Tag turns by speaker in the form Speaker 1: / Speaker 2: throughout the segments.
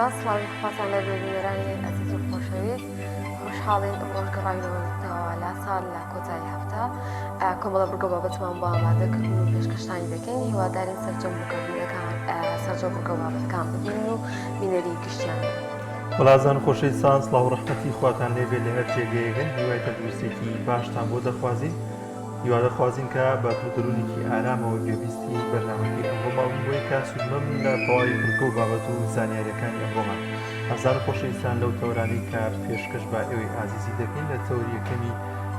Speaker 1: ئازیزان سڵاوی خواتان لەبێ بینەرانی ئەزیز و خۆشەویست خۆشحاڵین ئەمڕۆش گەڕاینەوە لە ساڵ لە کۆتایی هەفتە کۆمەڵە بڕگە بابەتمان بۆ ئامادە کردن و پێشکەشتانی دەکەین هیوادارین سەرجەم بڕگەکان سەرجەم بڕگە بابەتەکان ببینن و بینەری گشتیان بن.
Speaker 2: وەڵازان خۆشەویستان سڵاو و ڕەحمەتی خواتان لێبێ لە هەر جێگەیەکن هیوای تەندروستێکی باشتان بۆ دەخوازین هیوا دەخوازین کە بە دڵ و دەروونێکی ئارامەوە گوێبیستی بەرنامەکەی ئەمڕۆمان بن بۆی کە سوودمەند بن لە تەواوی بڕگە و بابەت و زانیاریەکانی ئەمڕۆمان ئازیزان و خۆشەویستان لەو تەوەرانەی کە پێشکەش بە ئێوەی ئازیزی دەکەین لە تەوەری یەکەمی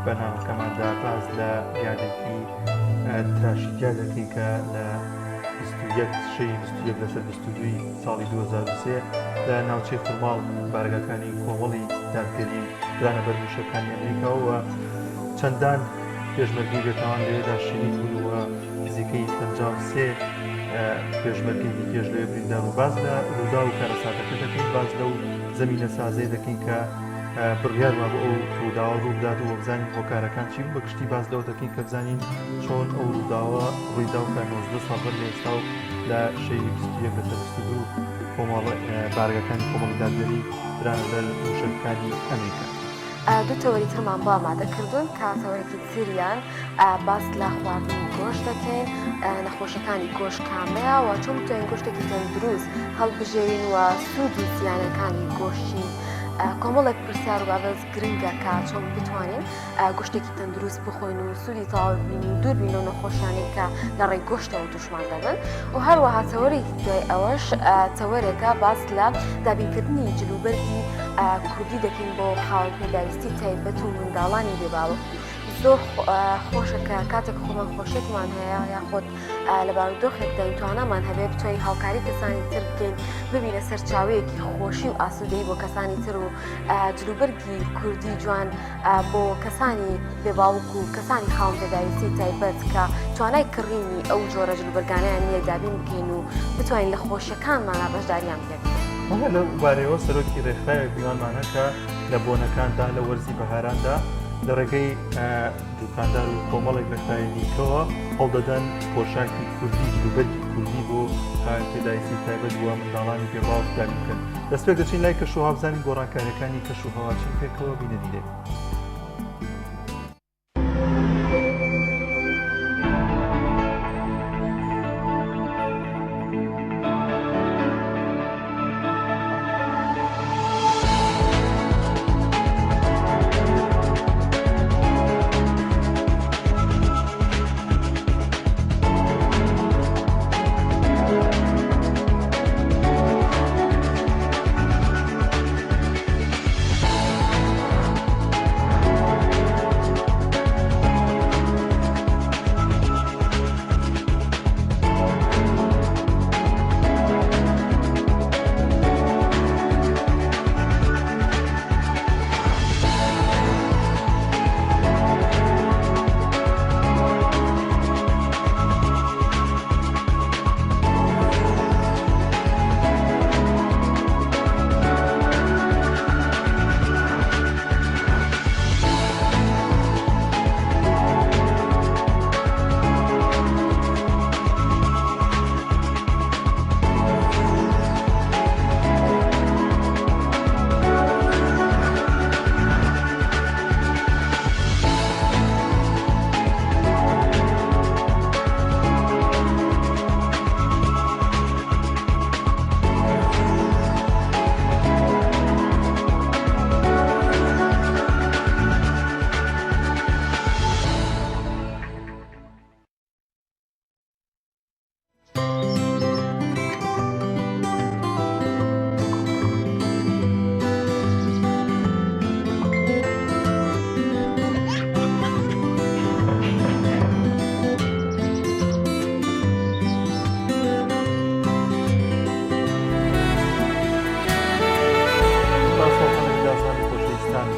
Speaker 2: بەرنامەکەماندا باس لە یادێکی تراژیدیا دەکەین کە لە 21 شەوی 21 لەسەر 22 ساڵی 2023 لە ناوچەی خورماڵ بارەگاکانی کۆمەڵی دادگەری درانە بەر مووشەکانی ئەمریکاوە چەندان پێشمەرگەی بێتاوان لەوێدا شەهید بوون و نزیکەی 53 پێشمەرگەی دیکەش لەوێ بریندار و باس لە ڕووداو و کارەساتەکە دەکەین باس لەو زەمینە سازەیە دەکەین کە بڕیار وابوو ئەو ڕووداوە ڕوو بدات و بزانین هۆکارەکان چی بوو بە گشتی باس لەوە دەکەین کە بزانین چۆن ئەو ڕووداوە ڕوویدا و کە 19 ساڵ بەر لە ئێستا و لە شەوی 21 لەسەر 22 کۆمەڵ بارگەکانی کۆمەڵی دادگەری درانە بەر مووشەکەکانی ئەمریکا.
Speaker 1: دوو تەوەری ترمان بۆ ئامادە کردوون کە تەوەرێکی تریان باس لە خواردنی گۆشت دەکەین نەخۆشەکانی گۆشت کامەیە و چۆن بتوانین گۆشتێکی تەندروست هەڵبژێرین و سوود و زیانەکانی گۆشتی کۆمەڵێک پرسیار و بابەت گرنگە کە چۆن بتوانین گۆشتێکی تەندروست بخۆین و سوودی تەواو بین و دوور بین لەو نەخۆشیانەی کە لە ڕێی گۆشتەوە تووشمان دەبن و هەروەها تەوەری دوای ئەوەش تەوەرێکە باس لە دابینکردنی جلوبەرگی کوردی دەکەین بۆ خاوەن پێداویستی تایبەت و منداڵانی بێ باوک زۆر خۆشە کە کاتێک خۆمان خۆشیێکمان هەیە یاخود لە بارودۆخێکداین توانامان هەبێ بتوانین هاوکاری کەسانی تر بکەین ببینە سەرچاوەیەکی خۆشی و ئاسوودەی بۆ کەسانی تر و جلوبەرگی کوردی جوان بۆ کەسانی بێ باوک و کەسانی خاوەن پێداویستی تایبەت کە توانای کڕینی ئەو جۆرە جلوبەرگانەیان نییە دابین بکەین و بتوانین لە خۆشیەکانمانا بەشداریان پێ بکەین.
Speaker 2: بەڵێ لەو بارەیەوە سەرۆکی ڕێکخراوێک میوانمانە کە لە بۆنەکاندا لە وەرزی بەهاراندا لە ڕێگەی دوکاندار و کۆمەڵێک ڕێکخراوی دیکەوە هەوڵدەدەن پۆشاکی کوردی جلوبەرگی کوردی بۆ خاوەن پێداویستی تایبەت و منداڵانی بێ باوک دابین بکەن. دەستپێک دەچین لای کەشوهەوا بزانین گۆڕانکاریەکانی کەشوهەوا چین پێکەوە بینەری دەبین.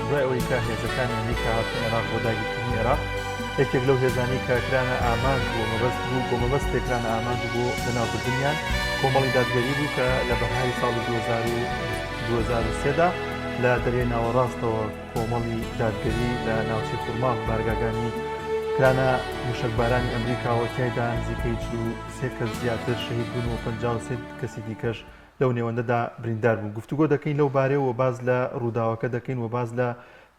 Speaker 2: دوای ئەوەی کە هێزەکانی ئەمریکا هاتنە عێراق بۆ داگیرکردنی عێراق یەکێک لەو هێزانەی کە کرانە ئامانج بۆ مەبەست بوو بۆ مەبەستێک کرانە ئامانج بۆ لەناوبردنیان کۆمەڵی دادگەری بوو کە لە بەهاری ساڵی 2003 دا لە دەریای ناوەڕاستەوە کۆمەڵی دادگەری لە ناوچەی خورماڵ بارگاگانی کرانە موشەکبارانی ئەمریکاوە تیایدا نزیکەی 43 کەس زیاتر شەهید بوون و 53 کەسی دیکەش. لەو نێوەندەدا بریندار بوون. گفتوگۆ دەکەین لەو بارەیەوە و باس لە ڕووداوەکە دەکەین و باس لە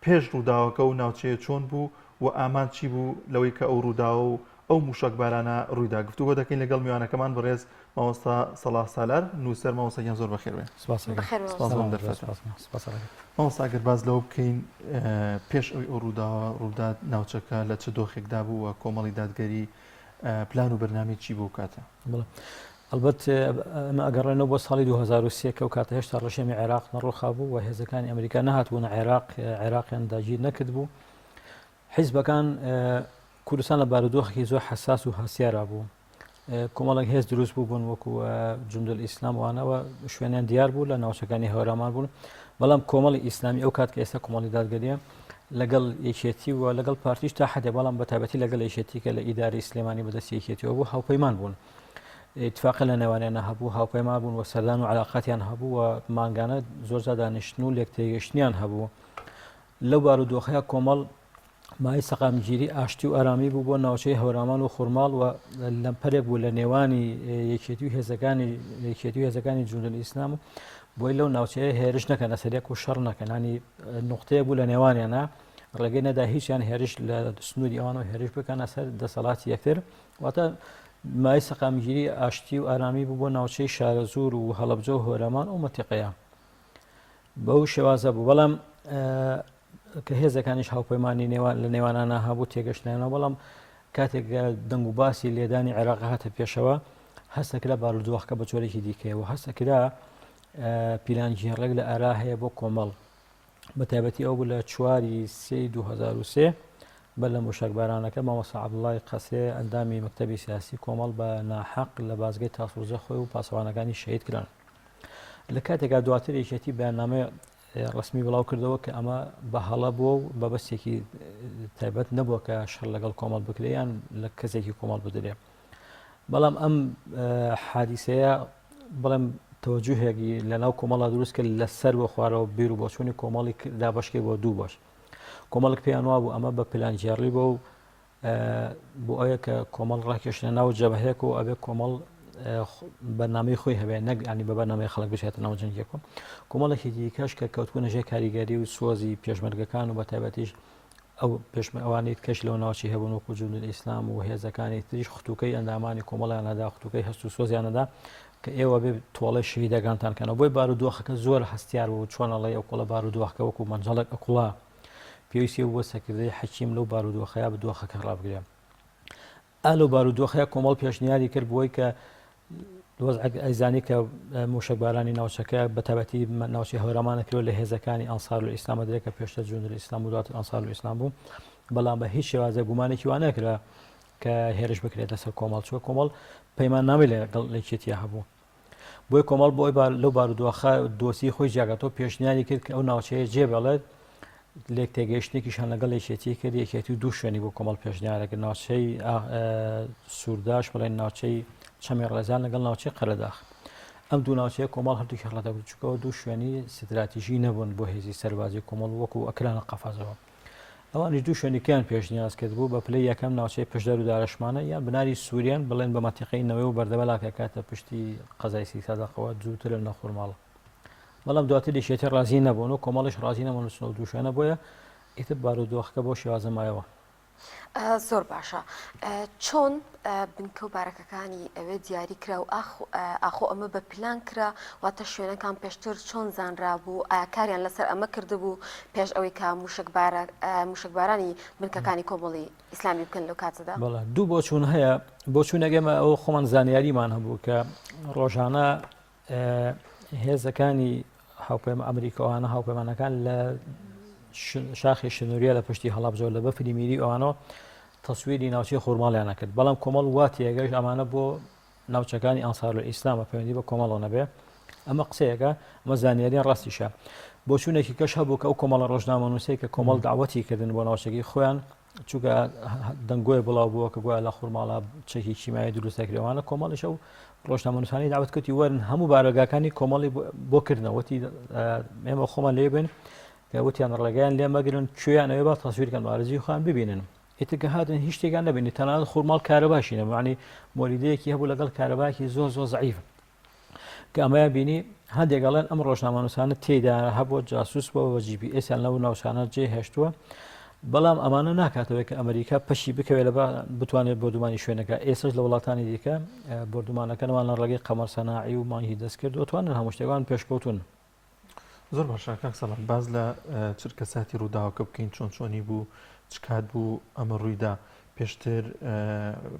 Speaker 2: پێش ڕووداوەکە و ناوچەیە چۆن بوو و ئامانج چی بوو لەوەی کە ئەو ڕووداوە و ئەو مووشەکبارانە ڕوویدا. گفتوگۆ دەکەین لەگەڵ میوانەکەمان بەڕێز مامۆستا سەڵاح سالار نووسەر. مامۆستا گیان زۆر بەخێر بێن.
Speaker 3: سپاس ئەکەم.
Speaker 1: بەخێر بێن.
Speaker 2: سپاس بۆ ئەم دەرفەتە.
Speaker 3: سپاس ئەکەم.
Speaker 2: مامۆستا ئەگەر باس لەوە بکەین پێش ئەوەی ئەو ڕووداوە ڕووبدات ناوچەکە لە چ دۆخێکدا بوو و کۆمەڵی دادگەری پلان و بەرنامەی چی بوو کاتە؟
Speaker 3: بەڵێ ئەلبەت ئەمە ئەگەڕێنەوە بۆ ساڵی 2003 کە ئەو کاتە هێشتا ڕژێمی عێراق نەڕوخابوو و هێزەکانی ئەمریکا نەهاتبوونە عێراق عێراقیان داگیر نەکردبوو حیزبەکان کوردستان لە بارودۆخێکی زۆر حەساس و هەستیارا بوو کۆمەڵێک هێز دروست بوو بوون وەکو جوندل ئیسلام وانەوە شوێنیان دیار بوو لە ناوچەکانی هەورامان بوون بەڵام کۆمەڵی ئیسلامی ئەو کات کە ئێستا کۆمەڵی دادگەریە لەگەڵ یەکێتی و لەگەڵ پارتیش تا حدێ بەڵام بە تایبەتی لەگەڵ یەکێتی کە لە ئیداری سلێمانی بەدەستی یەکێتیەوە بوو هاوپەیمان بوون اتفاقە لە نێوانیانە هەبوو هاوپەیمان بوون و سەردان و علاقاتیان هەبوو و مانگانە زۆرجار دانیشتن و لێکتێگەشتنیان هەبوو لەو بارودۆخەیا کۆمەڵ مایەی سەقامگیری ئاشتی و ئارامی بوو بۆ ناوچەی هەورامان و خورماڵ و لەمپەرێک بوو لە نێوانی یەکێتی و هێزەکانی یەکێتی و هێزەکانی جوندل ئیسلام و بۆی لەو ناوچەیە هێرش نەکەنە سەرێک و شەڕ نەکەنانی نقطەیە بوو لە نێوانیانە ڕێگەی نەدا هیچیان هێرش لە سنووری ئەوانەوە هێرش بکەنە سەر دەسەڵاتی یەکتر واتە مای سەقامگیری ئاشتی و ئارامی بوو بۆ ناوچەی شارەزوور و هەڵەبجە و هۆرامان و مەتیقەیە بەو شێوازە بوو بەڵام کە هێزەکانیش هاوپەیمانی نێوان لە نێوانانە هەبوو تێگەشتنەوە بەڵام کاتێک دەنگ و باسی لێدانی عێراق هاتە پێشەوە هەستەکرا بارودۆخەکە بە جۆرێکی دیکەیەوە هەستەکرا پیلانگێڕێک لە ئارا هەیە بۆ کۆمەڵ بە تایبەتی ئەو بوو لە چواری سێ 2023 بەر لە موشەکبارانەکە مامۆستا عەبدوڵای قەسرێ ئەندامی مەکتەبی سیاسی کۆمەڵ بە ناحەق لە بازگەی تاسڵوجە خۆی و پاسەوانەکانی شەهید کران. لە کاتێکا دواتر یەکێتی بەیاننامەی ڕسمی بڵاو کردەوە کە ئەمە بە هەڵە بووە و بەبەستێکی تایبەت نەبووە کە شەڕ لەگەڵ کۆمەڵ بکرێ یان لە کەسێکی کۆمەڵ بدرێ بەڵام ئەم حادیسەیە بڵێم تەوەجوهێکی لە ناو کۆمەڵا دروست کرد لەسەر بۆ خوارەوە بیر و بۆچوونی کۆمەڵی دابەشکەی بۆ دوو بەش کۆمەڵک پێیان وابوو ئەمە بە پلانگێڕی بۆ و بۆ ئەوەیە کە کۆمەڵ ڕاکێشنە ناو جەبهەیەک و ئەبێ کۆمەڵ بەرنامەی خۆی هەبێ نەک ینی بە بەرنامەی خەڵک بچێتە ناو جەنگێک و کۆمەڵێکی دیکەش کە کەوتبوونە ژێر کاریگەری و سۆزی پێشمەرگەکان و بە تایبەتیش ئەو پێشمە ئەوانەی کەش لەو ناوچی هەبوون وەکو جوندل ئیسلام و هێزەکانی تریش ختوکەی ئەندامانی کۆمەڵیانەدا ختوکەی هەست و سۆزیانەدا کە ئێوە بێ تۆڵەی شەهیدەکانتان کەنەوە بۆی بارودۆخەکە زۆر هەستیار بوو چۆن ئەڵێ ئەو کۆڵە بارودۆخەکە وەکو مەنجەڵێک ئەکوڵا پێویستی بووە سەرکردەی حەکیم لەو بارودۆخەیا دۆخەکە ڕابگرێ. ئا لەو بارودۆخەیا کۆمەڵ پێشنیاری کرد بۆی کە وەزعەک ئەیزانی کە موشەکبارانی ناوچەکە بە تایبەتی ناوچەی هەورامانە کرد لە هێزەکانی ئەنسار و ئیسلامە درێ کە پێشتر جوندل ئیسلام و دواتر ئەنسار و ئیسلام بوو بەڵام بە هیچ شێوازە گومانێکی وا نەکرا کە هێرش بکرێتە سەر کۆمەڵ چوە کۆمەڵ پەیماننامەی لەگەڵ یەکێتیە هەبوو بۆیە کۆمەڵ بۆی لەو بارودۆخە دۆسی خۆی جیاکاتەوە پێشنیاری کرد کە ئەو ناوچەیە جێ بێڵێت لێک تێگەیشتێکیشان لەگەڵ یەکێتی کرد یەکێتی و دوو شوێنی بۆ کۆمەڵ پێشنیارە کرد ناوچەی سوورداش بڵێن ناوچەی چەمی ڕێزان لەگەڵ ناوچەی قەرەداخ ئەم دوو ناوچەیە کۆمەڵ هەردووکی ڕەتەکرد چونکەوە دوو شوێنی ستراتیژی نەبوون بۆ هێزی سەربازی کۆمەڵ وەکو ئەکرانە قەفەزەوە ئەوانیش دوو شوێنیکەیان پێشنیاز کردبوو بە پلەی یەکەم ناوچەی پشدەر و دارەشمانە یان بناری سووریان بڵێن بە مەتیقەی نەوەی و بەردەبەلا کە کاتە پشتی قەزای سیسادەقەوە زووتر لە نەخورماڵ بەڵام دواتر یەکێتی ڕازی نەبوون و کۆمەڵیش ڕازی نەبوون بچنەوە دوو شوێنە بۆیە ئیتر بارودۆخەکە بۆ شێوازە مایەوە.
Speaker 1: زۆر باشە چۆن بنکە و بارەکەکانی ئەوێ دیاری کرا و ئاخۆ ئەمە بە پلان کرا واتە شوێنەکان پێشتر چۆن زانرابوو ئایا کاریان لەسەر ئەمە کردبوو پێش ئەوەی کە موشکبارانی بنکەکانی کۆمەڵی ئیسلامی بکەن لەو کاتەدا؟
Speaker 3: بەڵێ دوو بۆچوون هەیە بۆچوونێک ئێمە ئەوە خۆمان زانیاریمان هەبوو کە ڕۆژانە هێزەکانی هاوپەیمان ئەمریکا ئەوانە هاوپەیمانەکان لە شاخی شنوریە لە پشتی هەڵەبجەوە لە بەفری میری ئەوانەوە تەسویری ناوچەی خورماڵیانە کرد بەڵام کۆمەڵ وا تێگەشت ئەمانە بۆ ناوچەکانی ئەنسار ئیسلامە پەیوەندی بە کۆمەڵەوە نەبێ ئەمە قسەیەکە ئەمە زانیاریان ڕاستیشە بۆچوونێکی کەش هەبوو کە ئەو کۆمەڵە ڕۆژنامەنووسەی کە کۆمەڵ داوەتی کردن بۆ ناوچەکەی خۆیان چونکە دەنگۆی بڵاو بووە کە گوایە لە خورماڵە چەکی کیمیایی دروست دەکرێت وانە کۆمەڵیش ئەو ڕۆژنامەنووسانی داوت کردی وەرن هەموو بارەگاکانی کۆمەڵی بۆ کردنەوەتی ئێمە خۆمان لێ بن کە وتیان ڕێگەیان لێ مەگرن کوێیان ئەوێ با تەسویرکەن بارزی خۆیان ببینن ئیتر کە هاتن هیچ شتێکیان نەبینی تەنانەت خورماڵ کارەباشی نەبوو یعنی مۆلیدەیەکی هەبوو لەگەڵ کارەباکی زۆر زۆر زەعیف. کە ئەمەیان بینی هەندێک ئەڵێن ئەم ڕۆژنامەنووسانە تێیدا هەبووە جاسوس بووە بە GPS یان لەو ناوچانە جێ هێشتووە بەڵام ئەمانە ناکاتەوەی کە ئەمریکا پەشی بکەوێت لە بتوانێت بۆردومانی شوێنەکە ئێسش لە وڵاتانی دیکە بۆردومانەکەنوان لە ڕێگەی قەمەر سەناعی و مانگی دەستکرد و توانن هەموو شتێکان پێشکەوتون.
Speaker 2: زۆر باشە کاک سەڵاح باس لە چرکە ساتی ڕووداوەکە بکەین چۆن چۆنی بوو چ کات بوو ئەمە ڕوویدا پێشتر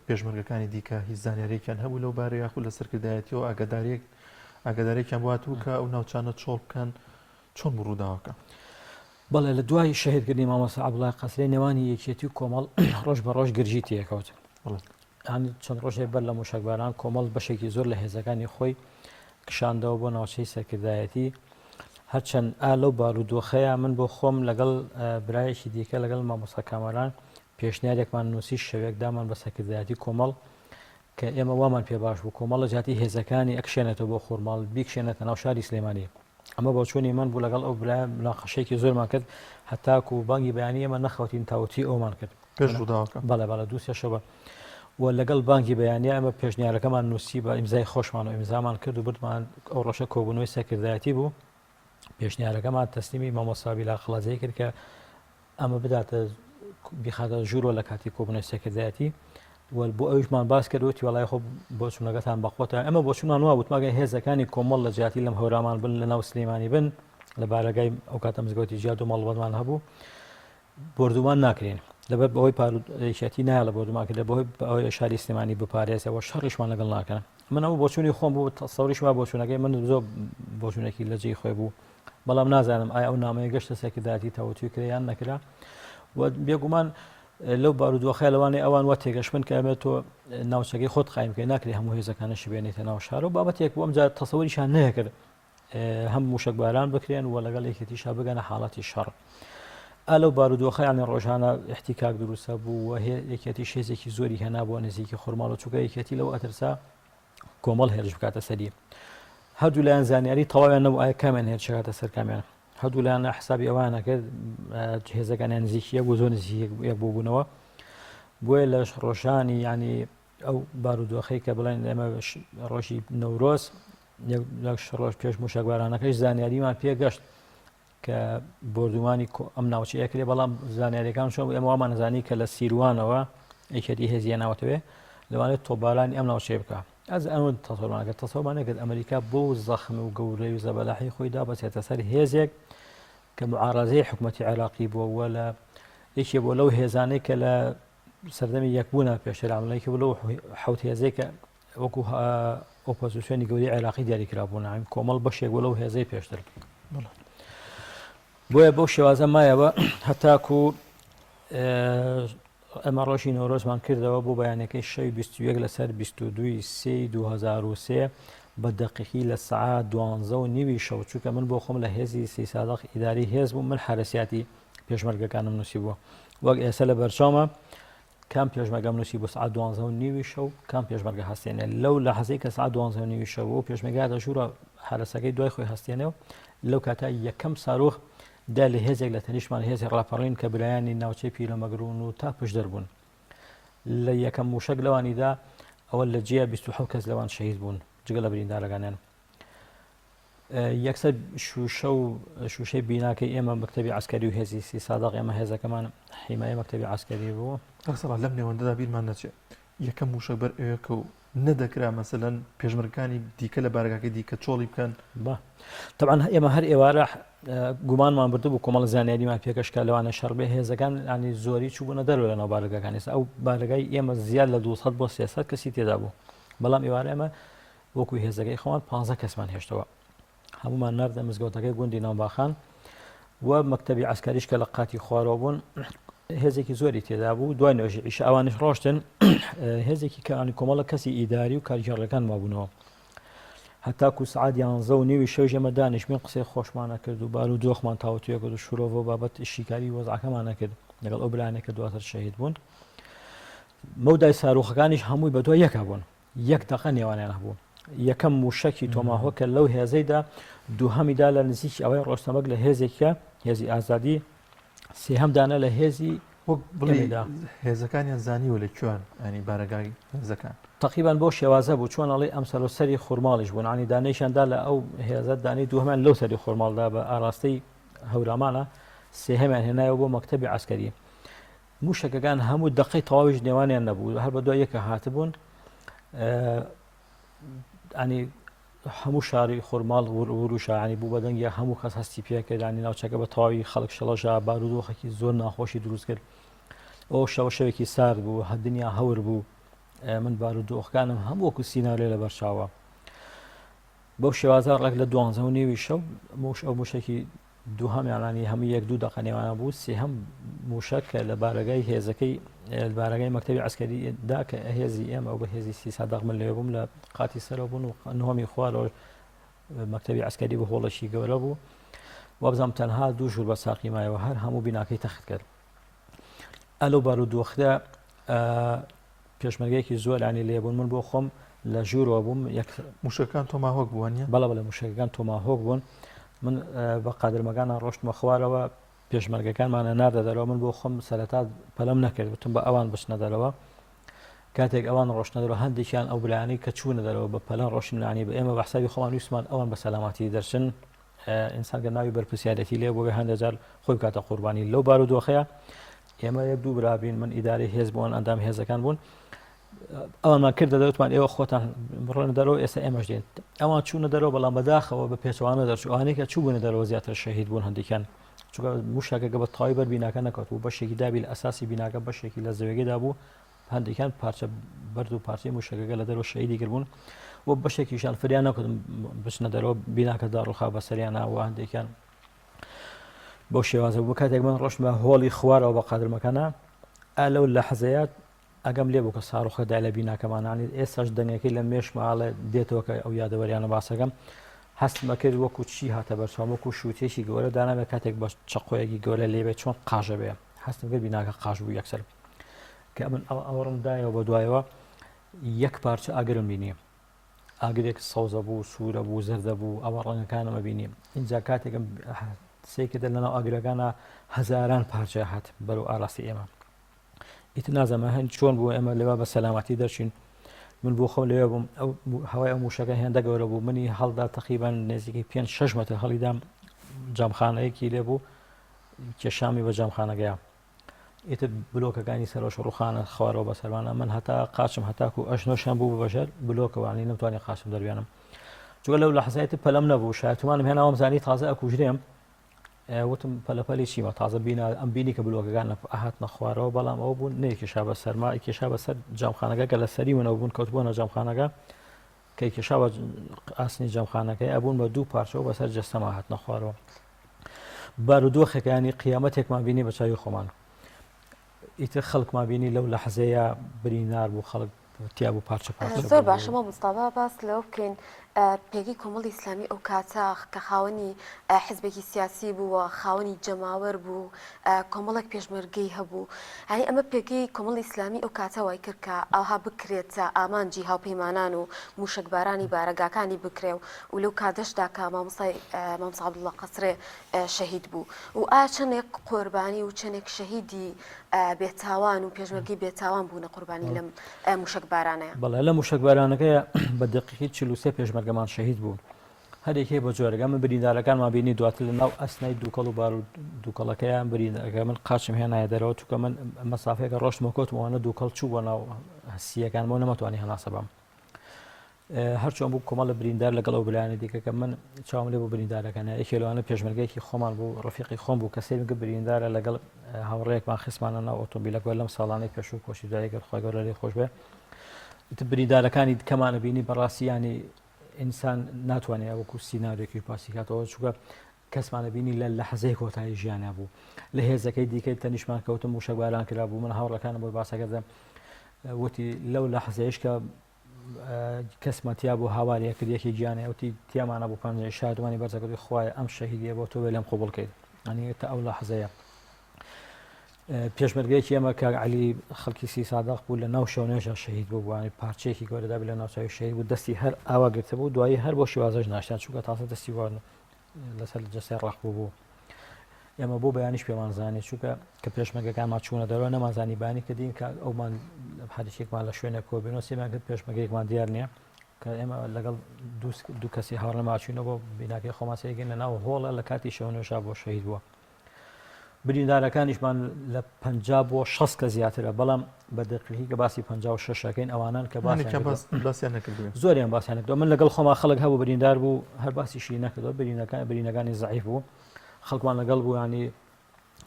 Speaker 2: پێشمەرگەکانی دیکە هیچ زانیارێکیان هەبوو لەو بارە یاخود لە سەرکردایەتیەوە ئاگادارێک ئاگادارێکیان بواتوو کە ئەو ناوچانە چۆڵ بکەن چۆن بوو ڕووداوەکە؟
Speaker 3: بەڵێ لە دوای شەهیدکردنی مامۆستا عەبدوڵای قەسرێ نێوانی یەکێتی و کۆمەڵ ڕۆژ بە ڕۆژ گرژی تێکەوت. چەند ڕۆژێک بەر لە موشەکباران کۆمەڵ بەشێکی زۆر لە هێزەکانی خۆی کشاندەوە بۆ ناوچەی سەرکردایەتی هەرچەند ئا لەو بارودۆخەیە من بۆ خۆم لەگەڵ برایەکی دیکە لەگەڵ مامۆستا کامەران پێشنیارێکمان نووسی شەوێک دامان بە سەرکردایەتی کۆمەڵ کە ئێمە وامان پێ باش بوو کۆمەڵ لە جیاتی هێزەکانی ئەکشێنێتەوە بۆ خۆرماڵ بیکشێنێتە ناو شاری سلێمانی ئەمە بۆچوونی من بوو لەگەڵ ئەو برای مناقەشێکی زۆرمان کرد هەتاکو و بانگی بەیانی ئێمە نەخەوتین تاوتی ئەومان کرد
Speaker 2: پێش ڕووداوەکە
Speaker 3: بەڵێ بەڵێ دوو سێ شەوە و لەگەڵ بانگی بەیانی ئەمە پێشنیارەکەمان نووسی بە ئیمزای خۆشمان و ئیمزامان کرد و بردمان ئەو ڕۆژە کۆبوونەوەی سەرکردایەتی بوو پێشنیارەکەمان تەسلیمی مامۆستا بیلا قەڵەزەی کرد کە ئەمە بداتە بیخاتە ژوورەوە لە کاتی کۆبوونەوەی سەرکردایەتی و بۆ ئەویشمان باس کرد وتی وەڵای خۆ بۆچوونەکەتان بەخۆتە ئەمە بۆچوونمان وا وتماگە هێزەکانی کۆمەڵ لە جیاتی لەم هەورامان بن لە ناو سلێمانی بن لە بارەگای ئەو کاتە مزگەوتی جیاد و مەڵبەندمان هەبوو بۆردومان ناکرێن لەبەر بەهۆی یەکێتی نایە بۆردومان کرد بەهۆی ئەوەی شاری سلێمانی بپارێزەوە شەڕیشمان لەگەڵ ناکەن من ئەو بۆچوونی خۆم بوو تەسەوریشما بۆچوونەکەی من زۆر بۆچوونێکی لە جێی خۆی بوو بەڵام نازانم ئایا ئەو نامەیە گەشتە سەرکردایەتی تاوتوێ کرا یان نەکرا و بێگومان لەو بارودۆخە لەوانەیە ئەوان وا تێگەشتن کە ئەمە تۆ ناوچەکەی خۆت قایم بکەی ناکرێ هەموو هێزەکانش بێنیتە ناو شار و بابەتێک بوو ئەمجار تەسەوریشان نەکرد هەم موشکباران بکرێن و لەگەڵ یەکێتیشا بگەنە حاڵەتی شەڕ. ئا لەو بارودۆخە یانی ڕۆژانە احتیکاک دروستە بوو و یەکێتی هێزێکی زۆری هێنا بۆ نزیکی خورماڵ و چووکە یەکێتی لەو ئەترسا کۆمەڵ هێرش بکاتە سەری. هەردوو لایەن زانیاری تەواویان نەبوو ئایا کامیان هێرش بکاتە سەر کامیان. هەردوو لایەن حسابی ئەوان نەکرد هێزەکانیان نزیکی یەک بوو زۆر نزیکی یەک بوو بوونەوە. بۆیە لە ڕۆژانی یانی ئەو بارودۆخەی کە بڵێن ئێمە ڕۆژی نەورۆز یەک ڕۆژ پێش موشەکبارانەکەش زانیاریمان پێگەشت کە بۆردومانی ئەم ناوچەیە کرێ بەڵام زانیاریەکان چۆن ئێمە وامان نەزانی کە لە سیروانەوە یەکێتی هێزیە ناوەتەوێ لەوانێت تۆبارانی ئەم ناوچەیە بکە ئەز ئەمە تەسەوەرمان کرد تەسەوەرمان نەکرد ئەمریکا بۆ زەخم و گەورەی و زەبەلاحی خۆی دابەسێتە سەر هێزێک کە معارەزەی حکوومەتی عێراقی بووە وە لە یەکێ بۆ لەو هێزانەی کە لە سەردەمی یەکبوونە پێشتر عملێکی بوو لەو حوت هێزەی کە وەکو ئۆپۆزیسیۆنی گەورەی عێراقی دیاری کرابوو ناویم کۆمەڵ بەشێک بوو لەو هێزەی پێشتر بۆیە بەو شێوازە مایەوە هەتاکو ئەمە ڕۆژی نەورۆزمان کردەوە بۆ بەیانەکەی شەوی 21 لەسەر 22 سێ 2003 بە دقیقی لە سعات دوانزە و نیوی شەو چووکە من بۆ خۆم لە هێزی سی سادق ئیداری هێز بوو من حرەسیاتی پێشمەرگەکانم نووسی بووە وەک ئێستا لە بەرچاومە کام پێشمەرگەم نووسی بۆ سعات دوانزە و نیوی شەو کام پێشمەرگە هەستێنێ لەو لەحەزەی کە سعات دوانزە و نیوی شەو و پێشمەرگە هاتە ژوورە حەرەسەکەی دوای خۆی هەستێنێ و لەو کاتە یەکەم ساروخ دا لە هێزێک لە تەنیشتمان هێزی ڕاپەڕین کە برایانی ناوچەی پیرەمەگرون و تا پشدەر بوون لە یەکەم موشەک لەوانیدا ئەوە لە جێیا 27 کەس لەوان شەهید بوون جگە لە بریندارەکانیان یەکسەر شوشە و شوشەی بیناکەی ئێمە مەکتەبی عسکەری و هێزی سی سادق ئێمە هێزەکەمان حیمایە مەکتەبی عسکەری بوو.
Speaker 2: کاک سەڵاح لەم نێوەندەدا بیرمان نەچێ یەکەم موشەک بەر ئەوێ کەوت نەدەکرا مەسەلەن پێشمەرگەکانی دیکە لە بارەگاکەی دیکە چۆڵی بکەن؟
Speaker 3: با تەبعەن ئێمە هەر ئێوارە گومانمان بردبوو کۆمەڵە زانیاریمان پێکەش کە لەوانە شەڕ بێ هێزەکان ینی زۆری چووبوونە دەرەوە لە ناو بارەگاکان ئێستا ئەو بارەگای ئێمە زیاد لە 200 بۆ 300 کەسی تێدا بوو بەڵام ئێوارە ئێمە وەکو هێزەکەی خۆمان پانزە کەسمان هێشتەوە هەمومان ناردە مزگەوتەکەی گوندی ناوباخان و مەکتەبی عسکەریش کە لە قاتی خوارەوە بوون هێزێکی زۆری تێدا بوو دوای نوێژی عیشا ئەوانش ڕۆشتن هێزێکی کانی کۆمەڵە کەسی ئیداری و کارگێڕەکان مابوونەوە هەتاکو سعات یانزە و نیوی شەو ژەمە دانیشتین قسەی خۆشمانە کرد و بار و دۆخمان تاوتوێ کرد و شرۆڤە و بابەت شیکاری وەزعەکەمانە کرد لەگەڵ ئەو برانێک کە دواتر شەهید بوون مەودای ساروخەکانیش هەمووی بەدوای یەکا بوون یەک دەقە نێوانیان هەبوو. یەکەم مووشەکی تۆماهۆک کە لەو هێزەیدا دووهەمیدا لە نزیکی ئەوەی ڕۆستەمەک لە هێزێکە هێزی ئازادی سێهەم دانە لە هێزی
Speaker 2: وەک بڵێ هێزەکانیان زانیوە لە کوێن ینی بارەگای هێزەکان.
Speaker 3: تەقریبەن بەو شێوازە بوو چۆن ئەڵێی ئەم سەر و سەری خورماڵیش بوون عنی دانەیشیان دا لە ئەو هێزە دانەی دووهەمیان لەو سەری خورماڵدا بە ئاراستەی هەورامانە سێهەمیان هێنایەوە بۆ مەکتەبی عەسکەری موشەکەکان هەموو دقەی تەواویش نێوانیان نەبوو هەر بە دوای یەکە هاتبوون ینی هەموو شاری خورماڵ وروشانی بوو بەدەنگی هەموو کەس هەستی پێکردانی ناوچەکە بە تەواوی خەڵک شڵەژا بارودۆخێکی زۆر ناخۆشی دروست کرد ئەو شەوە شەوێکی سارد بوو هەدنیا هەور بوو من بارودۆخەکانم هەموو وەکو سیناریۆ لەبەر چاوە بەو شێوازە ڕێک لە دوانزە و نێوی شەو موش ئەو موشێکی دووهەمیانانی هەموو یەک دوو دقە نێوانە بوو سێهەم موشک کە لە بارەگای هێزەکەی بارەگای مەکتەبی عسکەری دا کە هێزی ئێمە ئەو بە هێزی سیساداق من لەوێ بووم لە قاتی سەرەوە بوون و نهۆمی خوارەوە مەکتەبی عسکەری بە هۆڵێکی گەورە بوو وابزانم تەنها دوو ژوور بە ساقی مایەوە هەر هەموو بیناکەی تەخت کرد ئەلو بارودۆخدا پێشمەرگەیەکی زۆرانی لێبوون من بۆ خۆم لە ژوورەوە بووم یەک
Speaker 2: موشەکان تۆماهۆک بووە نیە؟
Speaker 3: بەڵێ بەڵێ موشەکەکان تۆماهۆک بوون من بە قادرمەکانە ڕۆشتمە خوارەوە پێشمەرگەکانمانە ناردە دەرەوە من بۆ خۆم سەرەتا پەلەم نەکرد وتم بە ئەوان بچنە دەرەوە کاتێک ئەوان ڕۆشتنە دەرەوە هەندێکیان ئەو برایانەی کە چوونە دەرەوە بە پەلە ڕۆشنانی بە ئێمە بە حسابی خۆمان ویستمان ئەوان بە سەلامەتی دەرچن ئینسان گەر ناوی بەرپرسیارەتی لێ بۆ هەندێک جار خۆی بکاتە قوربانی لەو بارودۆخەیە ئێمە یەک دوو برابین من ئیدارەی هێز بوون ئەندام هێزەکان بوون ئەوانمان کردە دەوتمان ئێوە خۆتان بڕۆنە دەرەوە ئێستا ئێمەش دێن ئەوان چوونە دەرەوە بەڵام بەداخەوە بە پێچوانە دەرچوو ئەوانەی کە چووبوونە دەرەوە زیاتر شەهید بوون هەندێکیان چونکە موشەکەکە بە تەواوی بەر بیناکە نەکەوت بوو بەشێکی دابی لە ئەساسی بیناکە بەشێکی لە زەویەکەدا بوو هەندێکیان پارچە بەرد و پارچەی موشەکەکە لە دەرەوە شەهیدی کردبوون و بەشێکیشان فریا نەکردن بچنە دەرەوە بیناکە داڕوخا بەسەریانە و هەندێکیان بەو شێوازە بوو کاتێک من ڕۆشتمە هۆڵی خوارەوە بە قادرمەکانە ئا لەو لەحزەیە ئەگەم لێ بوو کە ساڕۆخە دا لە بیناکەمانانی ئێستاش دەنگەکەی لە مێشماڵێ دێتەوە کە ئەو یادەوەریانە باسەکەم هەستمە کرد وەکو چی هاتە بەرچاوم وەکو شووتێکی گەورە دانابێ کاتێک بە چەقۆیەکی گەورە لێبێ چۆن قاژە بێ هەستم کرد بیناکە قاژ بوو یەکسەر کە من ئەو ئەوڕم دایەوە بە دوایەوە یەک پارچە ئاگرم بینی ئاگرێک سەوزە بوو سوورە بوو زەردە بوو ئەوە ڕەنگەکانم بینی اینجا کاتێکم سێکردە لەناو ئاگرەکانە هەزاران پارچە هات بەرەو ئاراستی ئێمە ئیتر نازانم هەن چۆن بوو ئێمە لەوە بە سەلامەتی دەرچین من بۆ خۆم لەوێ بووم ئەو هەوای ئەو موشەکە هێندە گەورە بوو منی هەڵدا تقریبان نزیکەی پێ 6 متر هەڵیدام جامخانەیەکی لێ بوو کێشامی بە جامخانەکەیان ئیتر بلۆکەکانی سەرۆش ڕوخانە خوارەوە بە سەرمانە من هەتا قاچم هەتاکو ئەژنۆشیان بوو بەژەر بلۆکەوانی نەمتوانی قاچم دەربێنم چونکە لەو لەحزایەتی پەلەم نەبوو شایەتمانم هێناوەم زانی تازە ئەکوژرێم وتم پەلەپەلی چیمە تازە بینا ئەم بینی کە بلۆکەکان هاتنە خوارەوە بەڵام ئەو بوون نەیکێشا بە سەرما کێشا بەسەر جامخانەکە کە لە سەری منەوە بوون کەوتبوونە جامخانەکە کە کێشا بە ئاسنی جامخانەکەی ئەبوون بە دوو پارچەوە بەسەر جەستەما هاتنە خوارەوە بارودۆخێکانی قیامەتێکمان بینی بە چاوی خۆمان ئیتر خەڵکمان بینی لەو لەحزەیە برینار بوو خەڵک تیا بوو پارچە پارچە
Speaker 1: زۆر باشە مامۆستا با باس لەوە بکەین پێگەی کۆمەڵی ئیسلامی ئەو کاتە کە خاوەنی حزبێکی سیاسی بوو و خاوەنی جەماوەر بوو کۆمەڵێک پێشمەرگەی هەبوو یانی ئەمە پێگەی کۆمەڵی ئیسلامی ئەو کاتە وای کرد کە ئاها بکرێتە ئامانجی هاوپەیمانان و موشەکبارانی بارەگاکانی بکرێ و و لەو کاتەشدا کە مامۆستای مامۆستا عەبدوڵڵا قەسرێ شەهید بوو و ئایا چەندێک قۆربانی و چەندێک شەهیدی بێتاوان و پێشمەرگەی بێتاوان بوونە قوربانی لەم موشەکبارانەیە؟
Speaker 3: بەڵێ لە موشەکبارانەکەی بە دقیقی 43 پێشمەرگەمان شەهید بوو هەرێکێ بە جۆرەکە من بریندارەکانمان بینی دواتر لە ناو ئەسنای دووکەڵ و بار و دووکەڵەکەیان بریندەکە من قاچم هێنایە دەرەوە چونکە من مەسافەیەکە ڕۆشتمە کەوتمەوە دووکەڵ چوو بۆ ناو سیەکان بۆ نەمەتوانی هەناسە بەم هەرچۆن بوو کۆمەڵە بریندار لەگەڵ ئەو برایانی دیکە کە من چاوم لێ بوو بریندارەکانە یەکێ لەوانە پێشمەرگەیەکی خۆمان بوو ڕفیقی خۆم بوو کە سەیرم کرد بریندارە لەگەڵ هاوڕێیەکمان خستمانە ناو ئۆتۆمبیلەکە لەم ساڵانەی پێشوو کۆچی دوایی کرد خوای گەورە لێی خۆش بێ ئیتر بریندارەکانی دیکەمانە بینی بەڕاستی ینی ئینسان ناتوانێت وەکو سیناریۆکی باسی کاتەوە چونکە کەسمانە بینی لە لەحزەی کۆتایی ژیانیا بوو لە هێزەکەی دیکەی تەنیشمان کەوتم موشەکباران کرا بوو من هاوڕەکانم بۆی باسەکردم وتی لەو لەحزەیش کە کەسمان تیا بوو هاواریە کرد یەکی گیانە وتی تیامانە بوو پەنجەی شادمانی بەرزەکردی خوایە ئەم شەهیدیە بۆ تۆ بێ لەم قوبڵ کەیت ئەنی تا ئەو لەحزەیە پێشمەرگەیەکی ئێمە کاک عەلی خەڵکی سی سادق بوو لە ناو شەونێژە شەهید بوو بووانی پارچەیەکی گەورەدا لە ناوچوی شەهید بوو دەستی هەر ئاوا گرتە بوو دوایی هەر بۆ شێوازەش ناشتان چونکە تازە دەستی وان لەسەر جەستەی ڕەق بوو بوو. ئێمە بۆ بەیانیش پێمان زانی چونکە کە پێشمەرگەکانمان چوونە دەرەوە نەمانزانی بانی کە دین کە ئەومان هەرچێکمان لە شوێنێک کۆبینەوە سێمان کرد پێشمەرگەیەکمان دیار نییە کە ئێمە لەگەڵ دوو کەسی هاوڕێمان چوینەوە بۆ بیناکەی خۆمان سەیرکردین لە ناو هۆڵە لە کاتی شەونوێژا بۆ شەهید بووە. بریندارەکانیشمان لە 50 بۆ 60 کە زیاترە بەڵام بە دقیقی کە باسی 56 ەکەین ئەوانان کە
Speaker 2: باسیان نەکردووە
Speaker 3: زۆریان باسیان نەکردووە من لەگەڵ خۆما خەڵک هەبوو بریندار بوو هەر باسیشی نەکردووە برینەکان برینەکانی زەعیف بوو خەڵکمان لەگەڵ بوو ینی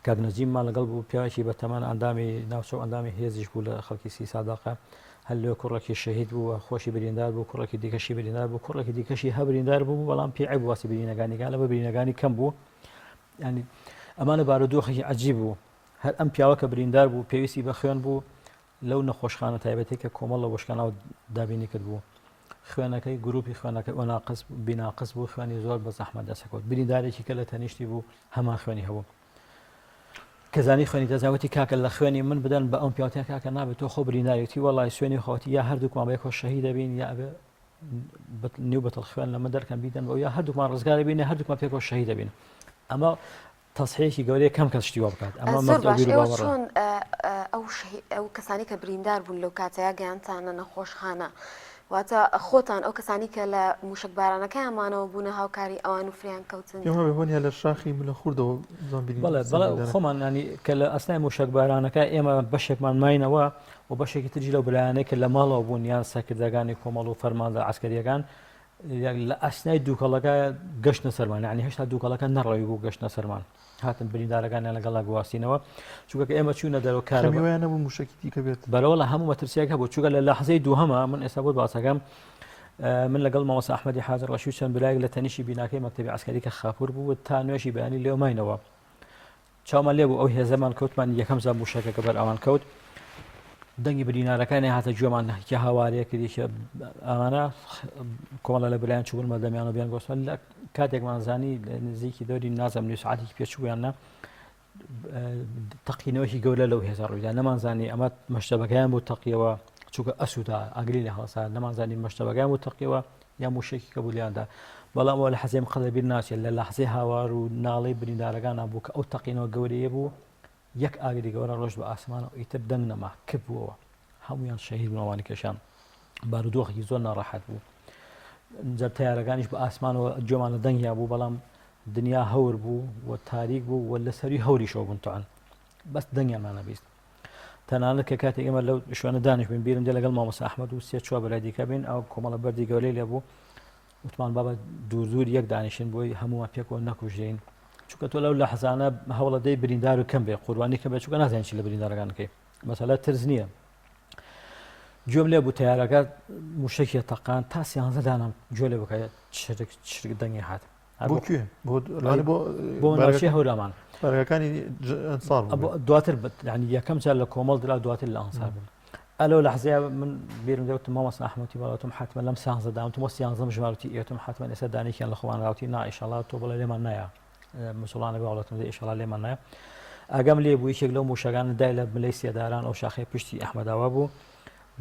Speaker 3: کاک نەجیممان لەگەڵ بوو پیاوێکی بە تەمەن ئەندامی ناوچە و ئەندامی هێزیش بوو لە خەڵکی سیساداقە هەر لێ کوڕێکی شەهید بوو و خۆشی بریندار بوو کوڕێکی دیکەشی بریندار بوو کوڕێکی دیکەشی هە بریندار بوو بەڵام پێی عەیب باسی برینەکانی کە لە برینەکانی کەم بوو ینی ئەمانە بارودۆخێکی عجیب بوو هەر ئەم پیاوە کە بریندار بوو پێویستی بە خوێن بوو لەو نەخۆشخانە تایبەتی کە کۆمەڵ لە وەشکاناو دابینی کرد بوو خوێنەکەی گروپی خوێنەکەی ئۆ ناقس بیناقس بوو خوێنی زۆر بە زەحمەت دەسەکەوت بریندارێکی کە لە تەنیشتی بوو هەمان خوێنی هەبوو کەزانی خوێنی دەزاوتی کاکە لە خوێنی من بدەن بە ئەم پیاوتیان کاکە نابێت تۆ خۆ بریندارێتی وەڵی سوێنی خۆتی یا هەردووکمان بەیەکەوە شەهید دەبین یا ئەبێ نیو بەتڵ خوێن لە من دەرکەن بیدەن بەو یا هەردووکمان ڕزگاری بین هەردووکمان پێکەوە شەهید دەبین ئەمە تەسحیەکی گەورەیە کەم کەس شتی وا بکات ئەمە
Speaker 1: زۆر
Speaker 3: مەبدەء
Speaker 1: باش
Speaker 3: بیرو
Speaker 1: ئێوە
Speaker 3: باوەڕە.
Speaker 1: چۆن ئەو شەهی ئەو کەسانی کە بریندار بوون لەو کاتەیا گەیاندتانە نەخۆشخانە واتە خۆتان ئەو کەسانی کە لە موشەک بارانەکەیان مانەوە بوونە هاوکاری ئەوان و فریان کەوتن؟
Speaker 2: پێم وابێ هۆنیا لە شاخی ملەخوردەوە زۆن بینی
Speaker 3: بەڵێ بەڵێ خۆمان ینی کە لە ئەسنای موشەک بارانەکە ئێمە بەشێکمان ماینەوە و بەشێکی تریش لەو برایانەی کە لە ماڵەوە بوون یان سەرکردەکانی کۆمەڵ و فەرماندە عەسکەریەکان لە ئەسنای دووکەڵەکە گەشتە سەرمان یعنی هێشتا دووکەڵەکە نەڕەوی بوو گەشتە سەرمان هاتن بریندارەکانیان لەگەڵا گواستینەوە چونکە کە ئێمە چوونە دەرەوە
Speaker 2: کارەوەیان نەبوو موشکی دیکە بێت
Speaker 3: بەرەوە لە هەموو مەترسیەک هەبوو چونکە لە لەحزەی دووهەمە من ئێستا بۆت باسەکەم من لەگەڵ مامۆستا ئەحمەدی حاجی ڕەشی و چەند برایەک لە تەنیشی بیناکەی مەکتەبی عەسکەری کە خاپوور بوو تا نوێژی بەیانی لێو ماینەوە چاومان لێ بوو ئەو هێزەمان کەوتمان یەکەم جار موشەکەکە بەر ئەوان کەوت دەنگی برینارەکانی هاتە گوێمان کە هاوارەیە کردیشە ئەمانە کۆمەڵە لە برایان چوون مەدەمیان و بیان گۆستن لە کاتێکمان زانی نزیکی دەوری نازم نیو سعاتێکی پێچوویان نە تەقینەوەکی گەورە لەو هێزە ڕوویدا نەمانزانی ئەمە مەشتەبەکەیان بۆ تەقیەوە چونکە ئەسووتا ئاگری لە هەڵسا نەمانزانی مەشتەبەکەیان بۆ تەقیەوە یا موشەکی کە بوو لێیاندا بەڵام ئەوە لە حەزێم قەدە بیر ناچێت لە لەحزەی هاوار و ناڵەی بریندارەکانە بوو کە ئەو تەقینەوە گەورەیە بوو یەک ئاگری گەورە ڕۆشت بە ئاسمانەوە ئیتر دەنگ نەما کپ بووەوە هەمویان شەهید بوون ئەوانی کەشان بارودۆخێکی زۆر ناڕەحەت بوو جا تەیارەکانیش بە ئاسمانەوە گوێمان لە دەنگیان بوو بەڵام دنیا هەور بوو و تاریک بوو و لەسەری هەوریشەوە بوون تەعەن بەس دەنگیانمان نەبیست تەنانەت کە کاتێک ئێمە لەو شوێنە دانیشتبووین بیرم دێ لەگەڵ مامۆستا ئەحمەد و سێ چوار برای دیکە بین ئەو کۆمەڵە بەردی گەورەی لێ بوو وتمان بابە دوور دوور یەک دانیشن بۆی هەمووان پێکەوە نەکوژرین چونکە تۆ لەو لەحزانە هەوڵە دەی بریندار و کەم بێ قوربانی کەم بێ چونکە نازانین چی لە بریندارەکان بکەی مەسەلە ترس نییە گوێم لێ بوو تەیارەکە موشەکیە تەقان تا سیانزە دانم گوێ لێ بکە چرک چرک دەنگی هات
Speaker 2: بۆ کوێ بۆ لانی بۆ
Speaker 3: بۆ ناوچەی هەورامان
Speaker 2: بارەگاکانی ئەنسار بوو.
Speaker 3: دواتر یعنی یەکەم جار لە کۆمەڵ درا دواتر لە ئەنسار بوون ئەلەو لەحزەیە من بیرم دەوتم مامۆستا ئەحمەدی بەڵاتم حتمما لەم سیانزە دام تۆ سیانزەم ژمارتی ئێتم حتمما ئێستا دانێکیان لە خۆمان راوتی نا ئیشەڵا تۆ بڵێ لێمان نایە مسوڵانە باوەڵەتم دە ئیشەڵا لێمان نایە ئاگام لێ بوو یەکێک لەو موشەکان دای لە ملەی سێداران ئەو شاخەی پشتی ئەحمەداوا بوو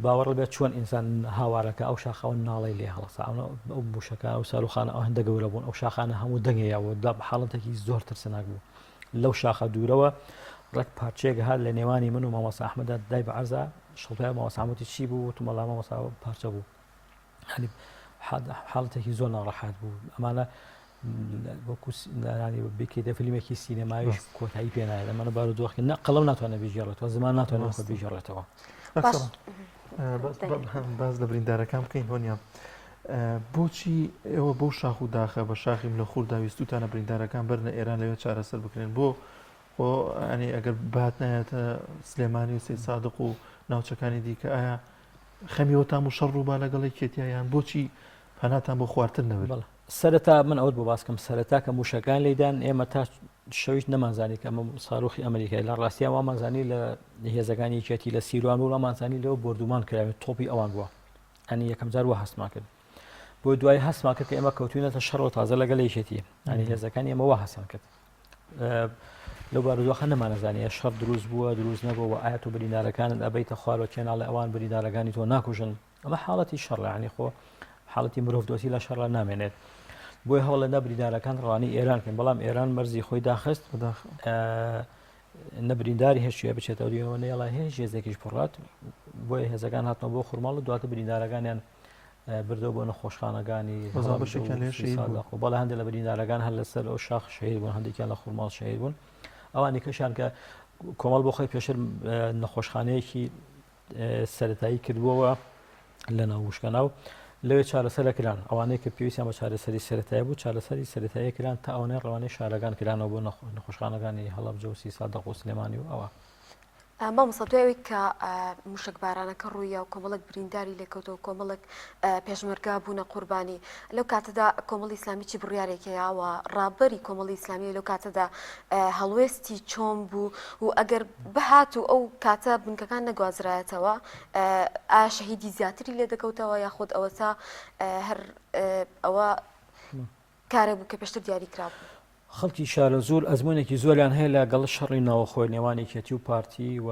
Speaker 3: باوەڕ بێت چۆن ئینسان هاوارەکە ئەو شاخەوە ناڵەی لێ هەڵسا ئەو موشەکە ئەو ساروخانە ئەو هەندە گەورە بوون ئەو شاخانە هەموو دەنگەیەوە دا حاڵەتێکی زۆر ترسناک بوو لەو شاخە دوورەوە ڕێک پارچەیەک هات لە نێوانی من و مامۆستا ئەحمەدا دای بە عەرزا شڵپای مامۆستا ئەحمەد چی بوو وتم وەڵا مامۆستا پارچە بوو یعنی حاڵەتێکی زۆر ناڕەحەت بوو ئەمانە وەکو بکەیتە فیلمێکی سینەمایش کۆتایی پێ نایەت ئەمانە بارودۆخی نە قەڵەم ناتوانێت بیگێڕێتەوە زمان ناتوانێت خۆ بیگێڕێتەوە.
Speaker 2: باز لە بریندارەکان بکەین هۆنیا بۆچی ئێوە بۆ شاخ و داخە بە شاخی لە خوردا ویستوتانە بریندارەکان بەرنە ئێران لەوێ چارەسەر بکرێن بۆ خۆ ئەنی ئەگەر بات نایەتە سلێمانی و سەیدسادق و ناوچەکانی دیکە ئایا خەمی ئەوتان بوو شەڕ ڕووبا لەگەڵ یەکێتیا یان بۆچی پەناتان بۆ خوارتر نەبرد؟
Speaker 3: بەڵێ سەرەتا من ئەوت بۆ باسکەم سەرەتا کە موشەکان لێدان ئێمە تا شەویش نەمانزانی کە ئەمە ساروخی ئەمریکای لە ڕاستیا وامانزانی لە هێزەکانی یەکێتی لە سیروان بوو وامانزانی لەوە بۆردومان کراوێت تۆپی ئەوان بووە ئەنی یەکەم جار وە هەستمان کرد بۆ دوای هەستمان کرد کە ئێمە کەوتوینەتە شەڕەوە تازە لەگەڵ یەکێتی ئەنی هێزەکانی ئێمە وا هەستان کرد لەو بارودۆخە نەمانەزانیە شەڕ دروست بووە دروست نەبووە ئایا تۆ بریندارەکانت ئەبیتە خوارەوە کێناڵێ ئەوان بریندارەکانی تۆ ناکوژن ئەمە حاڵەتی شەڕ ینی خۆ حاڵەتی مرۆڤ دۆستی لە شەڕە نامێنێت. بۆیە هەوڵێندا بریندارەکان ڕەوانەی ئێران کەن بەڵام ئێران مەرزی خۆی داخست نە برینداری هێشتوە بچێتەوە دیەوە نێڵا هێش هێزێکیش بڕات بۆیە هێزەکان هاتنەوە بۆ خورماڵ و دواتر بریندارەکانیان بردەوە بۆ نەخۆشخانەکانی بەڵێ هەندێک لە بریندارەکان هەر لەسەر ئەو شاخ شەهید بوون هەندێکیان لە خورماڵ شەهید بوون ئەوانی کەشیان کە کۆمەڵ بۆ خۆی پێشتر نەخۆشخانەیەکی سەتایی کردبووەوە لە ناو وشکەناو لەوێ چارەسەر کران ئەوانەی کە پێویستیان بە چارەسەری سەتایی بوو چارەسەری سەتایی کران تا ئەوەنەی ڕەوانەی شارەکان کرانەوە بۆ نەخۆشخانەکانی هەڵەبجە و سیسادەق و سلێمانی و ئەوە.
Speaker 1: مامۆستا دوای ئەوەی کە موشەکبارانەکە ڕووییا و کۆمەڵێک برینداری لێکەوتەوە کۆمەڵێک پێشمەرگە بوونە قوربانی لەو کاتەدا کۆمەڵی ئیسلامی چی بڕیارێک هەیە و ڕابەری کۆمەڵی ئیسلامی لەو کاتەدا هەڵوێستی چۆن بوو و ئەگەر بهات و ئەو کاتە بنکەکان نەگوازرایەتەوە ئایا شەهیدی زیاتری لێ دەکەوتەوە یاخود ئەوەتا هەر ئەوە کارێک بوو کە پێشتر دیاری کرابوو.
Speaker 3: خەڵکی شارەزوور ئەزموونێکی زۆریان هەیە لە گەڵ شەڕی ناوەخۆی نێوان یەکێتی و پارتی و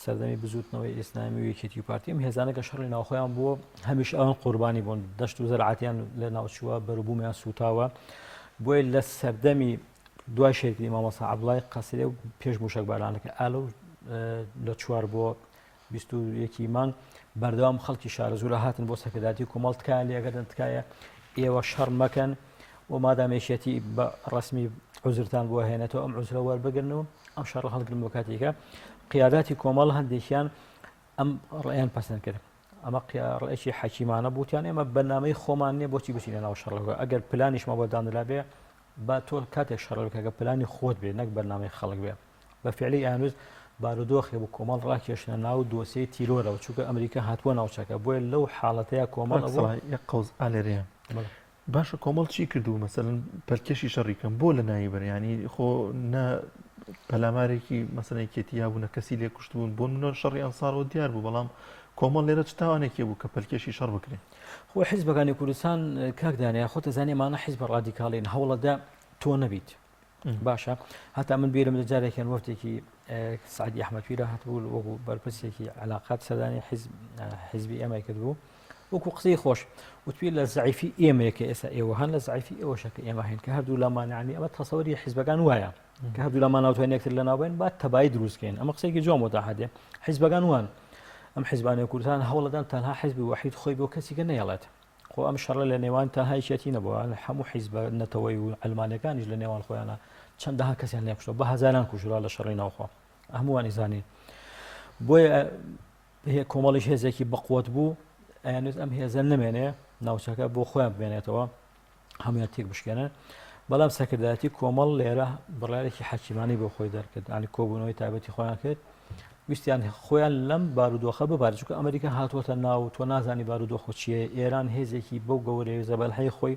Speaker 3: سەردەمی بزووتنەوەی ئیسلامی و یەکێتی و پارتی ئەم هێزانە کە شەڕی ناوخۆیان بووە هەمیشە ئەوان قوربانی بوون دەشت و زەرعاتیان لە ناوچووە بەروبوومیان سووتاوە بۆیە لە سەردەمی دوای شەهیدکردنی مامۆستا عەبدوڵای قەسرێ و پێش مووشەکبارانەکە ئالە و لە چوار بۆ 21 ی مانگ بەردەوام خەڵکی شارەزوورە هاتن بۆ سەرکردایەتی کۆمەڵ تکایان لێگەردن تکایە ئێوە شەڕ مەکەن و مادام یەکێتی بە ڕسمی عوزرتان بۆ هێنێتەوە ئەم عوزرە وەربگرن و ئەم شەڕ هەڵگرن بۆ کاتێکە قیاداتی کۆمەڵ هەندێکیان ئەم ڕێیان پەسەند کرد ئەمە ڕێکی حەکیمانە بوتیان ئێمە بەنامەی خۆمان نییە بۆچی بچینە ناو شەڕەکە ئەگەر پلانیشمە بۆ دانرا بێ با تۆ کاتێک شەڕ بکە کە پلانی خۆت بێ نەک بەرنامەی خەڵک بێ بە فعلی ئەیانویست بارودۆخێ بوو کۆمەڵ ڕاکێشنە ناو دۆسیەی تیرۆرەوە چونکە ئەمریکا هاتووە ناوچەکە بۆیە لەو حاڵەتەیە کۆمەڵ
Speaker 2: ئەبوو یەک قەوز ئالێرەیە باشە کۆمەڵ چی کردو مەسەلەن پەلکێشی شەڕی کەم بۆ لە ناوی بەر ینی خۆ نە پەلامارێکی مەسەلەن یەکێتی هەبوو نە کەسی لێ کوشتبوون بۆ منۆ شەڕی ئەنسارەوە دیار بوو بەڵام کۆمەڵ لێرە چ تاوانێکی بوو کە پەلکێشی شەڕ بکرێ؟
Speaker 3: خۆ حیزبەکانی کوردستان کاک دانیا خۆت ئەزانی ئەمانە حیزبە ڕادیکاڵین هەوڵەدە تۆ نەبیت باشە هەتا من بیرم لە جارێکیان وەفتێکی سعدی ئەحمەد پیرە هاتبوو وەکو بەرپرسێکی علاقات سەردانی حیزبی ئێمەی کردبوو وەکو قسەی خۆش وتوی لە زعیفی ئێمەیە کە ئێستا ئێوە هەن لە زعیفی ئێوەشە کە ئێمە هەین کە هەردوو لامانانی ئەمە تەسەوری حیزبەکان وایە کە هەردوو لامان ناوتوانین یەکتر لەناوبەین با تەبایی دروستکەین ئەمە قسەیەکی جوان بۆ داهاتێ حیزبەکان وان ئەم حیزبانەی کوردستان هەوڵەدان تەنها حیزبی وەحید خۆی بۆ کەسیکە نەیەڵێت خۆ ئەم شەڕە لە نێوان تەنها یەکێتی نەبووە هەموو حیزبە نەتەوەی و عەلمانەکانیش لە نێوان خۆیانە چەندەها کەسیان لێکوشتەوە بە هەزاران کوژرا لە شەڕی ناوخۆ هەمووانی زانین بۆیە کۆمەڵیش هێزێکی بەقوت بوو ئەیانوت ئەم هێزە نمێنێ ناوچەکە بۆ خۆیان بمێنێتەوە هەموویان تێک بشکێنن بەڵام سەرکردایەتی کۆمەڵ لێرە بڕیارێکی حەکیمانی بۆ خۆی دەرکرد ئەنی کۆبوونەوەی تایبەتی خۆیان کرد ویستیان خۆیان لەم بارودۆخە ببارێت چونکە ئەمریکا هاتووەتە ناو تۆ نازانی بارودۆخ چییە ئێران هێزێکی بەو گەورەی زەبەلحەی خۆی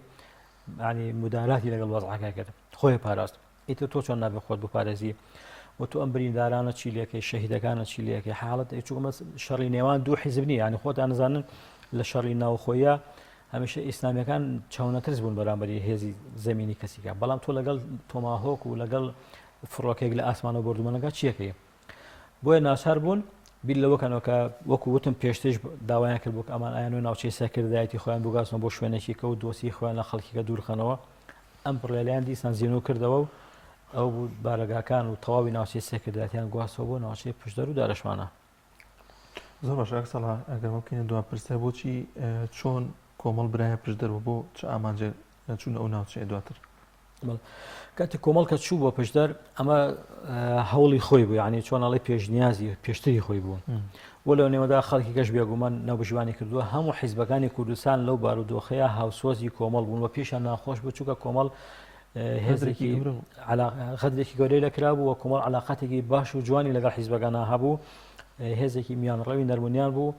Speaker 3: ینی مداراتی لەگەڵ وەزعەکە کرد خۆی پاراست ئیتر تۆ چۆن نابێ خۆت بپارێزی و تۆ ئەم بریندارانە چی لەکەی شەهیدەکانە چی لەکەی حاڵەت چوومە شەڕی نێوان دوو حیزب نییە ینی خۆتان نزانن لە شەڕی ناوخۆیە هەمیشە ئیسلامیەکان چاونەترس بوون بەرامبەری هێزی زەمینی کەسیکە بەڵام تۆ لەگەڵ تۆماهۆک و لەگەڵ فڕۆکێک لە ئاسمانەوە بردومەنەکە چیەکەی بۆیە ناچار بوون بیر لەوە کەنەوە کە وەکو وتم پێشتریش داوایان کرد بۆ ئەمان ئایان و ناوچەی سەرکردایەتی خۆیان بگازنەوە بۆ شوێنێکی کە و دۆسی خۆیان لە خەڵکیکە دوورخەنەوە ئەم بڕیاریان دیسان زینوو کردەوە و ئەو بارەگاکان و تەواوی ناوچەی سەرکردایەتیان گواستەوە بۆ ناوچەی پشدەر و دارەشمانە.
Speaker 2: زۆر باشە کاک سەڵاح ئەگەر ممکنە دوا پرسیار بۆچی چۆن کۆمەڵ برایە پشدەر و بۆ چ ئامانجێک چوونە ئەو ناوچەیە دواتر؟
Speaker 3: کاتێک کۆمەڵ کە چوو بۆ پشدەر ئەمە هەوڵی خۆی بوو یعنی چۆن ئەڵێ پێشنیازی پێشتری خۆی بوو و لەو نێوەدا خەڵکی کەش بێگومان ناوبژیوانی کردووە هەموو حیزبەکانی کوردستان لەو بارودۆخەیە هاوسۆزی کۆمەڵ بوون و پێشیان ناخۆش بوو چونکە کۆمەڵ هێزێکی غەدرێکی گەورەی لە کرابوو و کۆمەڵ علاقاتێکی باش و جوانی لەگەڵ حیزبەکانە هەبوو هێزێکی میانڕەوی نەرمونیان بوو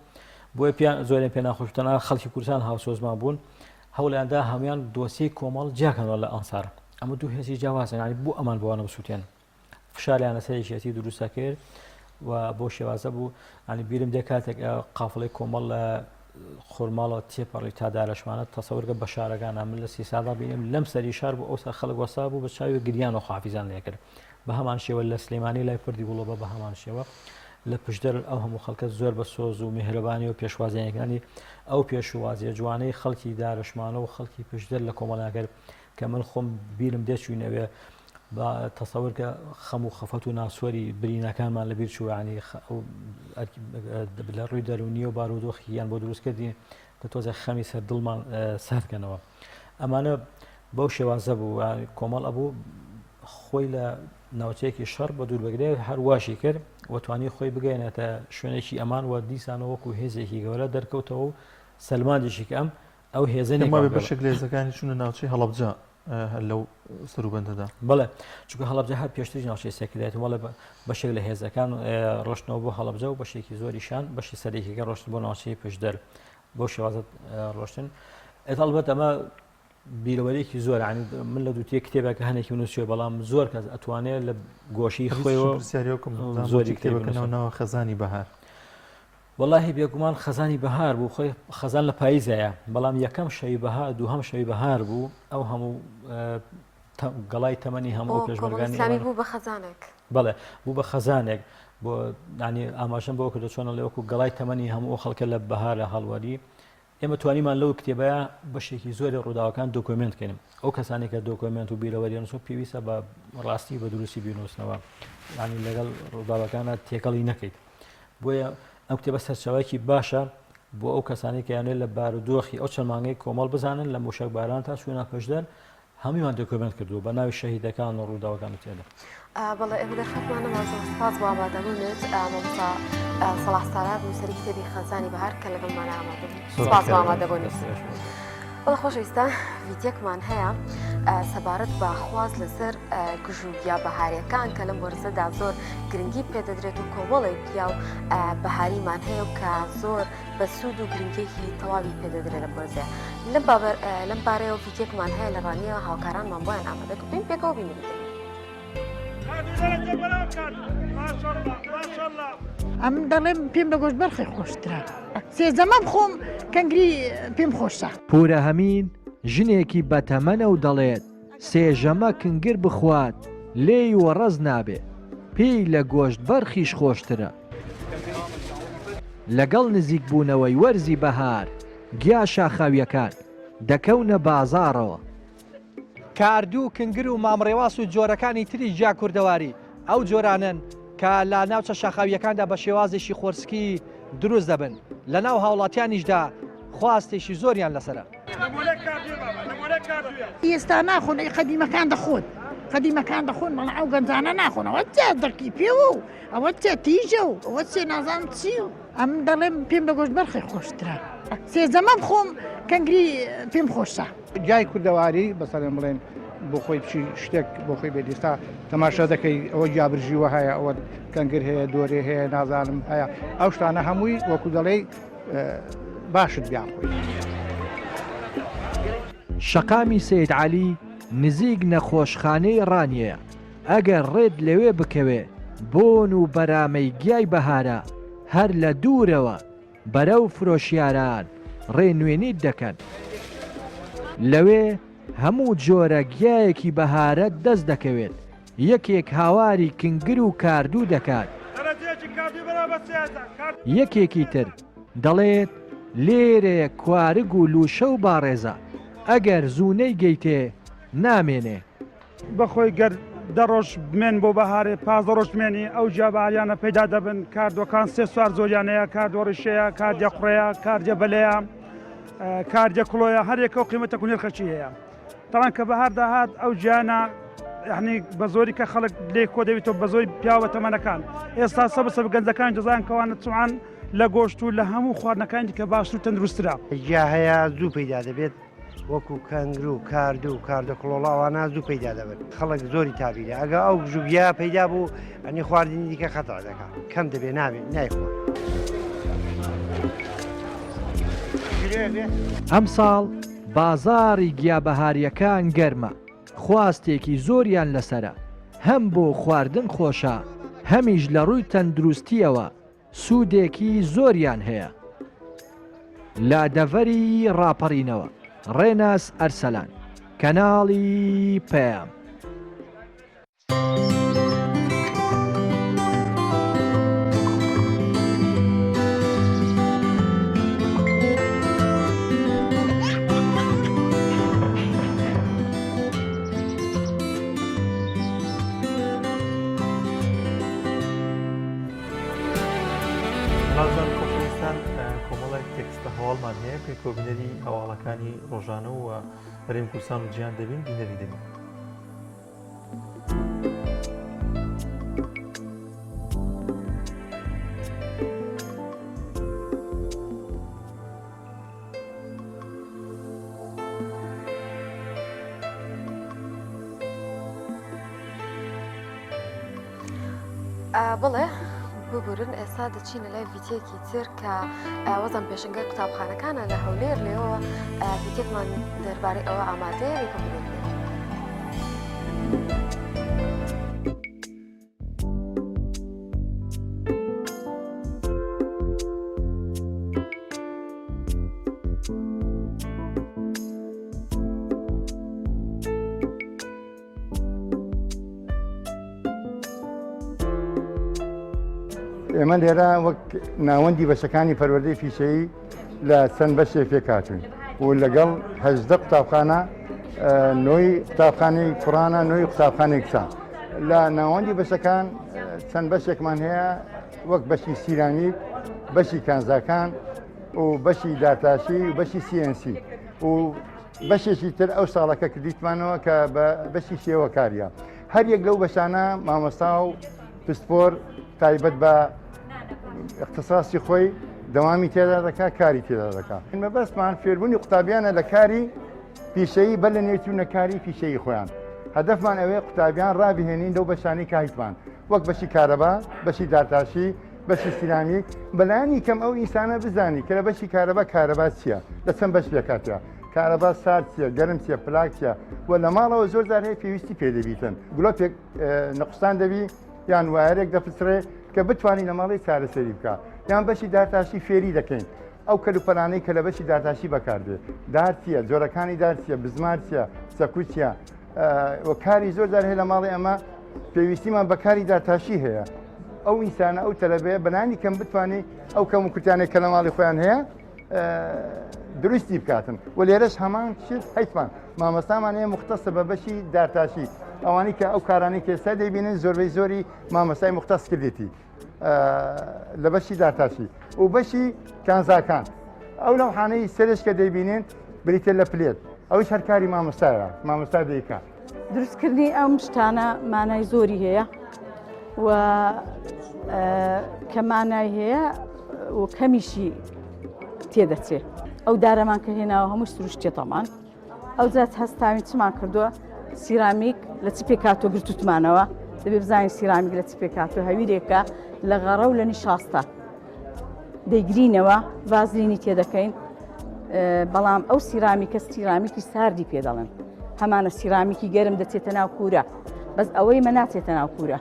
Speaker 3: بۆیە پیان زۆریان پێ ناخۆش تەنها خەڵکی کوردستان هاوسۆزمان بوون هەوڵیاندا هەموان دۆسیەی کۆمەڵ جیاکەنەوە لە ئەنسار ئەمە دوو هێزی جیاوازن یعنی بۆ ئەمان بۆوانە بسووتێن فشاریان لەسەر یەکێتی دروستە کرد و بۆ شێوازە بوو ینی بیرم دێ کاتێک قافڵی کۆمەڵ لە خورماڵەوە تێپەڕی تا دارەشمانە تەسەورگە بە شارەکانە من لە سیسادا بینیم لەم سەری شار بوو ئەو سەر خەڵک وەسا بوو بە چاوی گریان و خافیزان لێکرد بە هەمان شێوە لە سلێمانی لای پردی گوڵۆبە بە هەمان شێوە. لە پشدەر ئەو هەموو خەڵکە زۆر بە سۆز و میهرەبانی و پێشوازیەکانی ئەو پێشوازیە جوانەی خەڵکی دارشمانە و خەڵکی پشدەر لە کۆمەڵیان کرد کە من خۆم بیرم دێ چوینەوێ با تەسەور کە خەم و خەفەت و ناسۆری برینەکانمان لە بیر چوو ینی لە ڕووی دەرونی و بارودۆخیان بۆ دروست کردین کە تۆزێک خەمی سەر دڵمان سارد کەنەوە ئەمانە بەو شێوازە بوو کۆمەڵ ئەبوو خۆی لە ناوچەیەکی شەڕ بە دوور بگرێت هەر واشی کرد و توانی خۆی بگەێنێتە شوێنێکی ئەمان و دیسانەوە وەکو هێزێکی گەورە دەرکەوتەوە و سەلماندیشی کە ئەم ئەو هێزە
Speaker 2: نیە بەشێک لە هێزەکانی چوونە ناوچەی هەڵەبجە هەر لەو سەروبەندەدا.
Speaker 3: بەڵێ چونکە هەڵەبجە هەر پێشتریش ناوچەی سەرکردایەتی بەڵێ بەشێک لە هێزەکان ڕۆشتنەوە بۆ هەڵەبجە و بەشێکی زۆریشان بەشی سەرەکیەکە ڕۆشتن بۆ ناوچەی پشدەر بۆ شێوازە ڕۆشتن ئێت هەڵبەت ئەمە بیرەوەرێکی زۆر عنی من لە دووتێ کتێبێکە هەنێکی نووسیوە بەڵام زۆر کەس ئەتوانێت لە گۆشی خۆیەوە
Speaker 2: پرسیارێکم زۆری کتێبەکە ناوە خەزانی بەهار
Speaker 3: وەڵاهی بێگومان خەزانی بەهار بوو خۆی خەزان لە پاییزایە بەڵام یەکەم شەوی بەهار دووهەم شەوی بەهار بوو ئەو هەموو گەڵای تەمەنی هەموو پێشمەرگانی
Speaker 1: بوو بە خەزانێک
Speaker 3: بەڵێ بوو بە خەزانێک بۆ ینی ئاماژەم بۆ کردو چۆنە لێ وەکو گەڵای تەمەنی هەموو خەڵکە لە بەهارە هەڵوەری ئێمە توانیمان لەو کتێبەیە بەشێکی زۆری ڕووداوەکان دۆکۆمێنت کەین ئەو کەسانی کە دۆکۆمێنت و بیرەوەریان نووسن پێویستە بە ڕاستی بە دروستی بینووسنەوە ینی لەگەڵ ڕووداوەکانە تێکەڵی نەکەیت بۆیە ئەم کتێبە سەرچاوەیەکی باشە بۆ ئەو کەسانەی کە یانێ لە بارودۆخی ئەو چەند مانگەی کۆمەڵ بزانن لە موشەک باران تا چوونە پشدەر هەموویمان دۆکۆمێنت کردووە بە ناوی شەهیدەکان و ڕووداوەکان و تێدا.
Speaker 1: بەڵێ ئێمە دەرفەتمان نەما زۆر سپاس بۆ ئامادەبوونت مامۆستا سەڵاح سالار نووسەری کتێبی خەزانی بەهار کە لەگەڵمان ئامادە بوو سپاس بۆ ئامادەبوونت. بەڵێ خۆشەویستان ڤیدیۆکمان هەیە سەبارەت بە خواست لەسەر گژوگیا بەهاریەکان کە لەم وەرزەدا زۆر گرنگی پێدەدرێت و کۆمەڵێک گیا و بەهاریمان هەیە و کە زۆر بە سوود و گرنگێکی تەواوی پێدەدرێت لەم وەرزەیە لەم بابەر لەم بارەیەوە ڤیدیۆکمان هەیە لە ڕانیەوە هاوکارانمان بۆیان ئامادە کردوین پێکەوە بینی
Speaker 4: ئەمن دەڵێم پێم لە گۆشت بەرخی خۆشترە سێزەمە بخۆم کەنگری پێم خۆشە.
Speaker 5: پورە هەمین ژنێکی بەتەمەنە و دەڵێت، سێژەمە کنگر بخوات لێی وەڕەز نابێ، پێی لە گۆشت بەرخیش خۆشترە. لەگەڵ نزیکبوونەوەی وەرزی بەهار، گیا شاخاوییەکان دەکەونە بازاڕەوە.
Speaker 6: کاردوو و کنگر و مامڕێواس و جۆرەکانی تری گیا کوردەواری ئەو جۆرانەن کە لە ناوچە شاخاوییەکاندا بە شێوازێکی خۆرسکی دروست دەبن، لە ناو هاوڵاتیانیشدا خواستێکی زۆریان لەسەرە.
Speaker 4: ئێستا ناخۆن ئەی قەدیمەکان دەخۆن قەدیمەکان دەخۆن بەڵام ئەو گەنجانە ناخۆن ئەوە چە دڕکی پێوە و ئەوە چە تیژە و ئەوە چێ نازانم چی و ئەمن دەڵێم پێم لە گۆشت بەرخی خۆشترە سێزەمە بخۆم کەنگری پێم خۆشە.
Speaker 7: گیای کوردەواری بەسەرێن بڵێن بۆ خۆی بچی شتێک بۆ خۆی بێت ئێستا تەماشا دەکەی ئەوە گیابرژیوە هەیە ئەوە کەنگر هەیە دۆرێ هەیە نازانم هەیە ئەو شتانە هەمووی وەکو دەڵێی باشت بیان خۆی.
Speaker 5: شەقامی سەید عەلی نزیک نەخۆشخانەی ڕانیەیە، ئەگەر ڕێت لەوێ بکەوێ بۆن و بەرامەی گیای بەهارە هەر لە دوورەوە بەرەو فرۆشیاران ڕێنوێنیت دەکەن. لەوێ هەموو جۆرە گیایەکی بەهارەت دەست دەکەوێت، یەکێک هاواری کنگر و کاردوو دەکات، یەکێکی تر دەڵێت لێرەیە کوارگ و لووشە و باڕێزە، ئەگەر زوو نەیگەیتێ نامێنێ.
Speaker 8: بەخۆی گەر دە ڕۆژ بمێن بۆ بەهارێ 15 ڕۆژ بمێنی ئەو جیاباریانە پەیدا دەبن کاردۆکان سێ سوار زۆریان هەیە کاردۆ ڕیشەیە کاردە قڕەیە کاردە بەلەیە کاردە کڵۆیە هەر یەکە و قیمەتە و نرخەکی هەیە تەوان کە بەهار داهات ئەو گیانە یعنی بە زۆری کە خەڵک لێ کۆ دەبێتەوە بە زۆری پیاوە تەمەنەکان ئێستا سە بەسە گەنجەکان دەزان کەوانە چوان لە گۆشت و لە هەموو خواردنەکانی کە باشتر و تەندروسترە.
Speaker 9: گیا هەیە زوو پەیدا دەبێت وەکو کەنگر و کاردو و کاردە کڵۆڵە ئەوانە زوو پەیدا دەبن خەڵک زۆری تابیرە ئەگە ئەو گژوگیا پەیدا بوو ئەنی خواردنی دیکە خەتا دەکا کەم دەبێ نابێ نایخۆن.
Speaker 5: ئەمساڵ بازاڕی گیا بەهارییەکان گەرمە، خواستێکی زۆریان لەسەرە، هەم بۆ خواردن خۆشە، هەمیش لەڕووی تەندروستییەوە سوودێکی زۆریان هەیە. لە دەڤەری ڕاپەڕینەوە، ڕێناس ئەرسەلان، کەناڵی پەیام.
Speaker 2: هەواڵمان هەیە پێکەوە بینەری هەواڵەکانی ڕۆژانە و هەرێم کوردستان و جیهان دەبین بینەری دەبین.
Speaker 1: بڵێ ببورن ئێستا دەچینە لای ڤیتیەکی تر کە وەزم پێشنگای قوتابخانەکانە لە هەولێر لێەوە ڤیتێکمان دەربارەی ئەوە ئامادەیە لێکە ببینێت.
Speaker 7: ئێمە لێرە وەک ناوەندی بەشەکانی پەروەردەی پیشەیی لە چەند بەشێک پێکهاتوین و لەگەڵ هەژدە قوتابخانە نۆی قوتابخانەی کوڕانە نۆی قوتابخانەی کچان لە ناوەندی بەشەکان چەند بەشێکمان هەیە وەک بەشی سیرامیک بەشی کانزاکان و بەشی دارتاشی و بەشی CNC و بەشێکی تر ئەو ساڵەکە کردیتمانەوە کە بە بەشی شێوەکاریە هەر یەک لەو بەشانە مامۆستا و پسپۆر تایبەت بە اختصاصی خۆی دەوامی تێدا دەکا کاری تێدا دەکا مەبەستمان فێربوونی قوتابیانە لە کاری پیشەیی بەر لە نێوچوونە کاری پیشەیی خۆیان هەدەفمان ئەوەیە قوتابیان ڕابهێنین لەو بەشانەی کە هیتمان وەک بەشی کارەبا بەشی دارتاشی بەشی سیرامیک بەلایەنی کەم ئەو ئینسانە بزانی کە لە بەشی کارەبا کارەبا چییە لە چەند بەش پێکاتە کارەبا سارد چییە گەرم چییە پلاک چییە و لە ماڵەوە زۆر جار هەیە پێویستی پێ دەبیتن گلۆپێک نقصان دەبی یان وایەرێک دەپچڕێ کە بتوانین لە ماڵی چارەسەری بکە یان بەشی دارتاشی فێری دەکەین ئەو کەلوپەلانەی کە لە بەشی دارتاشی بەکاردێ دار چییە جۆرەکانی دار چییە بزمار چییە چەکو چییە و کاری زۆر جار هەیە لە ماڵی ئەمە پێویستیمان بە کاری دارتاشی هەیە ئەو ئینسانە ئەو تەلەبەیە بەلانی کەم بتوانێت ئەو کەم و کورتانێک کە لە ماڵی خۆیان هەیە دروستی بکاتن و لێرەش هەمان شت هەیتمان مامۆستامان هەیە مختصە بە بەشی دارتاشی ئەوانەی کە ئەو کارانەی کە ئێستا دەیبینن زۆربەی زۆری مامۆستای مختص کردێتی لە بەشی دارتاشی و بەشی کانزاکان ئەو لەوحانەی سەرش کە دەیبینن بریتە لە پلێت ئەوش هەر کاری مامۆستایە مامۆستا دەیکا
Speaker 10: دروستکردنی ئەم شتانە مانای زۆری هەیە و کە مانای هەیە و کەمیشی تێدەچێ ئەو دارەمان کە هێناوە هەموو سروشتێ تەمان ئەوجا هەستاوین چمان کردووە سیرامیک لە چ پێکاتۆ گرتوتمانەوە دەبێ بزانین سیرامیک لە چ پێکاتۆ هەویرێکە لە غەڕە و لە نیشاستە دەیگرینەوە ڤازلینی تێدەکەین بەڵام ئەو سیرامیکە سیرامیکی ساردی پێ دەڵێن هەمانە سیرامیکی گەرم دەچێتە ناو کوورە بەس ئەوەی مە ناچێتە ناو کوورە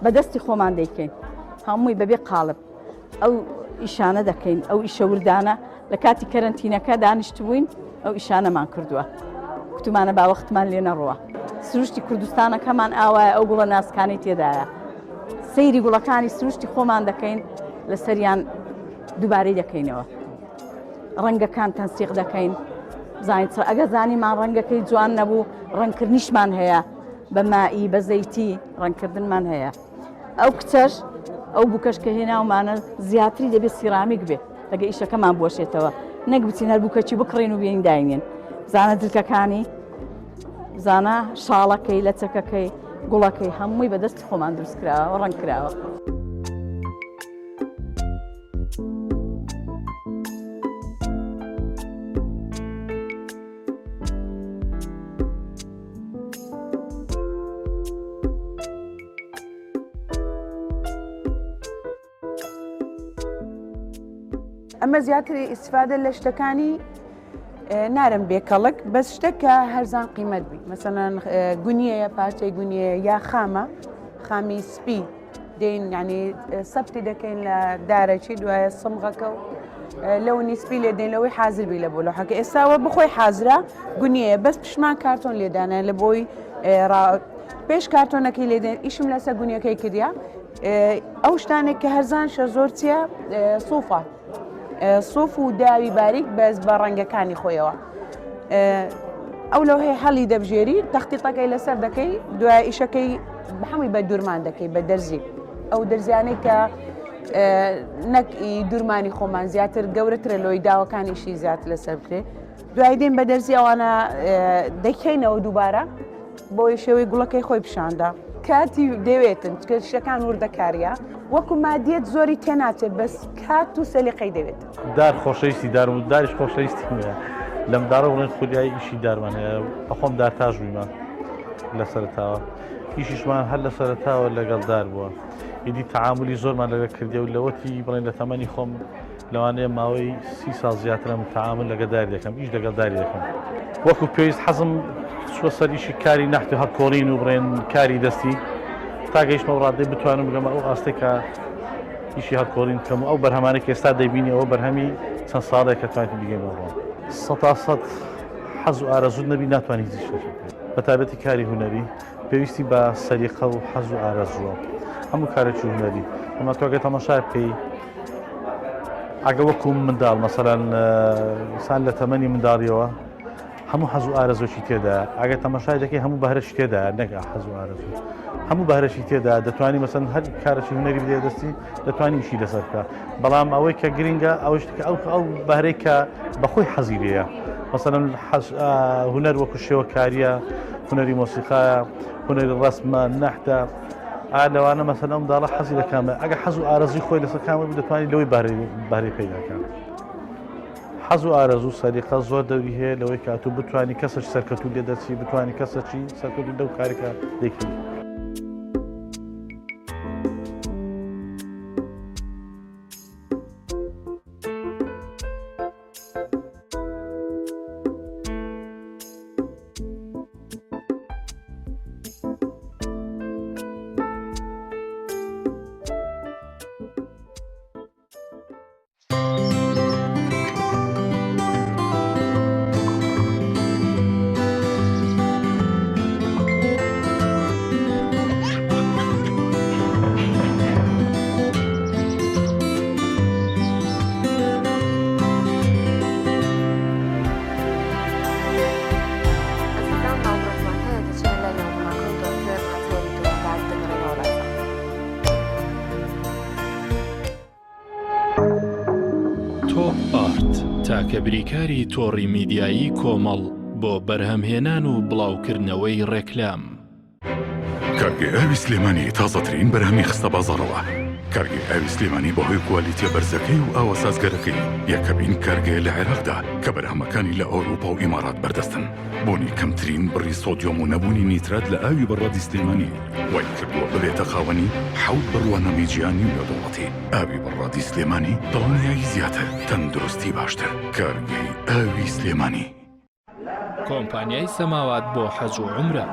Speaker 10: بەدەستی خۆمان دەیکەین هەمووی بەبێ قاڵب ئەو ئیشانە دەکەین ئەو ئیشە وردانە لە کاتی کەرەنتینەکە دانیشتبووین ئەو ئیشانەمان کردووە کوتمانە با وەختمان لێ نەڕوە سروشتی کوردستانەکەمان ئاوایە ئەو گوڵە ناسکانەی تێدایە سەیری گوڵەکانی سروشتی خۆمان دەکەین لەسەریان دووبارەی دەکەینەوە ڕەنگەکان تەنسیق دەکەین زانین ئەگە زانیمان ڕەنگەکەی جوان نەبوو ڕەنگکردنیشمان هەیە بە مائی بە زەیتی ڕەنگکردنمان هەیە ئەو کچەش ئەو بووکەش کە هێناومانە زیاتری دەبێت سیرامیک بێ لەگە ئیشەکەمان بوەشێتەوە نەک بچین هەر بووکەچی بکڕین و بێین داینێن زانە جلکەکانی زانا شاڵەکەی لەچەکەکەی گوڵەکەی هەمووی بەدەستی خۆمان دروست کراوە ڕەنگ کراوە.
Speaker 11: ئەمە زیاتر ئیسفادە لە شتەکانی نارم بێ کەڵک بەس شتە کە هەرزان قیمەت بی مەسەلەن گونیەیە پارچەی گونیەیە یا خامە خامی سپی دێن ینی سەبتی دەکەین لە دارەکی دوایە سمغەکە و لەو نیسپی لێ دێن لەوەی حاضر بی لە بۆ لەحەکە ئێستاوە بخۆی حازرە گونیەیە بەس پشمان کارتۆن لێدانە لە بۆی پێش کارتۆنەکەی لێدێن ئیشم لەسەر گونیەکەی کردیا ئەو شتانێک کە هەرزان شە زۆر چییە سوفە سوف و داوی باریک بەس بە ڕەنگەکانی خۆیەوە ئەو لەو هەیە هەڵی دەبژێری تەختیقەکەی لەسەر دەکەی دوای ئیشەکەی هەمووی بە دوورمان دەکەی بە دەرزی ئەو دەرزیانەی کە. نەک ئی دورمانی خۆمان زیاتر گەورەترە لۆی داوەکانیشی زیاتر لەسەر بکرێ دوای دێن بە دەرزی ئەوانە دەکەینەوە دووبارە بۆی شێوەی گوڵەکەی خۆی پیشاندا کاتی دەوێتن چکە شتەکان وردەکاریە وەکو مادیەت زۆری تێناچێت بەس کات و سەلیقەی دەوێت.
Speaker 12: دار خۆشەویستی دار و داریش خۆشەویستی هەیە لەم دارە بڵێن خولیای ئیشی دارمان هەیە بەخۆم دارتاش بوویمە لە سەرتاوە ئیشیشمان هەر لە سەرتاوە لەگەڵ دار بووە ئیدی تەعاملی زۆرمان لەگە کردی و لەوەتی بڵێن لە تەمەنی خۆم لەوانەیە ماوەی سی ساڵ زیاترە من تەعامل لەگە داری دەکەم ئیش لەگەڵ داری دەکەم وەکو پێویست حەزم چوە سەر ئیشی کاری نەحت و هەڵکۆڵین و بڵێن کاری دەستی تا گەیشتمە ئەو ڕادەی بتوانم بگەمە ئەو ئاستەی کە ئیشی هەڵکۆڵین بکەم و ئەو بەرهەمانەی کە ئێستا دەیبینی ئەوە بەرهەمی چەند ساڵێک کە توانیتم بیگەینەوە ڕۆم سەتا سەد حەز و ئارەزوت نەبی ناتوانانی هیچ شتێک بکەیت بە تایبەتی کاری هونەری پێویستی بە سەلیقە و حەز و ئارەزووە هەموو کارێکی هونەری ئەمە تۆ ئەگەر تەماشا بکەی ئەگە وەکو منداڵ مەسەلەن ئینسان لە تەمەنی منداڵیەوە هەموو حەز و ئارەزووی تێدا ئەگەر تەماشای دەکەی هەموو بەهرەشی تێدا نەگا حەز و ئارەزوو هەموو بەهرەشی تێدا دەتوانی مەسەن هەر کارێکی هونەری بدێ دەستی دەتوانی ئیشی لەسەر بکە بەڵام ئەوەی کە گرنگە ئەوش کە ئەو ئەو بەهرەی کە بەخۆی حەزی لێیە مەسەلەن هونەر وەکو شێوەکاریە هونەری مۆسیقایە هونەری ڕەسمە نەحتە ئا لەوانە مەسەلەن ئەو منداڵە حەزی لە کامە ئەگە حەز و ئارەزوی خۆی لەسەر کامە بوو دەتوانانی لەوەی بەهرەی پەیدا کات حەز و ئارەزوو سەلیقە زۆر دەوری هەیە لەوەی کە ئەتوو بتوانی کەسێکی سەرکەوتوو لێ دەرچی بتوانی کەسێکی سەرکەوتوو لەو کارێکە دەیکەی.
Speaker 1: ئەزیزان ماوەمان هەیە دەچینە لای ناوبڕاکە و دواتر تەوەری دووەم دەگەڕێنەوە لایتان.
Speaker 13: تۆپ ئارت تاکە بریکاری تۆڕی میدیایی کۆمەڵ بۆ بەرهەمهێنان و بڵاوکردنەوەی ڕێکلام.
Speaker 14: کارگەی ئاوی سلێمانی تازەترین بەرهەمی خستە بازاڕەوە. کارگەی ئاوی سلێمانی بەهۆی کوالیتیە بەرزەکەی و ئاوە سازگەرەکەی یەکەمین کارگەیە لە عێراقدا کە بەرهەمەکانی لە ئەوروپا و ئیمارات بەردەستن. بوونی کەمترین بڕی سۆدیۆم و نەبوونی نیترات لە ئاوی بەڕادی سلێمانی وای کردووە ببێتە خاوەنی حەوت بڕوانامەی جیهانی و نێودەوڵەتی. ئاوی بەڕادی سلێمانی دڵنیایی زیاتر، تەندروستی باشتر. کارگەی ئاوی سلێمانی.
Speaker 13: کۆمپانیای سەماوات بۆ حەج و عومرە.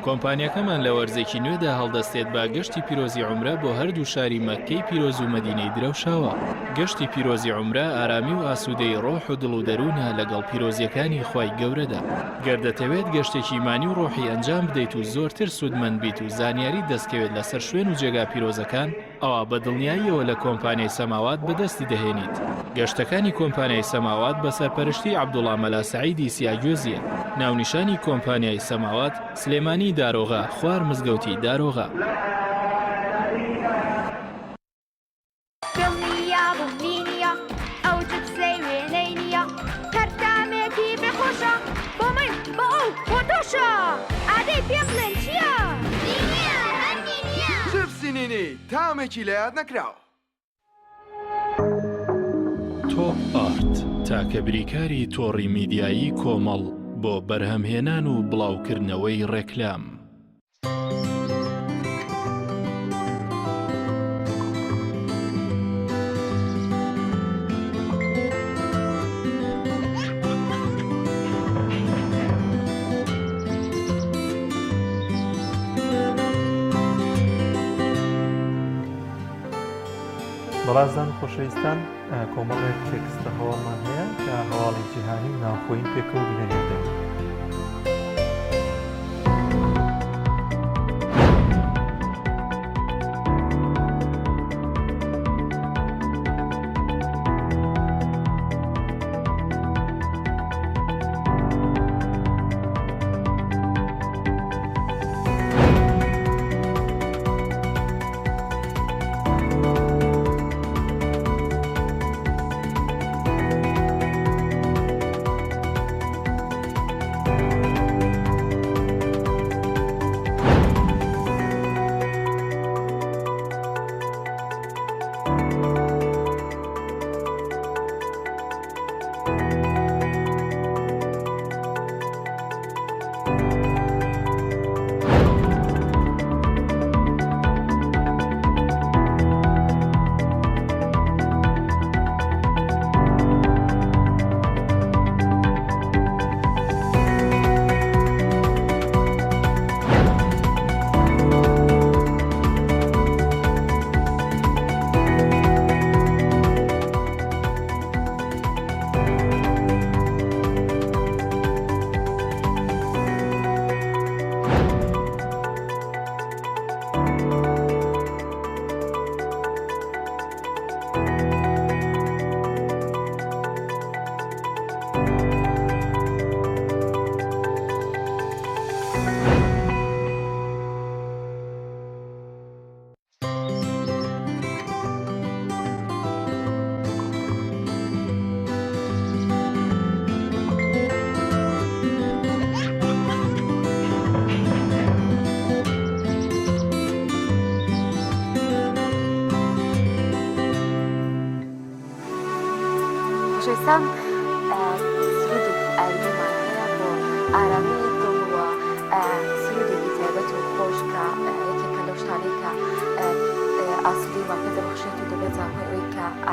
Speaker 13: کۆمپانیاکەمان لە وەرزێکی نوێدا هەڵدەستێت بە گەشتی پیرۆزی عومرە بۆ هەردوو شاری مەککەی پیرۆز و مەدینەی درەوشاوە. گەشتی پیرۆزی عومرە ئارامی و ئاسوودەیی ڕۆح و دڵ و دەروونە لەگەڵ پیرۆزییەکانی خوای گەورەدا. گەر دەتەوێت گەشتێکی ئیمانی و ڕۆحی ئەنجام بدەیت و زۆرتر سوودمەند بیت و زانیاریت دەستکەوێت لەسەر شوێن و جێگا پیرۆزەکان، ئەوا بە دڵنیاییەوە لە کۆمپانیای سەماوات بەدەستی دەهێنیت. گەشتەکانی کۆمپانیای سەماوات بە سەرپەرشتی عەبدوڵا مەلا سەعیدی سیاگوێزییە. ناونیشانی کۆمپانیای سەماوات، سلێمانی دارۆغا، خوار مزگەوتی دارۆغا.
Speaker 15: دڵنیابووم لینیە ئەو جپسەی وێنەی نییە هەر تامێکی بێخۆشە بۆ من بۆ ئەو بۆ تۆشە ئادەی پێم بڵێن چییە؟ نینیە هەر نینیە.
Speaker 16: چپسی نینی تامێکی لەیاد نەکراو.
Speaker 13: تۆپ ئارت تاکە بریکاری تۆڕی میدیایی کۆمەڵ بۆ بەرهەمهێنان و بڵاوکردنەوەی ڕێکلام.
Speaker 2: بەڕازان خۆشەویستان کۆمەڵێک تێکستە هەواڵمان هەیە کە هەواڵی جیهانی و ناوخۆیی پێکەوە بینەریان دەبین.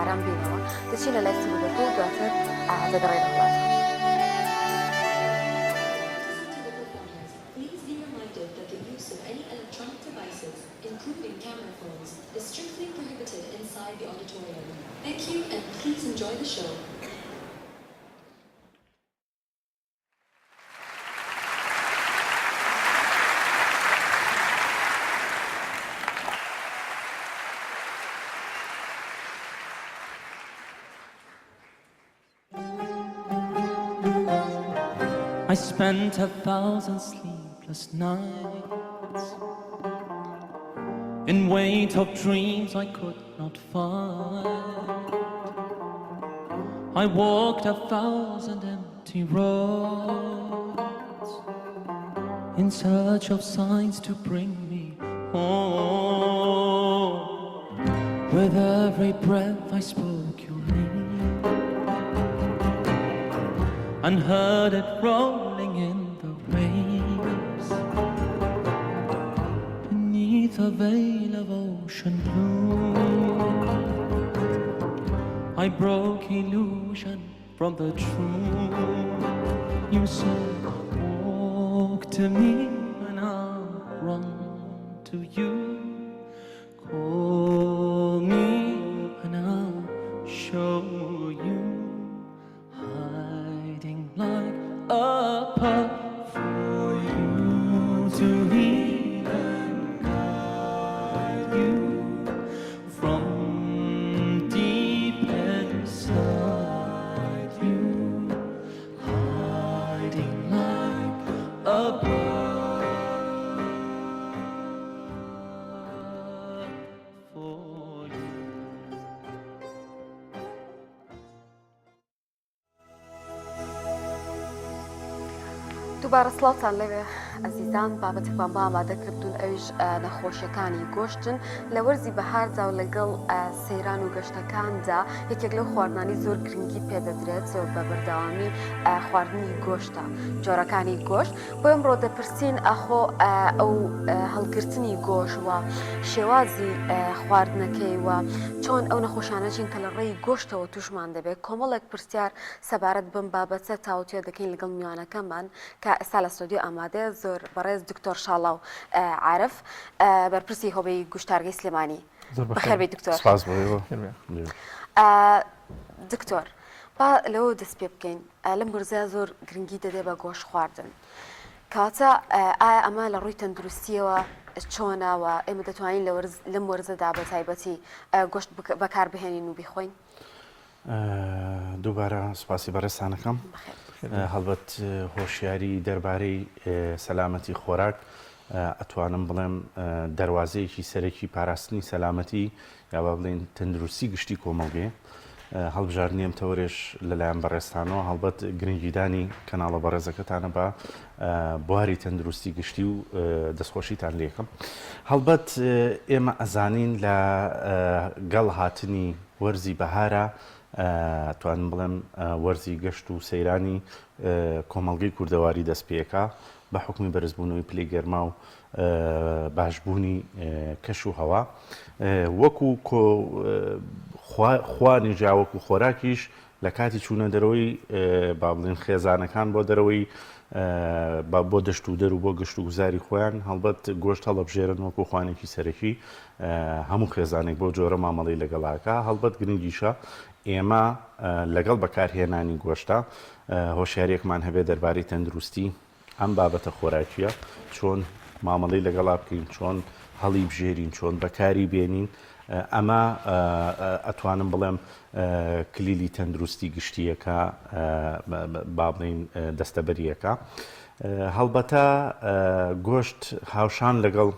Speaker 1: ئارام بینەوە دەچینە لای سرودەکە و دواتر دەگەڕێینەوە لاتان.
Speaker 17: I spent a thousand sleepless nights In wait of dreams I could not find I walked a thousand empty roads In search of signs to bring me home With every breath I spoke your name And heard it rolling in the waves Beneath a veil of ocean blue I broke illusion from the truth You said, walk to me and I'll run to you Call me and I'll show you Hiding like a pearl for you to heal and guide you From deep inside you Hiding like a pearl for you.
Speaker 1: دووبارە سڵاوتان لەوێ ئەزیزان بابەتێکمان بۆ ئامادەکردوون ئەویش نەخۆشیەکانی گۆشتن لە وەرزی بەهاردا و لەگەڵ سەیران و گەشتەکاندا یەکێک لەو خواردنانی زۆر گرنگی پێدەدرێت زۆر بە بەردەوامی خواردنی گۆشتە جۆرەکانی گۆشت بۆ ئەمڕۆ دەپرسین ئاخۆ ئەو هەڵگرتنی گۆش و شێوازی خواردنەکەی و چۆن ئەو نەخۆشانە چین کە لە ڕێی گۆشتەوە توشمان دەبێت کۆمەڵێک پرسیار سەبارەت بەم بابەتە تاوتوێ دەکەین لەگەڵ میوانەکەمان کە ئێستا لە ستۆدیۆ ئامادەیە زۆر بەڕێز دکتۆر شاڵاو عارف بەرپرسی هۆبەی گوشتارگەی سلێمانی بەخێربێی دکتۆر.
Speaker 18: سپاس بۆ ئێوە.
Speaker 1: دکتۆر با لەوە دەست پێ بکەین لەم وەرزە زۆر گرنگی دەدێ بە گۆشت خواردن کەواتە ئایا ئەمە لە ڕووی تەندروستیەوە چۆنە و ئێمە دەتوانین لە وەرز لەم وەرزەدا بە تایبەتی گۆشت بەکار بهێنین و بیخۆین؟
Speaker 18: دووبارە سوپاسی بەڕێزتانەکەم. هەڵبەت هۆشیاری دەربارەی سەلامەتی خۆراک ئەتوانم بڵێم دەروازەیەکی سەرەکی پاراستنی سەلامەتی یا با بڵێین تەندروستی گشتی کۆمەڵگەیە. هەڵبژاردنی ئەم تەوەرێش لەلایەن بەڕێزتانەوە هەڵبەت گرنگیدانی کەناڵە بەڕێزەکەتانە بە بواری تەندروستی گشتی و دەستخۆشیتان لێکەم. هەڵبەت ئێمە ئەزانین لە گەڵ هاتنی وەرزی بەهارە توانم بڵێم وەرزی گەشت و سەیرانی کۆمەڵگەی کوردەواری دەست پێکا بە حوکمی بەرزبوونەوەی پلەی گەرما و باشبوونی کەش و هەوا وەکو خوانی جا وەکو خۆراکیش لە کاتی چوونە دەرەوەی با بڵێن خێزانەکان بۆ دەرەوەی بۆ دەشت و دەر و بۆ گەشت و گوزاری خۆیان هەڵبەت گۆشت هەڵەبژێرن وەکو خوانێکی سەرەکی هەموو خێزانێک بۆ جۆرە مامەڵەی لەگەڵاکە هەڵبەت گرنگیشە ئێمە لەگەڵ بەکارهێنانی گۆشتە هۆشیاریەکمان هەبێت دەربارەی تەندروستی ئەم بابەتە خۆراکیە چۆن مامەڵەی لەگەڵا بکەین چۆن هەڵی بژێرین چۆن بەکاری بێنین ئەمە ئەتوانم بڵێم کلیلی تەندروستی گشتیەکە با بڵین دەستەبەریەکە هەڵبەتە گۆشت هاوشان لەگەڵ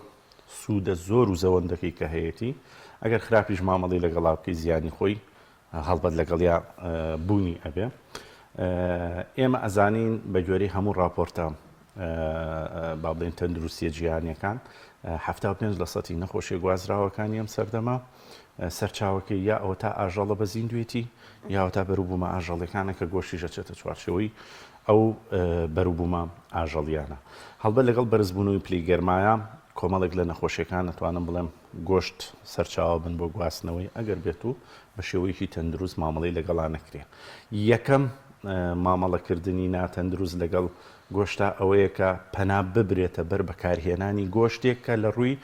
Speaker 18: سوودە زۆر و زەوەندەکەی کە هەیەی ئەگەر خراپیش مامەڵی لەگەڵا بکەی زیانی خۆی هەڵبەت لەگەڵیا بوونی ئەبێ. ئێمە ئەزانین بە گوێرەی هەموو ڕاپۆرتە با بڵێین تەندروستیە جیهانیەکان 75 لە سەتی نەخۆشیە گوازراوەکانی ئەم سەردەمە سەرچاوەکەی یا ئەوە تا ئاژەڵە بە زیندوێتی یاوە تا بەروبوومە ئاژەڵەکانە کە گۆشتیش ئەچێتە چوارچێوەی ئەو بەروبوومە ئاژەڵیانە. هەڵبەت لەگەڵ بەرزبوونەوەی پلەی گەرمایە کۆمەڵێک لە نەخۆشیەکان ئەتوانم بڵێم. گۆشت سەرچاوە بن بۆ گواستنەوەی ئەگەر بێت و بە شێوەیەکی تەندروست مامەڵەی لەگەڵا نەکرێ. یەکەم مامەڵەکردنی ناتەندروست لەگەڵ گۆشتا ئەوەیە کە پەنا ببرێتە بەر بەکارهێنانی گۆشتێک کە لە ڕووی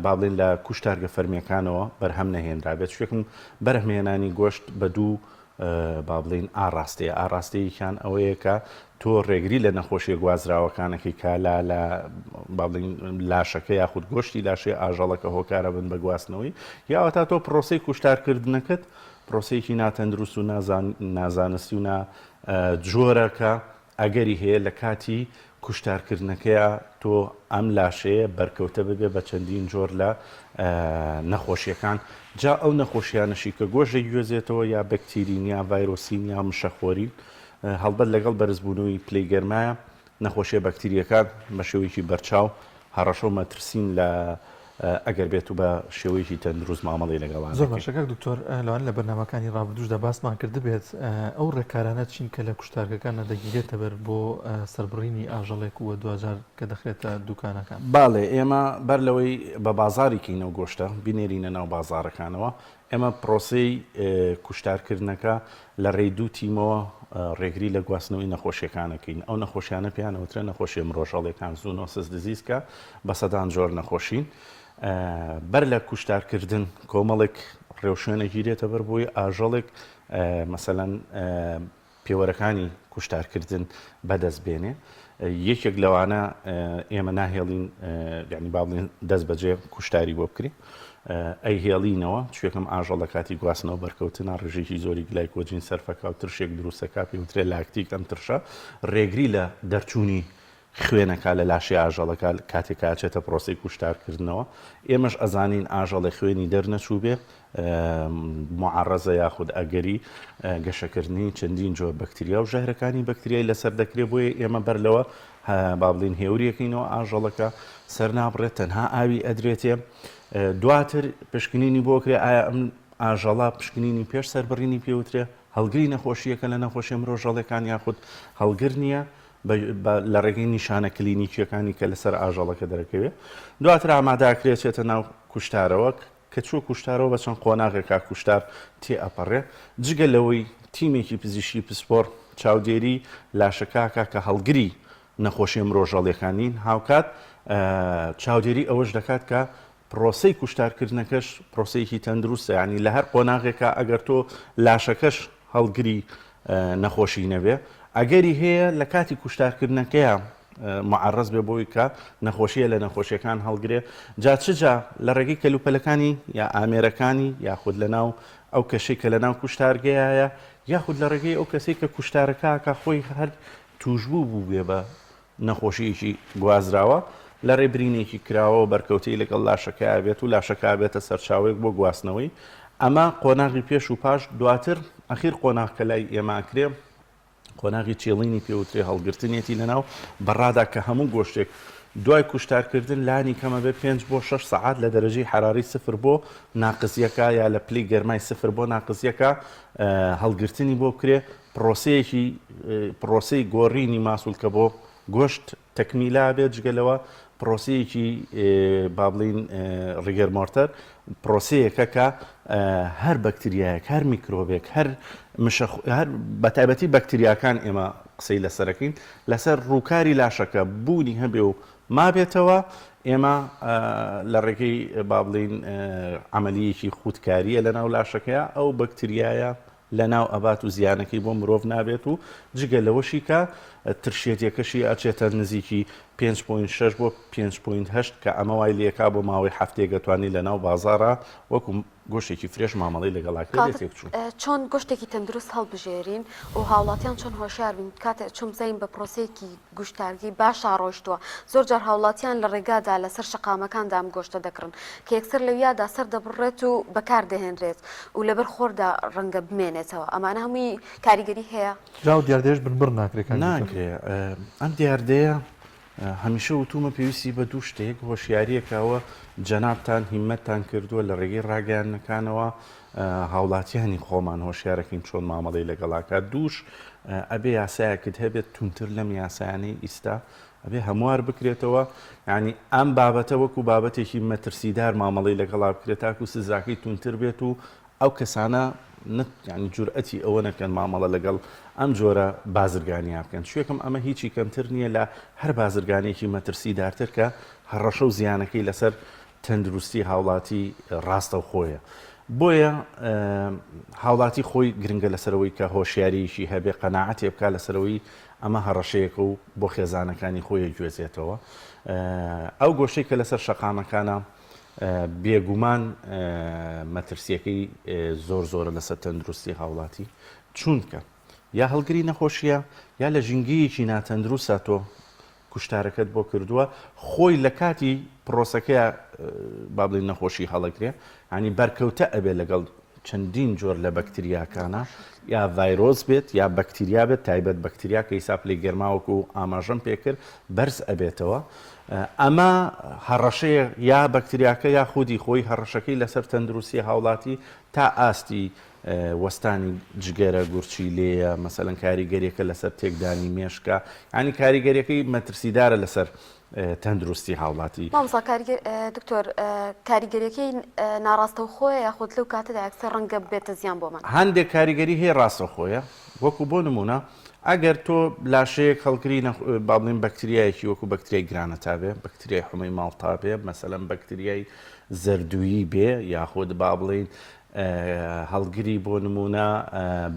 Speaker 18: با بڵێن لە کوشتارگە فەرمیەکانەوە بەرهەم نەهێنرابێت شوێکم بەرهەمهێنانی گۆشت بە دوو با بڵێین ئاڕاستەیە ئاڕاستەیەکیان ئەوەیە کە تۆ ڕێگری لە نەخۆشیە گوازراوەکانەکەی کە لە لە با بڵێین لاشەکە یاخود گۆشتی لاشەی ئاژەڵەکە هۆکارە بن بە گواستنەوەی یاوە تا تۆ پرۆسەی کوشتارکردنەکەت پرۆسەیەکی ناتەندروست و نازانستی و نا جۆرە کە ئەگەری هەیە لە کاتی کوشتارکردنەکەیا تۆ ئەم لاشەیە بەرکەوتە ببێ بە چەندین جۆر لە نەخۆشیەکان جا ئەو نەخۆشیانەشی کە گۆشت دەگوێزێتەوە یا بەکتیرین یا ڤایرۆسین یا مشەخۆرین هەڵبەت لەگەڵ بەرزبوونەوەی پلەی گەرمایە نەخۆشیە بەکتریەکان بە شێوەیەکی بەرچاو هەڕەشە و مەترسین لە ئەگەر بێت و بە شێوەیەکی تەندروست مامەڵەی لەگەڵا
Speaker 2: زۆر باشە کاک دکتۆر لەوانە لە بەرنامەکانی ڕابردووشدا باسمان کردبێت ئەو ڕێکارانە چین کە لە کوشتارگەکاندا دەگیرێتە بەر بۆ سەربڕینی ئاژەڵێک و دواجار کە دەخرێتە دوکانەکان؟
Speaker 18: بەڵێ ئێمە بەر لەوەی بە بازاڕی کەین ئەو گۆشتە بینێرینە ناو بازاڕەکانەوە ئێمە پرۆسەی کوشتارکردنەکە لە رێی دوو تیمەوە رێگری لە گواستنەوەی نەخۆشیەکان ئەکەین، ئەو نەخۆشیانە پێیان ئەوترێ نەخۆشیە مرۆژەڵیەکان، Zoonosis Disease، کە بە سەدان جۆر نەخۆشین. بەر لە کوشتارکردن کۆمەڵێک رێوشوێن ئەگیرێتە بەر بۆی ئاژەڵێک مەسەلەن پێوەرەکانی کوشتارکردن بەدەست بێنێ یەکێک لەوانە ئێمە ناهێڵین یعنی با بڵێن دەست بەجێ کوشتاری بۆ بکرێ ئەی هێڵینەوە چێکم ئاژەڵ لە کاتی گواستنەوە بەرکەوتنە ڕژێکی زۆری گلایکۆجین سەرفەکە و ترشێک دروستەکە پێوترێ لاکتیک ئەم ترشە ڕێگری لە دەرچوونی خوێنەکە لە لاشەی ئاژەڵەکە کاتێک کە ئەچێتە پرۆسەی کوشتارکردنەوە ئێمەش ئەزانین ئاژەڵێ خوێنی دەرنەچووبێ معڕەزە یاخود ئەگەری گەشەکردنی چەندین جۆر بەکتریا و ژەهرەکانی بەکتریای لەسەر دەکرێت بۆیە ئێمە بەر لەوە با بڵین هێوریەکەینەوە ئاژەڵەکە سەر نابڕێت تەنها ئاوی ئەدرێتێ دواتر پشکنینی بۆ کرێ ئایا ئەم ئاژەڵە پشکنینی پێش سەربڕینی پێوترێ هەڵگری نەخۆشیەکە لە نەخۆشیە مرۆژەڵەکان یاخود هەڵگر نییە لە ڕێگەی نیشانە کلینیکیەکانی کە لەسەر ئاژەڵەکە دەرەکەوێت دواتر ئاماداکرێت چێتە ناو کوشتارەوە کە چووە کوشتارەوە بە چەند قۆناغێکا کوشتار تێ ئەپەڕێ جگە لەوەی تیمێکی پزیشکی پسپۆر چاودێری لاشەکاکە کە هەڵگری نەخۆشیە مرۆژەڵیەکان نین هاوکات چاودێری ئەوەش دەکات کە پرۆسەی کوشتارکردنەکەش پرۆسەیەکی تەندروستە یانی لە هەر قۆناغێکا ئەگەر تۆ لاشەکەش هەڵگری نەخۆشی نەبێ ئەگەری هەیە لە کاتی کوشتارکردنەکەیا معرض بێ بۆی کە نەخۆشیە لە نەخۆشیەکان هەڵگرێ جا چ جا لە ڕێگەی کەلوپەلەکانی یا ئامێرەکانی یاخود لە ناو ئەو کەشەی کە لە ناو کوشتارگەیە یاخود لە ڕێگەی ئەو کەسەی کە کوشتارەکە خۆی هەر توشبوو بوو بێ بە نەخۆشییەکی گوازراوە لە رێی برینێکی کراوەوە بەرکەوتەی لەگەڵ لاشەکەیا بێت و لاشەکە بێتە سەرچاوەیەک بۆ گواستنەوەی، ئەمە قۆناغی پێش و پاش، دواتر ئەخیر قۆناغ کە لای ئێمە ئەکرێ قۆناغی chilling ی پێ وترێ هەڵگرتنیەتی لەناو بەڕادا کە هەموو گۆشتێک دوای کوشتارکردن لانی کەمە بێ پێنج بۆ شەش سەعات لە دەرەجەی حەراری سفر بۆ ناقس یەکە یا لە پلەی گەرمای سفر بۆ ناقس یەکە هەڵگرتنی بۆ بکرێ پڕۆسەیەکی پڕۆسەی گۆڕینی ماسولکە بۆ گۆشت تەکمیلا بێت جگە لەوە پڕۆسەیەکی با بڵین rigor mortis پڕۆسەیەکە کە هەر بەکتریایەک هەر میکرۆبێک هەر مشە هەر بە تایبەتی بەکتریاکان ئێمە قسەی لەسەرەکەین لەسەر ڕووکاری لاشەکە بوونی هەبێ و مابێتەوە ئێمە لە ڕێگەی با بڵین عملیەکی خودکاریە لەناو لاشەکەیە ئەو بەکتریایە لەناو ئەبات و زیانەکەی بۆ مرۆڤ نابێت و جگە لەوەشی کە ترشێتیەکەشی ئەچێتە نزیکی 5.6 بۆ 5.8 کە ئەمە وای لێکا بۆ ماوەی هەفتەیەک ئەتوانی لەناو بازاڕا وەکو گۆشتێکی fresh مامەڵەی لەگەڵا کرێ بێ تێکچوون.
Speaker 1: چۆن گۆشتێکی تەندروست هەڵبژێرین و هاوڵاتیان چۆن هۆشیار بین کاتێ چۆن بزانین بە پرۆسەیەکی گوشتارگەی باشا ڕۆیشتووە، زۆر جار هاوڵاتیان لە ڕێگادا لەسەر شەقامەکاندا ئەم گۆشتە دەکڕن، کە یەکسەر لەویادا سەر دەبڕرێت و بەکار دەهێنرێت و لەبەر خۆردا ڕەنگە بمێنێتەوە، ئەمانە هەمووی کاریگەری هەیە؟
Speaker 2: جا ئەو دیاردەیەش بنبڕ ناکرێ کاک دکتۆر؟
Speaker 18: ناکرێ، ئەم دیاردەیە هەمیشە وتوومە پێویستی بە دوو شتە، یەک هۆشیارییەکە ئەوە جەنابتان هیممەتتان کردووە لە ڕێگەی ڕاگەیاندنەکانەوە هاوڵاتیانی خۆمان هۆشیارەکەین چۆن مامەڵەی لەگەڵا کات، دووش. ئەبێ یاسایەکت هەبێت توندتر لەم یاسایانەی ئیستا ئەبێ هەموار بکرێتەوە یعنی ئەم بابەتە وەکو بابەتێکی مەترسیدار مامەڵەی لەگەڵا بکرێت تاکو سزاکەی توندتر بێت و ئەو کەسانە یعنی جورئەتی ئەوە نەکەن مامەڵە لەگەڵ ئەم جۆرە بازرگانیا بکەن شوێکم ئەمە هیچی کەمتر نییە لە هەر بازرگانێکی مەترسیدارتر کە هەڕەشە و زیانەکەی لەسەر تەندروستی هاوڵاتی ڕاستەوخۆیە. بۆیە هاوڵاتی خۆی گرنگە لەسەرەوەی کە هۆشیاریی هەبێ قەناعەتێ بکا لەسەرەوەی ئەمە هەڕەشەیەکە و بۆ خێزانەکانی خۆی گوێزێتەوە. ئەو گۆشەی کە لەسەر شەقامەکانە بێگومان مەترسیەکەی زۆر زۆرە لەسەر تەندروستی هاوڵاتی چونکە یا هەڵگری نەخۆشیە یا لە ژینگەیەکی ناتەندروستە تۆ کوشتارەکەت بۆ کردووە خۆی لە کاتی پرۆسەکەیا با بڵێین نەخۆشی هەڵەگرێ ینی بەرکەوتە ئەبێ لەگەڵ چەندین جۆر لە بەکتریاکانە یا ڤایرۆس بێت یا بەکتریا بێت تایبەت بەکتریا کە ئیسا پلەی گەرما وەکو ئاماژەم پێکرد بەرز ئەبێتەوە ئەمە هەڕەشەیە یا بەکتریاکە یا خودی خۆی هەڕەشەکەی لەسەر تەندروستی هاوڵاتی تا ئاستی وەستانی جگەرە گورچیلەیە، مەسەلەن کاریگەریەکە لەسەر تێکدانی مێشکە، یانی کاریگەریەکەی مەترسیدارە لەسەر تەندروستی هاوڵاتی.
Speaker 1: مامۆستا کاریگەر دکتۆر کاریگەریەکەی ناڕاستەوخۆیە یاخود لەو کاتەدا یەکسەر ڕەنگە ببێتە زیان بۆمان؟
Speaker 18: هەندێک کاریگەری هەیە ڕاستەوخۆیە وەکو بۆ نمونە ئەگەر تۆ لاشەیەک هەڵگری با بڵێین بەکتریایەکی وەکو بەکتریای گرانەتا بێ، بەکتریای حومەی ماڵتا بێ، مەسەلەن بەکتریای زەردوویی بێ یاخود با بڵێین هەڵگری بۆ نموونە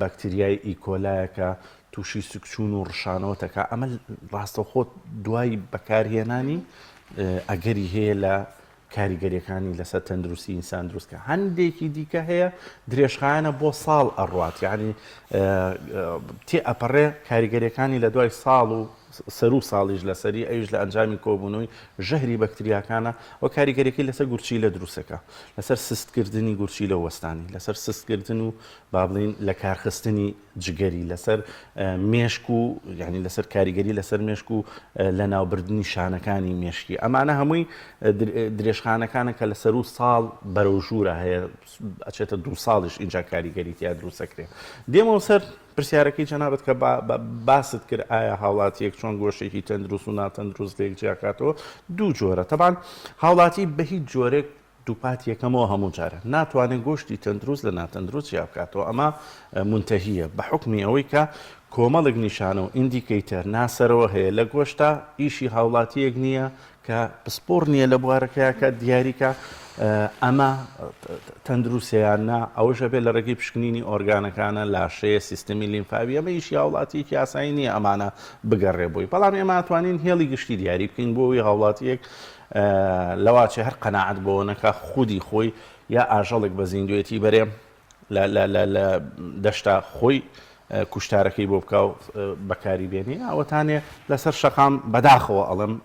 Speaker 18: بەکتریای ئیکۆلایە کە تووشی سکچوون و ڕشانەوە تەکا ئەمە ڕاستەوخۆ دوای بەکارهێنانی ئەگەری هەیە لە کاریگەریەکانی لەسەر تەندروستی ئینسان دروستکە هەندێکی دیکە هەیە درێژخایەنە بۆ ساڵ ئەڕوات یعنی تێ ئەپەڕێ کاریگەریەکانی لە دوای ساڵ و سەروو ساڵیش لەسەری، ئەویش لە ئەنجامی کۆبوونەوەی ژەهری بەکتریاکانە و کاریگەریەکەی لەسەر گورچیلە دروستەکا، لەسەر سستکردنی گورچیلە و وەستانی، لەسەر سستکردن و با بڵێین لەکارخستنی جگەری، لەسەر مێشک و یانی لەسەر کاریگەری لەسەر مێشک و لەناوبردنی شانەکانی مێشکی. ئەمانە هەمووی درێژخانەکانە کە لە سەروو ساڵ بەرەو ژوورە هەیە ئەچێتە دوو ساڵیش ئینجا کاریگەری تیا دروستەکرێ. دێمەوە سەر پرسیارەکەی جەنابت کە باست کرد ئایا هاوڵاتیەک چۆن گۆشتێکی تەندروست و ناتەندروست لێک جیاکاتەوە دوو جۆرە تەبان هاوڵاتی بە هیچ جۆرێک دووپات یەکەمەوە هەموو جارە ناتوانێت گۆشتی تەندروست لە ناتەندروست جیا بکاتەوە ئەمە مونتەهیە بە حکمی ئەوەی کە کۆمەڵێک نیشانە و indicator ناسەرەوە هەیە لە گۆشتا ئیشی هاوڵاتیەک نییە کە پسپۆڕ نییە لە بوارەکەیا کە دیاریکا ئەمە تەندروستە یان نا، ئەوەش ئەبێت لە ڕێگەی پشکنینی ئۆرگانەکانە، لاشەیە، سیستمی لیمفاوی، ئەمە ئیشی هاوڵاتییەکی ئاسایی نییە ئەمانە بگەڕێ بۆی، بەڵام ئێمە ئەتوانین هێڵی گشتی دیاری بکەین بۆ ئەوەی هاوڵاتییەک لەواچێ هەر قەناعەت بەوە نەکا خودی خۆی یا ئاژەڵێک بە زیندوێتی بەرێ لە دەشتا خۆی کوشتارەکەی بۆ بکا و بەکاری بێنی ئەوەتانێ لەسەر شەقام بەداخەوە ئەڵێم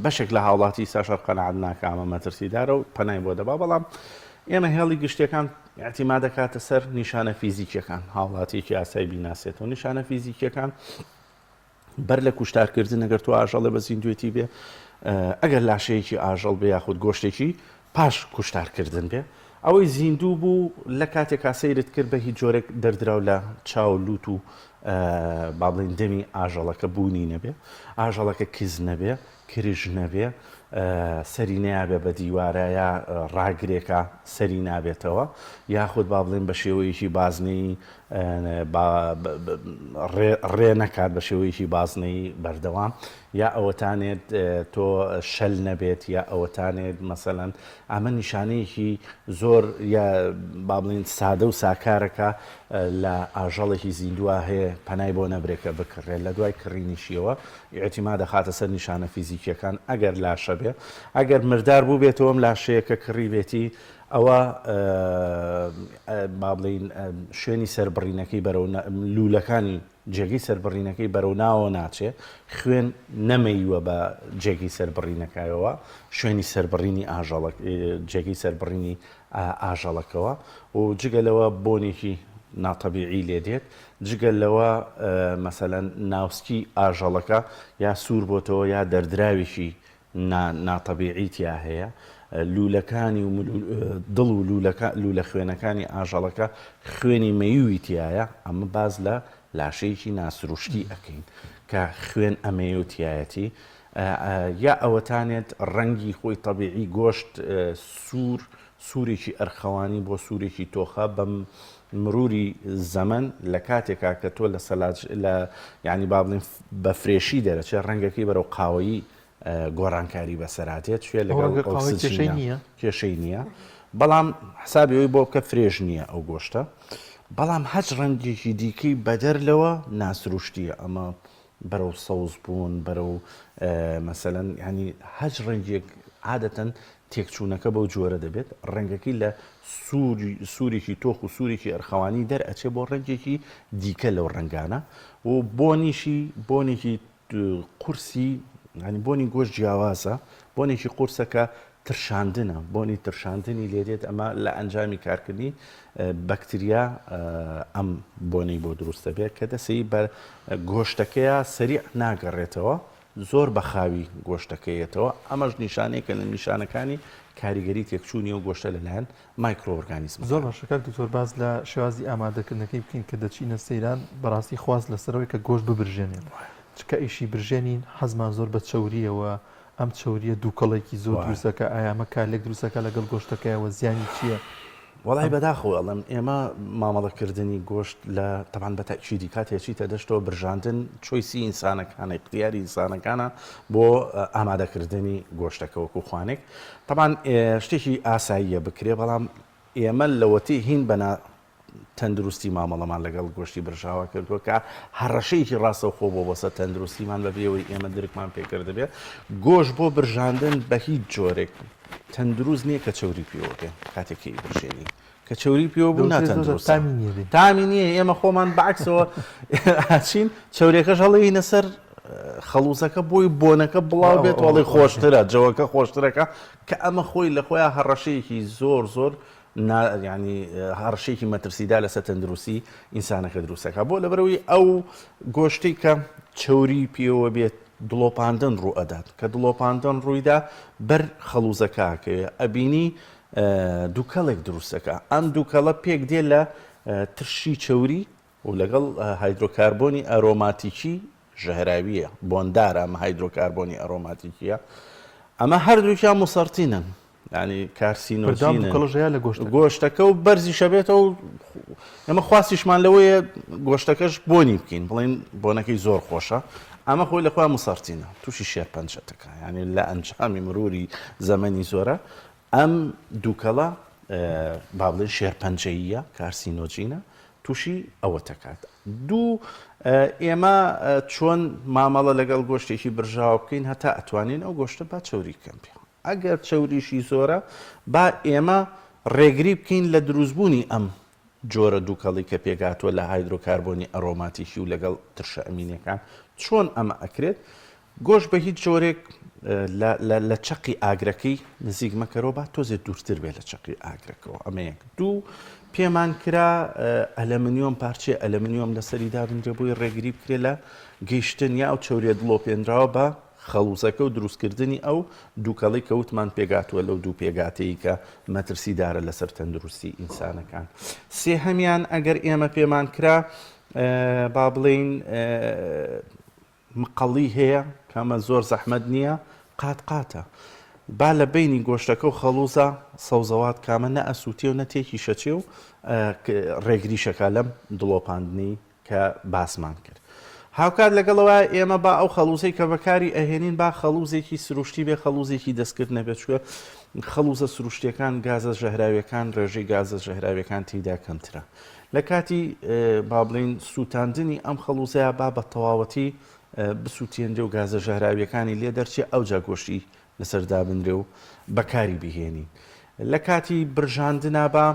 Speaker 18: بەشێک لە هاوڵاتی ئیستا شەڕ قەناعەت ناکا ئەمە مەترسیدارە و پەنای بۆ دەبا بەڵام ئێمە هێڵی گشتیەکان اعتیما دەکاتە سەر نیشانە فیزیکیەکان هاوڵاتیەکی ئاسای بیناسێتەوە نیشانە فیزیکیەکان بەر لە کوشتارکردن ئەگەر تۆ ئاژەڵێ بە زیندوێتی بێ ئەگەر لاشەیەکی ئاژەڵ بێ یاخود گۆشتێکی پاش کوشتارکردن بێ ئەوەی زیندوو بوو لە کاتێکا سەیرت کرد بە هیچ جۆرێک دەردراو لە چاو لوت و با بڵێین دەمی ئاژەڵەکە بوونی نەبێ ئاژەڵەکە کز نەبێ کرژ نەبێ سەری نەیابێ بە دیوارە یا ڕاگرێکە سەری نابێتەوە یاخود با بڵێن بە شێوەیەکی بازنەی ڕێ نەکات بە شێوەیەکی بازنەی بەردەوام یا ئەوەتانێت تۆ شەل نەبێت یا ئەوەتانێت مەسەلەن ئەمە نیشانەیەکی زۆر یا با بڵێین سادە و ساکارەکە لە ئاژەڵێکی زیندووە هەیە پەنای بۆ نەبرێت کە بکڕێت لە دوای کڕینیشیەوە ئیعتیما دەخاتە سەر نیشانە فیزیکیەکان ئەگەر لاشە بێ ئەگەر مردار بوو بێتەوە ئەم لاشەیە کە کڕیبێتی ئەوە با بڵێین شوێنی سەربڕینەکەی بەرەو لوولەکانی جێگەی سەربڕینەکەی بەرەو ناوەوە ناچێ، خوێن نەمەیوە بە جێگەی سەربڕینەکەیەوە، شوێنی سەربڕینی ئاژەڵە جێگەی سەربڕینی ئاژەڵەکەوە و جگە لەوە بۆنێکی ناتەبیعی لێ دێت، جگە لەوە مەسەلەن ناوسکی ئاژەڵەکە یا سوور بۆتەوە یا دەردراوێکی نا ناتەبیعی تیا هەیە لوولەکانی و دڵ و لوولەکە لوولە خوێنەکانی ئاژەڵەکە خوێنی مەیوی تایە ئەمە باز لە لاشەیەکی ناسروشتی ئەکەین کە خوێن ئەمەیە و تایەتی یا ئەوەتانێت ڕەنگی خۆی تەبیعی گۆشت سوور سوورێکی ئەرخەوانی بۆ سوورێکی تۆخە بەم مروری زەمەن لە کاتێکا کە تۆ لە سەلاج لە یعنی با بڵێین بە فرێشی دەرەچێ ڕەنگەکەی بەرەو قاوەیی گۆڕانکاری بەسەراتێت شوێ لەگەڵ
Speaker 2: کێشەی نییە
Speaker 18: کێشەی نییە بەڵام حسابی ئەوی بۆ بکە فرێش نییە ئەو گۆشتە بەڵام هەچ ڕەنگێکی دیکەی بەدەر لەوە ناسروشتیە ئەمە بەرەو سەوز بوون بەرەو مەسەلەن ینی هەچ ڕەنگێک عادەتەن تێکچوونەکە بەو جۆرە دەبێت ڕەنگەکەی لە سوورێکی تۆخ و سوورێکی ئەرخەوانی دەرئەچێ بۆ ڕەنگێکی دیکە لەو ڕەنگانە و بۆنیشی بۆنێکی قورسی ینی بۆنی گۆشت جیاوازە بۆنێکی قورسە کە ترشاندنە بۆنی ترشاندنی لێدێت ئەمە لە ئەنجامی کارکردنی بەکتریا ئەم بۆنەی بۆ دروست دەبێت کە دەسەی بە گۆشتەکەیە سەریع ناگەڕێتەوە زۆر بە خاوی گۆشتەکەیەتەوە ئەمەش نیشانەیەکە لە نیشانەکانی کاریگەری تێکچوونی ئەو گۆشتە لەلایەن مایکرۆئۆرگانیزمەکان.
Speaker 2: زۆر باشە کاک دکتۆر باس لە شێوازی ئامادەکردنەکەی بکەین کە دەچینە سەیران بەڕاستی خواست لەسەرەوەی کە گۆشت ببرژێنین چ کە ئیشی برژێنین حەزمان زۆر بە چەوریەوە ئەم چەوریە دووکەڵێکی زۆر دروست دەکا ئایا ئەمە کارلێک دروست دەکا لەگەڵ گۆشتەکەیا وە زیانی چیە؟
Speaker 18: وەڵای بەداخەوە ئەڵێم ئێمە مامەڵە کردنی گۆشت لە تەبعەن بە تەئکیدی کاتێ ئەچیتە دەشتەوە برژاندن choice ی ئینسانەکانە ئیختیاری ئینسانەکانە بۆ ئامادەکردنی گۆشتەکە وەکو خوانێک تەبعەن شتێکی ئاساییە بکرێ بەڵام ئێمە لەوەتی هین بەنا تەندروستی مامەڵەمان لەگەڵ گۆشتی برژاوە کردووە کە هەڕەشەیەکی ڕاستەوخۆ بۆ بۆسە تەندروستیمان بەبێ ئەوەی ئێمە درکمان پێکردبێ گۆشت بۆ برژاندن بە هیچ جۆرێک تەندروست نییە کە چەوری پێوە بێ کاتێک کە ئیبرژێنی کە چەوری پێوە بوو ناتەندروست
Speaker 2: تامی نییە بێ.
Speaker 18: تامی نییە ئێمە خۆمان بەعکسەوە ئاچین چەورەکەش هەڵێینە سەر خەڵوزەکە بۆی بۆنەکە بڵاو بێت وەڵی خۆشترە جەوەکە خۆشترەکە کە ئەمە خۆی لە خۆیان هەڕەشەیەکی زۆر زۆر ینی هەڕشێکی مەترسیدا لەسەر تەندروستی ئینسانەکە دروستەکە بۆ لەبەرەوەی ئەو گۆشتی کە چەوری پێوە بێت دڵۆپاندن ڕوو ئەدات کە دڵۆپاندن ڕوویدا بەر خەڵوزەکە ئەکەوێ ئەبینی دووکەڵێک دروستەکە ئەم دووکەڵە پێک دێ لە ترشی چەوری و لەگەڵ هایدرۆکاربۆنی ئەرۆماتیکی ژەهراویە بۆندارە ئەمە هایدرۆکاربۆنی ئەرۆماتیکیە ئەمە هەردووکیان مسەرتینن ینی کارسینۆجینن
Speaker 2: لە
Speaker 18: گۆشتەکە و بەرزیشە بێتەوە ئەمە خواستیشمان لەوەیە گۆشتەکەش بۆنی بکەین بڵێن بۆنەکەی زۆر خۆشە ئەمە خۆی لە خۆیان مسەرتینە تووشی شێرپەنجەتەکە ینی لە ئەنجامی مروری زەمەنی زۆرە ئەم دووکەڵە با بڵێن شێرپەنجەییە کارسینۆجینە تووشی ئەوە تەکات دوو ئێمە چۆن مامەڵە لەگەڵ گۆشتێکی برژاوە بکەین هەتا ئەتوانین ئەو گۆشتە با چەوری کەم بێ ئەگەر چەوریشی زۆرە با ئێمە ڕێگری بکەین لە دروستبوونی ئەم جۆرە دووکەڵی کە پێکهاتووە لە هایدرۆکاربۆنی ئەرۆماتیکی و لەگەڵ ترشە ئەمینیەکان چۆن ئەمە ئەکرێت؟ گۆشت بە هیچ جۆرێک لە چەقی ئاگرەکەی نزیک مەکەرەوە با تۆزێ دوورتر بێت لە چەقی ئاگرەکەەوە ئەمە یەک دوو پێمان کرا ئەلەمنیۆم پارچەی ئەلەمنیۆم لەسەری دابنرێ بۆی ڕێگری بکرێت لە گەیشتن یا ئەو چەوریە دڵۆپێنراوە بە خەڵوزەکە و دروستکردنی ئەو دووکەڵەی کە وتمان پێکهاتووە لەو دوو پێکهاتەی کە مەترسیدارە لەسەر تەندروستی ئینسانەکان. سێهەمیان ئەگەر ئێمە پێمان کرا با بڵێین مقەڵی هەیە کە ئەمە زۆر زەحمەت نییە قات قاتە با لە بینی گۆشتەکە و خەڵوزە سەوزەوات کامە نە ئەسووتێ و نە تێکیشەچێ و ڕێگریشەکە لەم دڵۆپاندنی کە باسمان کرد. هاوکات لەگەڵ ئەوە ئێمە با ئەو خەڵوزەی کە بەکاری ئەهێنین با خەڵوزێکی سروشتی بێ خەڵوزێکی دەستکرد نەبێت چونکە خەڵوزە سروشتیەکان گازە ژەهراویەکان ڕێژەی گازە ژەهراویەکان تێیدا کەمترە لە کاتی با بڵین سووتاندنی ئەم خەڵوزەیە با بە تەواوەتی بسووتێنرێ و گازە ژەهراویەکانی لێ دەرچێ ئەوجا گۆشتی لەسەر دابنرێ و بەکاری بهێنین. لە کاتی برژاندنا با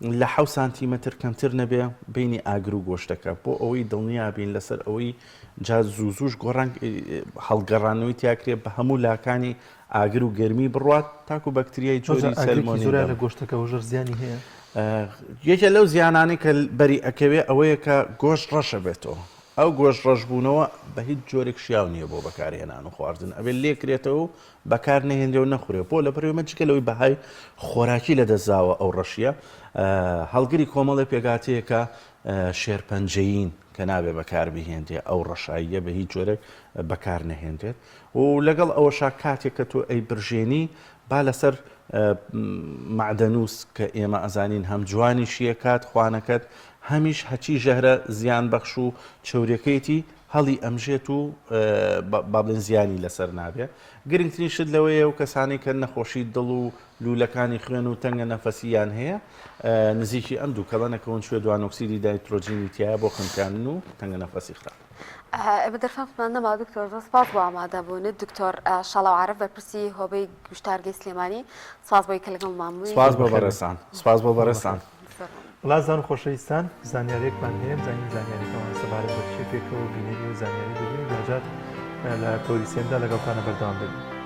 Speaker 18: لە حەو سانتیمەتر کەمتر نەبێ بینی ئاگر و گۆشتەکە بۆ ئەوەی دڵنیا بین لەسەر ئەوەی جا زوو زووش گۆڕان هەڵگەڕانەوەی تیاکرێ بە هەموو لاکانی ئاگر و گەرمی بڕوات تاکو بەکتریای جۆری سەلمۆنیلا
Speaker 2: لە گۆشتەکە وەژەر زیانی هەیە؟
Speaker 18: یەکێ لەو زیانانەی کە بەری ئەکەوێ ئەوەیە کە گۆشت ڕەشە بێتەوە ئەو گۆشت ڕەش بوونەوە بە هیچ جۆرێک شیاو نییە بۆ بەکارهێنان و خواردن ئەبێ لێکرێتەوە و بەکار نەهێنرێ و نەخورێ بۆ لەبەرئەوەی ئەمە جگە لەوەی بەهای خۆراکی لەدەستداوە ئەو ڕەشیە هەڵگری کۆمەڵێ پێکهاتەیە کە شێرپەنجەیین. کە نابێ بەکار بهێنرێ ئەو ڕەشاییە بە هیچ جۆرێک بەکار نەهێنرێت و لەگەڵ ئەوەشا کاتێک کە تۆ ئەی برژێنی با لەسەر مەعدەنووس کە ئێمە ئەزانین هەم جوانیشی ئەکات خوانەکەت هەمیش هەچی ژەهرە زیان بەخش و چەوریەکەیەتی هەڵی ئەمژێت و با بڵێن زیانی لەسەر نابێ گرنگترین شت لەوەیە و کەسانی کە نەخۆشی دڵ و لوولەکانی خوێن و تەنگە نەفەسییان هەیە نزیکی ئەم دووکەڵە نەکەون چوێ دوانۆکسیدی دایترۆجینی تایە بۆ خنکاندن و تەنگە نەفەسی خراپ.
Speaker 1: ئێمە دەرفەتمان نەما دکتۆر زۆر سپاس بۆ ئامادەبوونت دکتۆر شاڵاو عارف بەرپرسی هۆبەی گوشتارگەی سلێمانی سپاس بۆی کە لەگەڵمان بووی.
Speaker 18: سپاس بۆ بەڕێزتان سپاس بۆ بەڕێزتان.
Speaker 2: ئازیزان و خۆشەویستان زانیاریەکمان هەیە بزانین زانیاریەکەمان سەبارەت بە چیە پێکەوە بینەری و زانیاری دەبین و دواجار لە تەوەری سێیەمدا لەگەڵتانە بەردەوام دەبین.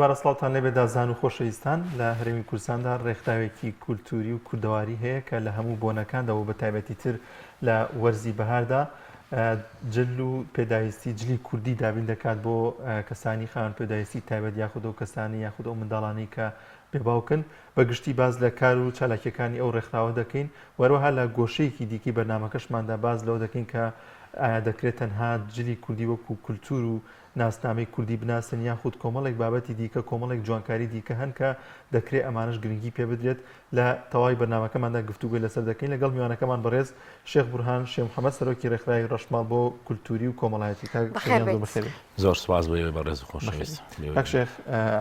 Speaker 2: دووبارە سڵاوتان لێبێ دازان و خۆشەویستان لە هەرێمی کوردستاندا ڕێکخراوێکی کولتوری و کوردەواری هەیە کە لە هەموو بۆنەکاندا و بە تایبەتی تر لە وەرزی بەهاردا جل و پێداویستی جلی کوردی دابین دەکات بۆ کەسانی خاوەن پێداویستی تایبەت یاخود ئەو کەسانی یاخود ئەو منداڵانەی کە بێباوکن بە گشتی باس لە کار و چالاکیەکانی ئەو ڕێکخراوە دەکەین وەروەها لە گۆشەیەکی دیکەی بەرنمەکەشماندا باس لەوە دەکەین کە ئایا دەکرێت تەنها جلی کوردی وەکو کولتور و ناسنامەی کوردی بناسن یاخود کۆمەڵێک بابەتی دیکە کۆمەڵێک جوانکاری دیکە هەن کە دەکرێت ئەمانەش گرنگی پێ بدرێت لە تەواوی بەرنامەکەماندا گفتوگۆی لەسەر دەکەین لەگەڵ میوانەکەمان بەڕێز شێخ بورهان شێخ محەمەد سەرۆکی ڕێکخراوی ڕەشماڵ بۆ کولتوری و کۆمەڵایەتی کاک شێخ گیان زۆر بەخێر بێی.
Speaker 18: زۆر سوپاس بۆ ئێوەی بەڕێز و خۆشەویست.
Speaker 2: کاک شێخ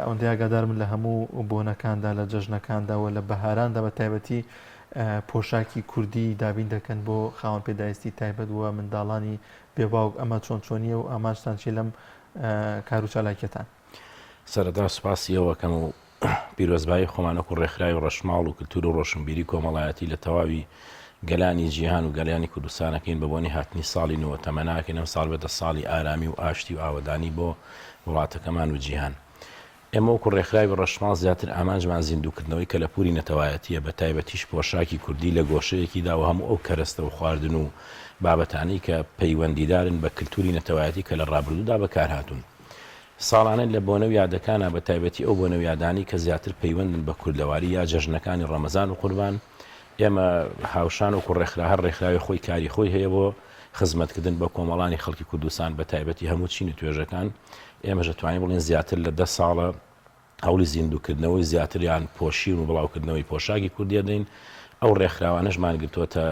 Speaker 2: ئەوەندەی ئاگادارم لە هەموو بۆنەکاندا لە جەژنەکاندا و لە بەهاراندا بە تایبەتی پۆشاکی کوردی دابین دەکەن بۆ خاوەن پێداویستی تایبەت و منداڵانی بێ باوک ئەمە چۆن چۆنیە و ئامانجتان چیە لەم کار و چالاکیەتان؟
Speaker 18: سەرەتا سوپاسی ئێوە ئەکەم و پیرۆزبایی خۆمان وەکو ڕێکخراوی ڕەشماڵ و کلتور و ڕۆشنبیری کۆمەڵایەتی لە تەواوی گەلانی جیهان و گەلانی کوردستان ئەکەین بە بۆنەی هاتنی ساڵی نوێ تەمەنا ئەکەین ئەم ساڵ بێتە ساڵی ئارامی و ئاشتی و ئاوەدانی بۆ وڵاتەکەمان و جیهان. ئێمە وەکو ڕێکخراوی ڕەشماڵ زیاتر ئامانجمان زیندووکردنەوەی کەلەپوری نەتەوایەتییە بە تایبەتیش پۆشاکی کوردی لە گۆشەیەکیدا و هەموو ئەو کەرەستە و خواردن و بابەتانەی کە پەیوەندیدارن بە کلتوری نەتەوایەتی کە لە ڕابردوودا بەکارهاتوون. ساڵانە لە بۆنە و یادەکانا بە تایبەتی ئەو بۆنە و یادانەی کە زیاتر پەیوەندن بە کوردەواری یا جەژنەکانی ڕەمەزان و قوربان ئێمە هاوشان وەکو ڕێکخرا هەر ڕێکخراوی خۆی کاری خۆی هەیە بۆ خزمەتکردن بە کۆمەڵانی خەڵکی کوردستان بە تایبەتی هەموو چین و توێژەکان ئێمەش دەتوانین بڵێین زیاتر لە دە ساڵە هەوڵی زیندووکردنەوەی زیاتریان پۆشین و بڵاوکردنەوەی پۆشاکی کوردی دەدەین ئەو ڕێکخراوانەشمان گرتووەتە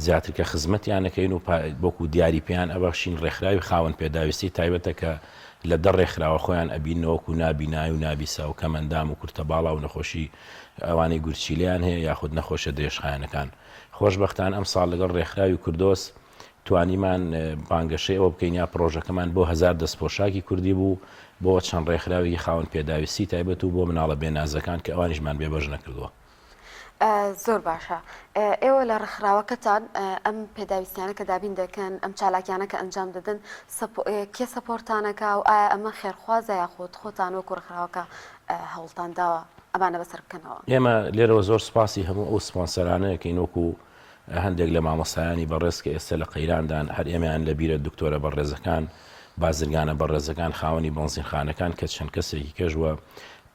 Speaker 18: زیاتر کە خزمەتیان ئەکەین و وەکو دیاری پێیان ئەبەخشین ڕێکخراوی خاوەن پێداویستی تایبەتە کە لە دە ڕێکخراوە خۆیان ئەبینەوە وەکو نابینای و نابیسا و کەمەندام و کورتە باڵا و نەخۆشی ئەوانەی گورچیلەیان هەیە یاخود نەخۆشیە درێژخایەنەکان خۆشبەختانە ئەمساڵ لەگەڵ ڕێکخراوی کوردۆس. توانیمان بانگەشەی ئەوە بکەین یا پڕۆژەکەمان بۆ هەزار دەست پۆشاکی کوردی بوو بۆ چەند ڕێکخراوێکی خاوەن پێداویستی تایبەت و بۆ مناڵە بێنازەکان کە ئەوانیشمان بێبەش نەکردووە.
Speaker 1: زۆر باشە ئێوە لە ڕێکخراوەکەتان ئەم پێداویستیانە کە دابین دەکەن ئەم چالاکیانە کە ئەنجام دەدەن کێ سەپۆرتانەکە و ئایا ئەمە خێرخوازە یاخود خۆتان وەکو ڕێکخراوەکە هەوڵتان داوە ئەمانە بەسەر بکەنەوە؟
Speaker 18: ئێمە لێرەوە زۆر سوپاسی هەموو ئەو سپۆنسەرانە ئەکەین وەکو هەندێک لە مامۆستایانی بەڕێز کە ئێستا لە قەیراندان هەر ئێمەیان لە بیرە دکتۆرە بەڕێزەکان بازرگانە بەڕێزەکان خاوەنی بەنزینخانەکان کە چەند کەسێکی کەش وە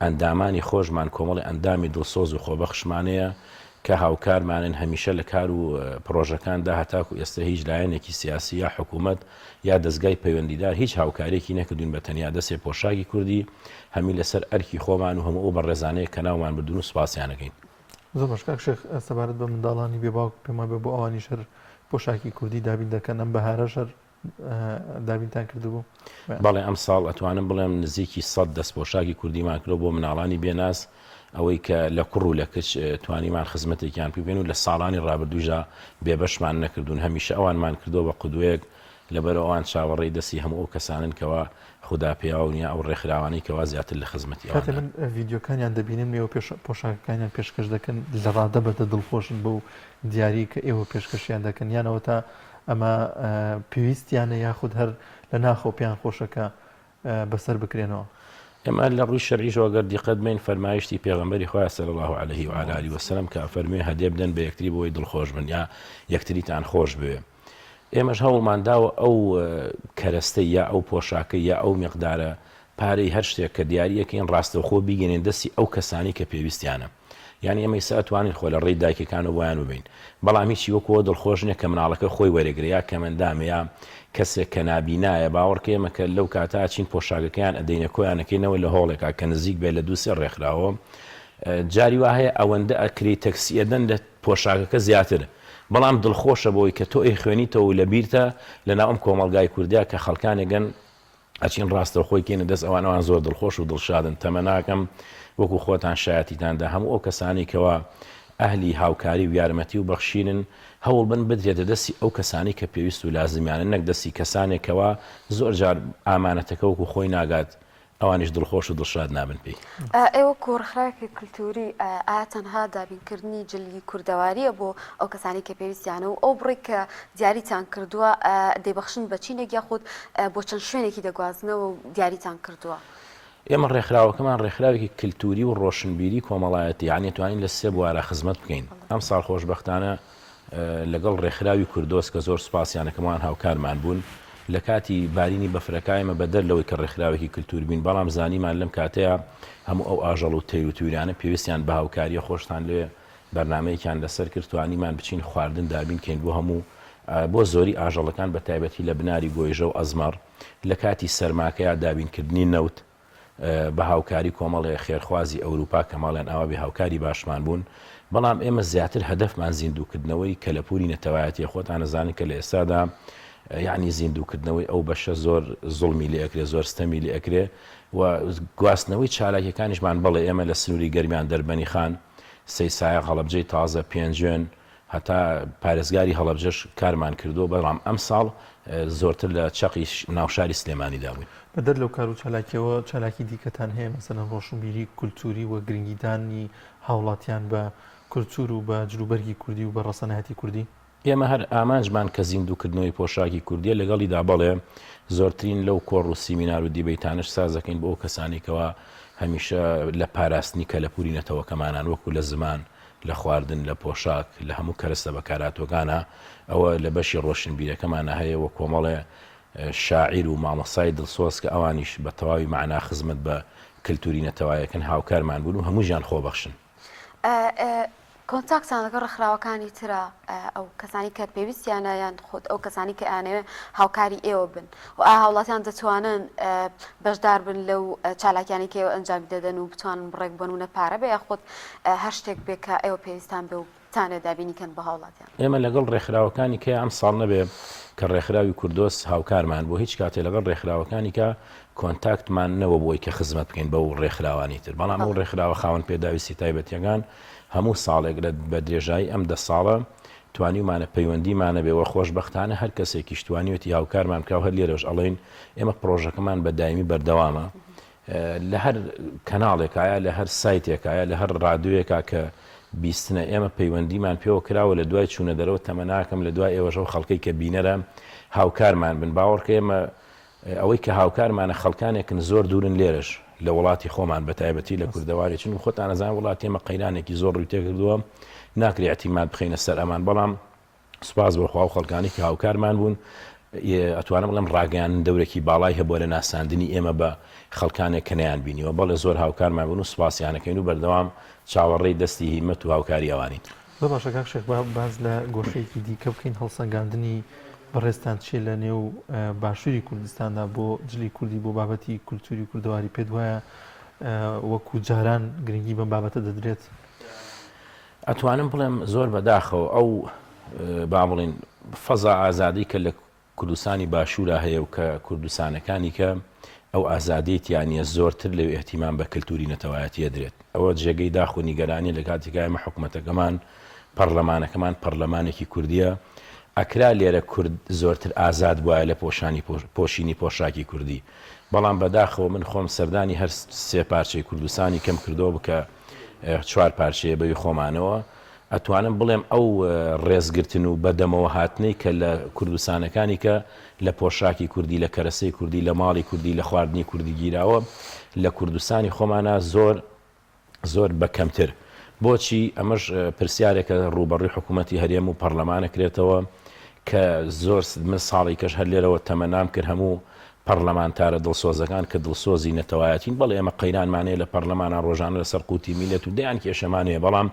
Speaker 18: ئەندامانی خۆشمان کۆمەڵی ئەندامی دڵسۆز و خۆبەخشمانەیە کە هاوکارمانن هەمیشە لە کار و پڕۆژەکاندا هەتاکو ئێستا هیچ لایەنێکی سیاسی یا حکوومەت یا دەزگای پەیوەندیدار هیچ هاوکاریەکی نەکردوین بە تەنیا دەسێ پۆشاکی کوردی هەمی لەسەر ئەرکی خۆمان و هەموو ئەو بەڕێزانەیە کە ناومان بردون و سوپاسیانەکەین.
Speaker 2: زۆر باش کاک شێخ سەبارەت بە منداڵانی بێ باوک پێم وابێ بۆ ئەوانیش هەر پۆشاکی کوردی دابین دەکەن ئەم بەهارەش هەر دابینتان کردبوو؟
Speaker 18: بەڵێ ئەمساڵ ئەتوانم بڵێم نزیکی سەد دەست پۆشاکی کوردیمان کردوە بۆ مناڵانی بێناز ئەوەی کە لە کوڕ و لە کچ توانیمان خزمەتێکیان پێ بکەین و لە ساڵانی ڕابردووشدا بێبەشمان نەکردوون هەمیشە ئەوانمان کردووە بە قودوەیەک لەبەرئەوە ئەوان چاوەڕێی دەستی هەموو ئەو کەسانەن کەوا خودا پێیاون یا ئەو ڕێکخراوانەی کەوا زیاتر لە خزمەتی
Speaker 2: کاتێ
Speaker 18: ئەواندان.
Speaker 2: من ڤیدیۆکانیان دەبینم ئێوە پێش پۆشاکەکانیان پێشکەش دەکەن لە ڕادە بەدە دڵخۆشن بەو دیاری کە ئێوە پێشکەشیان دەکەن یان ئەوەتا ئەمە پێویستیانە یاخود هەر لە ناخەوە پێیان خۆشە کە بەسەر بکرێنەوە.
Speaker 18: ئێمە لە ڕووی شەرعیشەوە گەر دیقەت بەین فەرمایشتی پێغەمبەری خوایە صلی اللە علیه و علی آله وسلم کە ئەفەرموێ هەدیە بدەن بە یەکتری بۆی دڵخۆش بن یا یەکتریتان خۆش بوێ ئێمەش هەوڵمان داوە ئەو کەرەستەی یا ئەو پۆشاکەی یا ئەو میقدارە پارەی هەر شتێک کە دیاری ئەکەین ڕاستەوخۆ بیگەنین دەستی ئەو کەسانەی کە پێویستیانە یانی ئێمە ئیستا ئەتوانین خۆ لە ڕێی دایکەکانەوە بۆیان ببەین بەڵام هیچی وەکو ئەوە دڵخۆش نیە کە مناڵەکە خۆی وەرێگرێ یا کەمەندامە یا کەسێک کە نابینایە باوەڕکە ئێمە کە لەو کاتە ئەچین پۆشاکەکەیان ئەدەینە کۆیان ئەکەینەوە لە هۆڵێکا کە نزیک بێ لە دوو سێ ڕێکخراوە جاری وا هەیە ئەوەندە ئەکرێی تەکسی ئەدەن لە پۆشاکەکە زیاتر بەڵام دڵخۆشە بەوەی کە تۆ ئەیخوێنیتەوە و لەبیرتە لەناو ئەم کۆمەڵگای کوردیا کە خەڵکانێکن ئەچین ڕاستەوخۆی کەینە دەست ئەوان ئەوان زۆر دڵخۆش و دڵشادن تەمەناکەم وەکو خۆتان شایەتیتان دا هەموو ئەو کەسانەی کەوا ئەهلی هاوکاری و یارمەتی و بەخشینن هەوڵ بن بدرێتە دەستی ئەو کەسانەی کە پێویست و لازمیانە نەک دەستی کەسانێک کەوا زۆر جار ئامانەتەکە وەکو خۆی ناگات ئەوانیش دڵخۆش و دڵشاد نابن پێی.
Speaker 1: ئێوە وەکو ڕێکخراوێکی کلتوری ئایا تەنها دابینکردنی جلی کوردەواریە بۆ ئەو کەسانەی کە پێویستیانە و ئەو بڕێک کە دیاریتان کردووە دەیبەخشن بە چینێک یاخود بۆ چەند شوێنێکی دەگوازنەوە و دیاریتان کردووە؟
Speaker 18: ئێمە ڕێکخراوەکەمان ڕێکخراوێکی کلتوری و ڕۆشنبیری کۆمەڵایەتی یانی توانین لە سێ بوارا خزمەت بکەین ئەمساڵ خۆشبەختانە لەگەڵ ڕێکخراوی کوردۆس کە زۆر سوپاسیان ئەکەم ئەوان هاوکارمان بوون لە کاتی بارینی بەفرەکە ئێمە بەدەر لەوەی کە ڕێکخراوێکی کلتور بین بەڵام زانیمان لەم کاتەیە هەموو ئەو ئاژەڵ و تەیر و تویرانە پێویستیان بە هاوکاریە خۆشتان لێ بەرنامەیەکیان لەسەر کرد توانیمان بچین خواردن دابین کەین بۆ هەموو بۆ زۆری ئاژەڵەکان بە تایبەتی لە بناری گۆیژە و ئەزمەڕ لە کاتی سەرماکەیا دابینکردنی نەوت بە هاوکاری کۆمەڵێ خێرخوازی ئەوروپا کە ماڵیان ئاوا بێ هاوکاری باشمان بوون، بەڵام ئێمە زیاتر هەدەفمان زیندووکردنەوەی کەلەپووری نەتەوایەتیە، خۆتان ئەزانن کە لە ئێستادا یەعنی زیندووکردنەوەی ئەو بەشە زۆر زوڵمی لێ ئەکرێ، زۆر ستەمی لێ ئەکرێ و گواستنەوەی چالاکیەکانیشمان بەڵێ ئێمە لە سنووری گەرمیان، دەربەنیخان، سەیسایەق، هەڵەبجەی تازە، پێنجوێن، هەتا پارێزگاری هەڵەبجەش کارمان کردووە، بەڵام ئەمساڵ زۆرتر لە چەقی ناوشاری سلێمانیدا بووین.
Speaker 2: بەدەر لەو کار و چالاکیەوە چالاکی دیکەتان هەیە مەسەلەن ڕۆشنبیری کولتووری و گرنگیدانی هاوڵاتیان بە کولتوور و بە جلوبەرگی کوردی و بە ڕەسەنایەتی کوردی؟
Speaker 18: ئێمە هەر ئامانجمان کە زیندووکردنەوەی پۆشاکی کوردیە، لەگەڵیدا بەڵێ زۆرترین لەو کۆڕ و سیمینار و دیبەیتانەش سازەکەین بۆ ئەو کەسانەی کەوا هەمیشە لە پاراستنی کەلەپووری نەتەوەکەمانان وەکو لە زمان، لە خواردن، لە پۆشاک، لە هەموو کەرەستە بەکارهاتووەکانا، ئەوە لە بەشی ڕۆشنبیرەکەمانا هەیە و کۆمەڵێ شاعیر و مامۆستای دڵسۆز کە ئەوانیش بە تەواوی مەعنا خزمەت بە کلتوری نەتەوایەکەن هاوکارمان بوون و هەمووشیان خۆبەخشن.
Speaker 1: کۆنتاکتان لەگەڵ ڕێکخراوەکانی ترە ئەو کەسانی کە پێویستیانە یان خود ئەو کەسانی کە ئەیانەوێ هاوکاری ئێوە بن و ئایا هاوڵاتیان دەتوانن بەشدار بن لەو چالاکیانەی کە ئێوە ئەنجامی دەدەن و بتوانن بڕێک بۆ نمونە پارە بێ یاخود هەر شتێک بێ کە ئێوە پێویستان بێ و بتانەوێ دابینی کەن بۆ هاوڵاتیان؟
Speaker 18: ئێمە لەگەڵ ڕێکخراوەکانی کە ئەمساڵ نەبێ کە ڕێکخراوی کوردۆس هاوکارمان بوو هیچ کاتێ لەگەڵ ڕێکخراوەکانی کە کۆنتاکتمان نەوە بۆی کە خزمەت بکەین بەو ڕێکخراوانی تر بەڵام ئەو ڕێکخراوە خاوەن پێداویستی تایبەتیەکان هەموو ساڵێک لە بە درێژایی ئەم دە ساڵە. توانیومانە پەیوەندیمان هەبێ وە خۆشبەختانە هەر کەسێکیش توانیوێتی هاوکارمان بکا و هەر لێرەوەش ئەڵێین ئێمە پڕۆژەکەمان بە دایمی بەردەوامە لە هەر کەناڵێکا یا لە هەر سایتێکا یا لە هەر ڕادیۆیەکا کە بیستنە ئێمە پەیوەندیمان پێوە کراوە لە دوای چوونە دەرەوە تەمەناکەم لە دوای ئێوەش ئەو خەڵکەی کە بینەرە هاوکارمان بن باوەڕکە ئێمە ئەوەی کە هاوکارمانە خەڵکانێکن زۆر دوورن لێرەش لە وڵاتی خۆمان بە تایبەتی لە کوردەواری چون خۆتان ئەزان وڵاتی ئێمە قەیرانێکی زۆر ڕووی تێکردووە ناکرێ ئیعتیماد بخەینە سەر ئەمان بەڵام سوپاس بۆ خوا و خەڵکانی کە هاوکارمان بوون ئەتوانم بڵێم ڕاگەیاندن دەورێکی باڵای هەبووە لە ناساندنی ئێمە بە خەڵکانێک کە نەیان بینیوە بەڵێ زۆر هاوکارمان بوون و سوپاسیانەکەین و بەردەوام چاوەڕێی دەستی هیمەت و هاوکاری ئەوانین.
Speaker 2: زۆر باشە کاک شێخ با باس لە گۆشەیەکی دیکە بکەین هەڵسەنگاندنی بەڕێزتان چیە لە نێو باشووری کوردستاندا بۆ جلی کوردی بۆ بابەتی کولتوری کوردەواری پێت وایە وەکو جاران گرنگی بەم بابەتە دەدرێت؟
Speaker 18: ئەتوانم بڵێم زۆر بەداخەوە ئەو با بڵین فەزا ئازادی کە لە کوردستانی باشوورا هەیە و کە کوردستانەکانی کە ئەو ئازادیەی تیا نیە زۆرتر لەوێ ئیهتیمام بە کلتوری نەتەوایەتی ئەدرێت. ئەوە جێگەی داخ و نیگەرانیە لە کاتێکا ئێمە حکومەتەکەمان پەڕلەمانەکەمان پەڕلەمانێکی کوردیە ئەکرا لێرە کورد زۆرتر ئازاد بوایە لە پۆشانی پۆشینی پۆشاکی کوردی بەڵام بەداخەوە من خۆم سەردانی هەر سێ پارچەی کوردستانی کەم کردەوە بکە چوار پارچەیە بەوی خۆمانەوە ئەتوانم بڵێم ئەو ڕێزگرتن و بەدەمەوە هاتنەی کە لە کوردستانەکانی کە لە پۆشاکی کوردی، لە کەرەسەی کوردی، لە ماڵی کوردی، لە خواردنی کوردی گیراوە، لە کوردستانی خۆمانا زۆر زۆر بە کەمتر. بۆچی؟ ئەمەش پرسیارێکە ڕووبەڕووی حکوومەتی هەرێم و پەڕلەمان ئەکرێتەوە کە زۆر من ساڵی کەش هەر لێرەوە تەمەنام کرد هەموو پەڕلەمانتارە دڵسۆزەکان کە دڵسۆزی نەتەوایەتین، بەڵێ ئێمە قەیرانمان هەیە لە پەڕلەمانا ڕۆژانە لەسەر قوتی میللەت و دەیان کێشەمان هەیە، بەڵام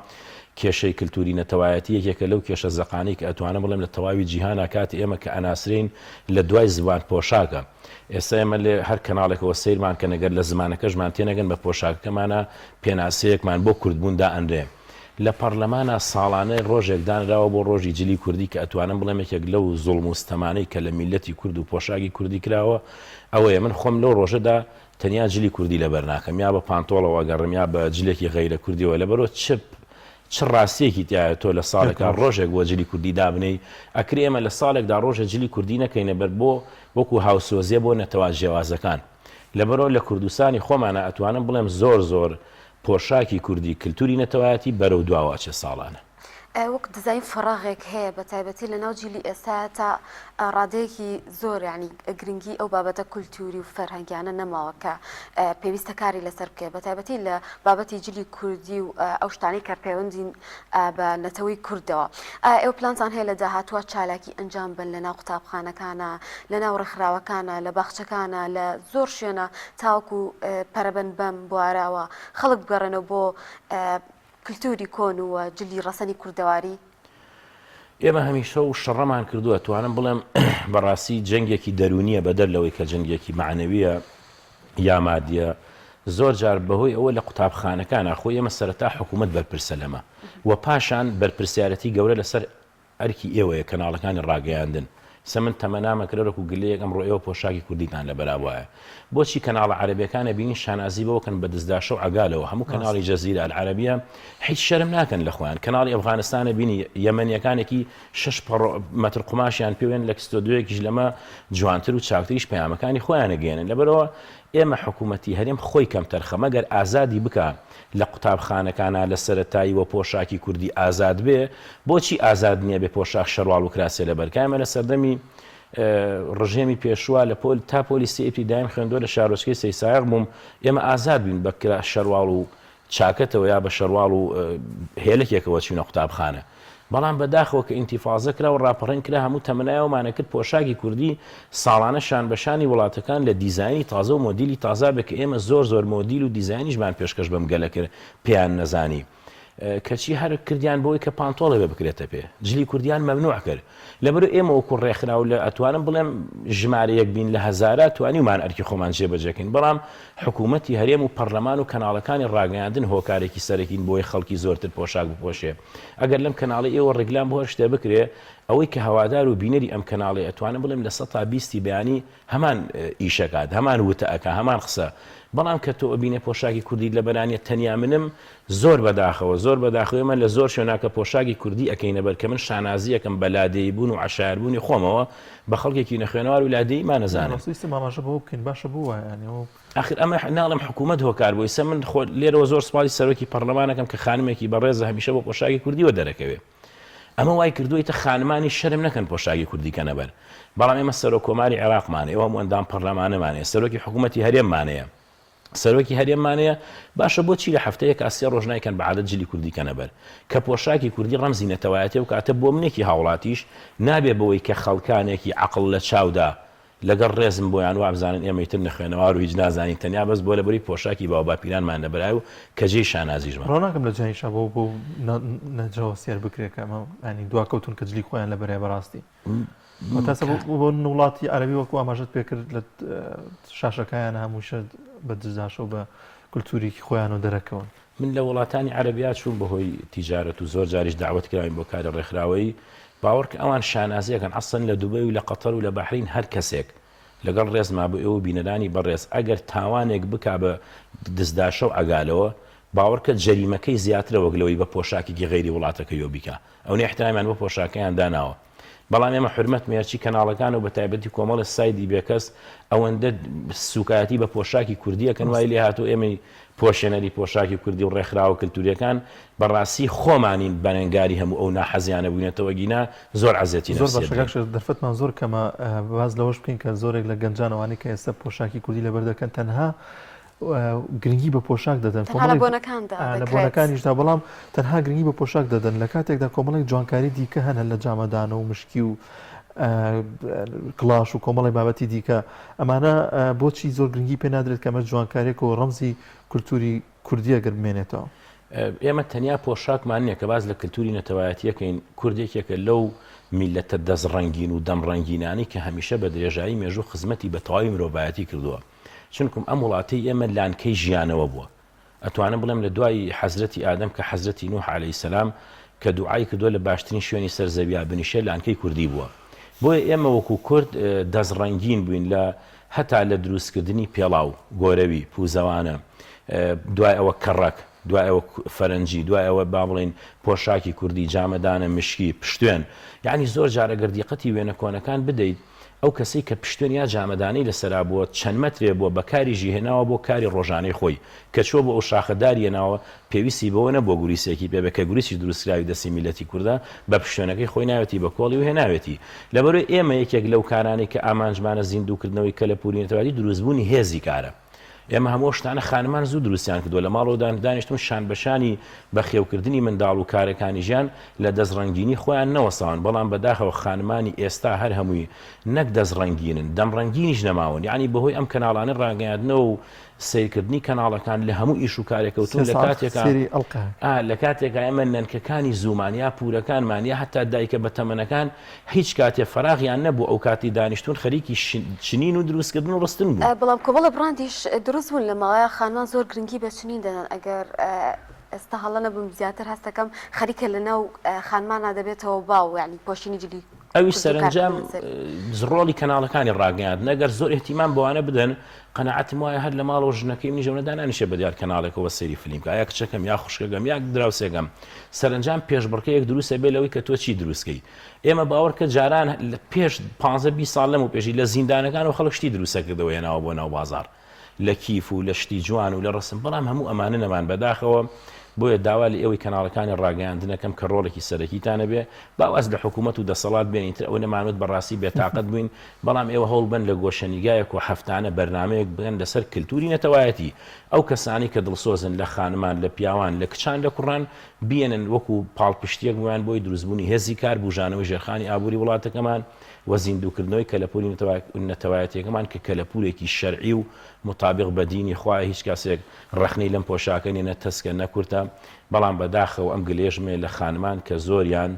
Speaker 18: کێشەی کلتوری نەتەوایەتی یەکێکە لەو کێشە زەقانەی کە ئەتوانم بڵێم لە تەواوی جیهانا کاتێ ئێمە کە ئەناسرێین لە دوای زبان پۆشاکە. ئێستا ئێمە لێ هەر کەناڵێکەوە سەیرمان کەن گەر لە زمانەکەشمان تێنەگەن بە پۆشاکەکەمانا پێناسەیەکمان بۆ کوردبوون دائەنرێ. لە پەڕلەمانا ساڵانە ڕۆژێک دانراوە بۆ ڕۆژی جلی کوردی کە ئەتوانم بڵێم یەکێک لەو زوڵم و ستەمانەی کە لە میللەتی کورد و پۆشاکی کوردی کراوە ئەوەیە من خۆم لەو ڕۆژەدا تەنیا جلی کوردی لەبەر ناکەم یا بە پانتۆڵەوە ئەگەڕێم یا بە جلێکی غەیرە کوردیەوە لەبەرۆ چ چ ڕاستیەکی تیایە تۆ لە ساڵێکا ڕۆژێک بۆ جلی کوردی دابنێی ئەکرێ ئێمە لە ساڵێکدا ڕۆژێ جلی کوردی نەکەینە بەر بۆ وەکو هاوسۆزیە بۆ نەتەوە جیاوازەکان لەبەرۆ لە کوردستانی خۆمانا ئەتوانم بڵێم زۆر زۆر پۆشاکی کوردی کلتوری نەتەوایەتی بەرەو دواوە ئەچێ ساڵانە.
Speaker 1: وەک دەزانین فەراغێک هەیە بە تایبەتی لە ناو جیلی ئێستا تا ڕادەیەکی زۆر یانی گرنگی ئەو بابەتە کولتوری و فەرهەنگیانە نەماوە کە پێویستە کاری لەسەر بکەێت بە تایبەتی لە بابەتی جلی کوردی و ئەو شتانەی کە پەیوەندین بە نەتەوەی کوردەوە. ئایا ئێوە پلانتان هەیە لە داهاتووە چالاکی ئەنجام بەن لە ناو قوتابخانەکانە، لە ناو ڕێکخراوەکانە، لە باخچەکانە، لە زۆر شوێنە تاوەکو پەرەبەن بەم بوارەوە خەڵک بگەڕێنەوە بۆ کلتوری کۆن و جلی ڕەسەنی کوردەواری؟
Speaker 18: ئێمە هەمیشە و شەڕەمان کردووە توانم بڵێم بەڕاستی جەنگێکی دەروونیە بەدەر لەوەی کە جەنگێکی مەعنەویە یا مادیە زۆر جار بەهۆی ئەوە لە قوتابخانەکانا خۆی ئێمە سەرەتا حکوومەت بەرپرسە لەمە و پاشان بەرپرسیارەتی گەورە لەسەر ئەرکی ئێوەیە کەناڵەکانی ڕاگەیاندن سە من تەمەنامە کرەرەک و گلەیەک ئەمڕۆ ئێوە پۆشاکی کوردیتان لەبەرا بوایە بۆچی کەناڵە عەرەبیەکان ئەبینین شانازی بەوە کەن بە دزداشە و عەگالەوە هەموو کەناڵی جەزیرە العربیە هیچ شەرم ناکەن لە خۆیان کەناڵی ئەفغانستان ئەبینی یەمەنیەکانێکی شەش پەڕۆ مەتر قوماشیان پێوێن لە کستۆدیۆیەکیش لەمە جوانتر و چاکتریش پەیامەکانی خۆیان ئەگەیەنن لەبەرئەوە ئێمە حکوومەتی هەرێم خۆی کەمتەرخەمە گەر ئازادی بکا لە قوتابخانەکانا لە سەرەتایی وە پۆشاکی کوردی ئازاد بێ بۆچی ئازاد نیە بێ پۆشاک شەرواڵ و کراسێ لەبەر کا ئێمە لە سەردەمی ڕژێمی پێشوە لە پۆل تا پۆلی سێ ئیبتیدایم خوێندوە لە شارۆچکەی سەیسایەق بووم ئێمە ئازاد بووین بە کرا شەرواڵ و چاکەتەوە یا بە شەرواڵ و هێلەکێکەوە چوینە قوتابخانە بەڵام بەداخەوە کە ئینتیفازە کرا و ڕاپەڕین کرا هەموو تەمەنای ئەومانە کرد پۆشاکی کوردی ساڵانە شان بە شانی وڵاتەکان لە دیزاینی تازە و مۆدیلی تازا بێ کە ئێمە زۆر زۆر مۆدیل و دیزاینیشمان پێشکەش بەم گەلە کرد پێیان نەزانی کەچی هەر کردیان بۆی کە پانتۆڵێ بێ بکرێتە پێ جلی کوردیان مەمنوع کرد لەبەرو ئێمە وەکو ڕێکخراو لە ئەتوانم بڵێم ژمارە یەک بین لە هەزارا توانیومان ئەرکی خۆمان جێبەجێکەین بەڵام حکوومەتی هەرێم و پەرلەمان و کەناڵەکانی ڕاگەیاندن هۆکارێکی سەرەکین بۆی خەڵکی زۆرتر پۆشاک بپۆشێ ئەگەر لەم کەناڵی ئێوە ڕیکلام بۆ هەر شتێ بکرێ.
Speaker 19: ئەوەی کە هەوادار و بینەری ئەم کەناڵەیە ئەتوانم بڵێم لە سەتا بیستی بەیانی هەمان ئیش ئەکات هەمان وتە ئەکا هەمان قسە بەڵام کە تۆ ئەبینێ پۆشاکی کوردیت لەبەرا نیە تەنیا منم زۆر بەداخەوە زۆر بەداخەوە ئێمە لە زۆر شوێنا کە پۆشاکی کوردی ئەکەینە بەر کە من شانازی ئەکەم بە لادێی بوون و عەشایەر بوونی خۆمەوە بە خەڵکێکی نەخوێنەوار و لادێیی نەزانن.
Speaker 2: ڕاستە ویستم ئاماژە بەوە بکەین باشە بۆ وایە یانی ئەوە
Speaker 19: ئاخر ئەمە ناڵێم حکوومەت هۆکار بوو ئیسە من خۆ لێرەوە زۆر سوپاسی سەرۆکی پەڕلەمان ئەکەم کە خانمێکی بەڕێزە هەمیشە بۆ پۆشاکی کوردیوە دەرەکەوێ ئەمە وای کردووە ئیتر خانمانی شەرم نەکەن پۆشاکی کوردی کەنە بەر. بەڵام ئێمە سەرۆک کۆماری عێراقمان هەیە، هەموو ئەندام پەرلەمانەمان هەیە، سەرۆکی حکوومەتی هەرێممان هەیە، سەرۆکی هەرێممان هەیە، باشە بۆچی لە هەفتەیەکا سێ ڕۆژ نایکەن بە عادەت جلی کوردی کەنە بەر؟ کە پۆشاکی کوردی ڕەمزی نەتەوایەتیە و کاتە بۆ منێکی هاوڵاتیش نابێ بەوەی کە خەڵکانێکی عەقڵ لە چاودا لەگەڵ ڕێزم بۆیان وابزانن ئێمە ئیتر نەخوێنەوار و هیچ نازانین تەنیا بەس بۆ لەبەری پۆشاکی باوباپیرانمان لەبەرایە و کە جێی شانازیشمە.
Speaker 2: ڕا ناکەم لە جیهانیشا بۆ بۆ نەجەوە سێر بکرێ کە ئەمە ینی دواکەوتون کە جلی خۆیان لەبەرایە بەڕاستی تاسە بۆ وڵاتی عەرەبی وەکو ئاماژەت پێکرد لە شاشەکایان هەمووشە بە دزداشە و بە کولتوریکی خۆیان و دەرەکەون.
Speaker 19: من لە وڵاتانی عەرەبیا چووم بەهۆی تیجارەت و زۆر جاریش دەعوەت کراوین بۆ کاری ڕێکخراوەیی، باوەڕکە ئەوان شانازی ئەکەن ئەسڵەن لە دوبەی و لە قەتەر و لە بەحرین هەر کەسێک، لەگەڵ ڕێزما بۆ ئێوە و بینەرانی بەڕێز، ئەگەر تاوانێک بکا بە دزداشە و عەگالەوە، باوەڕکە جەریمەکەی زیاترە وەک لەوەی بە پۆشاکێکی غەیری وڵاتەکەیەوە بیکا. ئەونە ئیحترامیان بۆ پۆشاکەیان داناوە. بەڵام ئێمە حورمەتم هەرچی کەناڵەکان و بەتایبەتی کۆمەڵێ سایدی بێکەس ئەوەندە سوکایەتی بە پۆشاکی کوردی ئەکەن وای لێ هاتوو ئێمەی پۆشێنەری پۆشاکی کوردی و ڕێکخراوە کلتوریەکان بەڕاستی خۆمانین بەرەنگاری هەموو ئەو ناحەزیانە بووینەتەوە گینا زۆر عەزێتی
Speaker 2: زۆر باشە کاک شێر دەرفەتمان زۆر کەمە باس لەوەش بکەین کە زۆرێک لە گەنجان ئەوانەی کە ئێستا پۆشاکی کوردی لەبەر دەکەن تەنها گرنگی بە پۆشاک دەدەن
Speaker 1: تەنها لە بۆنەکاندا
Speaker 2: لە بۆنەکانیشدا بەڵام تەنها گرنگی بە پۆشاک دەدەن لە کاتێکدا کۆمەڵێک جوانکاری دیکە هەن لە جامەدانە و مشکی و کڵاش و کۆمەڵی بابەتی دیکە ئەمانە بۆچی زۆر گرنگی پێ نادرێت کە ئەمە جوانکارێک و ڕەمزی کولتوری کوردیە گەر بمێنێتەوە.
Speaker 19: ئێمە تەنیا پۆشاکمان نییە کە باس لە کلتوری نەتەوایەتیەکەین کورد یەکێکە لەو میللەتە دەست ڕەنگین و دەم ڕەنگینانەی کە هەمیشە بە درێژایی مێژوو خزمەتی بە تەواوی مرۆڤایەتی کردووە چونکم ئەم وڵاتەی ئێمە لانکەی ژیانەوە بووە. ئەتوانم بڵێم لە دوای حەزرەتی ئادەم کە حەزرەتی نوح علیە سلام کە دوعای کردووە لە باشترین شوێنی سەر زەویا بنیشێ لانکەی کوردی بووە. بۆیە ئێمە وەکو کورد دەست ڕەنگین بووین لە هەتا لە دروستکردنی پێڵاو، گۆرەوی، پوزەوانە، دوای ئەوە کەڕەک، دوای ئەوە فەرەنجی، دوای ئەوە با بڵێین پۆشاکی کوردی، جامەدانە، مشکی، پشتوێن. یەعنی زۆر جار ئەگەر دیقەتی وێنە کۆنەکان بدەیت ئەو کەسەی کە پشتێن یا جامەدانەی لەسەرا بووە چەند مەترێ بووە بەکاریشی هێناوە بۆ کاری ڕۆژانەی خۆی، کە چووە بۆ ئەو شاخە داری هێناوە پێویستی بەوە نەبووە گوریسێکی پێ بێ کە گوریسیش دروستکراوی دەستی میللەتی کوردە بە پشتێنەکەی خۆی ناوێتی بە کۆڵی و هێناوێتی. لەبەرئەوەی ئێمە یەکێک لەو کارانەی کە ئامانجمانە زیندووکردنەوەی کەلەپووری نەتەوایەتی دروستبوونی هێزی کارە. ئێمە هەموو ئەو شتانە خانمان زوو دروستیان کردووە لە ماڵەوە دانیشتون شان بە شانی بەخێوکردنی منداڵ و کارەکانی ژیان لە دەست ڕەنگینی خۆیان نەوەستاون بەڵام بەداخەوە خانمانی ئێستا هەر هەمووی نەک دەست ڕەنگینن دەم ڕەنگینیش نەماون یانی بەهۆی ئەم کەناڵانە ڕاگەیاندنەوە و سەیرکردنی کەناڵەکان لە هەموو ئیش و کارێک کەوتون لە کاتێکا ئا لە کاتێکا ئێمە نەنکەکانی زوومان یا پورەکانمان یا هەتا دایکە بەتەمەنەکان هیچ کاتێ فەراغیان نەبوو ئەو کاتی دانیشتوون خەریکی چنین و دروستکردن و ڕستن بوون.
Speaker 1: بەڵام کۆمەڵە بڕاندیش دروست بوون لە ماوەیە خانمان زۆر گرنگی بە چنین دەدەن ئەگەر ئێستا هەڵە نەبم زیاتر هەست دەکەم خەریکە لە ناو خانمانا دەبێتەوە باو یانی پۆشینی جلی
Speaker 19: ئەویش
Speaker 1: کوردی و
Speaker 19: سەرەنجام
Speaker 1: کارکردن لەسەری.
Speaker 19: ڕۆڵی کەناڵەکانی ڕاگەیاندنە گەر زۆر ئیهتیمام بەوانە بدەن قەناعەتم وایە هەر لە ماڵەوە ژنەکەی منیش ئەونە دانانیشێ بە دیار کەناڵێکەوە سەیری فلیم کا یا کچەکەم یا خوشکەکەم یا دراوسێکەم سەرەنجام پێشبڕکێیەک دروست ئەبێ لەوەی کە تۆ چی دروست کەی ئێمە باوەڕ کە جاران لە پێش 15 20 ساڵ لەمەو پێشی لە زیندانەکانەوە خەڵک شتی دروست ئەکردەوە هێناوە بۆ ناو بازاڕ لە کیف و لە شتی جوان و لە ڕسم بەڵام هەموو ئەمانە نەمان بەداخەوە بۆیە داوا لە ئێوەی کەناڵەکانی ڕاگەیاندن ئەکەم کە ڕۆڵێکی سەرەکیتان هەبێ با واز لە حکوومەت و دەسەڵات بێنین تر ئەوە نەمانوت بەڕاستی بێتاقەت بووین بەڵام ئێوە هەوڵ بەن لە گۆشەنیگایەک و هەفتانە بەرنامەیەک بکەن لەسەر کلتوری نەتەوایەتی ئەو کەسانەی کە دڵسۆزن لە خانمان لە پیاوان لە کچان لە کوڕان بیەنن وەکو پاڵپشتیەک بۆیان بۆی دروستبوونی هێزی کار بوژانەوەی ژێرخانی ئابوری وڵاتەکەمان و زیندووکردنەوەی کەلەپوری نەتەوایەتیەکەمان کە کەلەپورێکی شەرعی و موتابیق بە دینی خوایە هیچ کەسێک ڕەخنەی لەم پۆشاکە نیە نە تەسکە نە کورتە بەڵام بەداخەوە ئەم گلەیەشم هەیە لە خانمان کە زۆریان.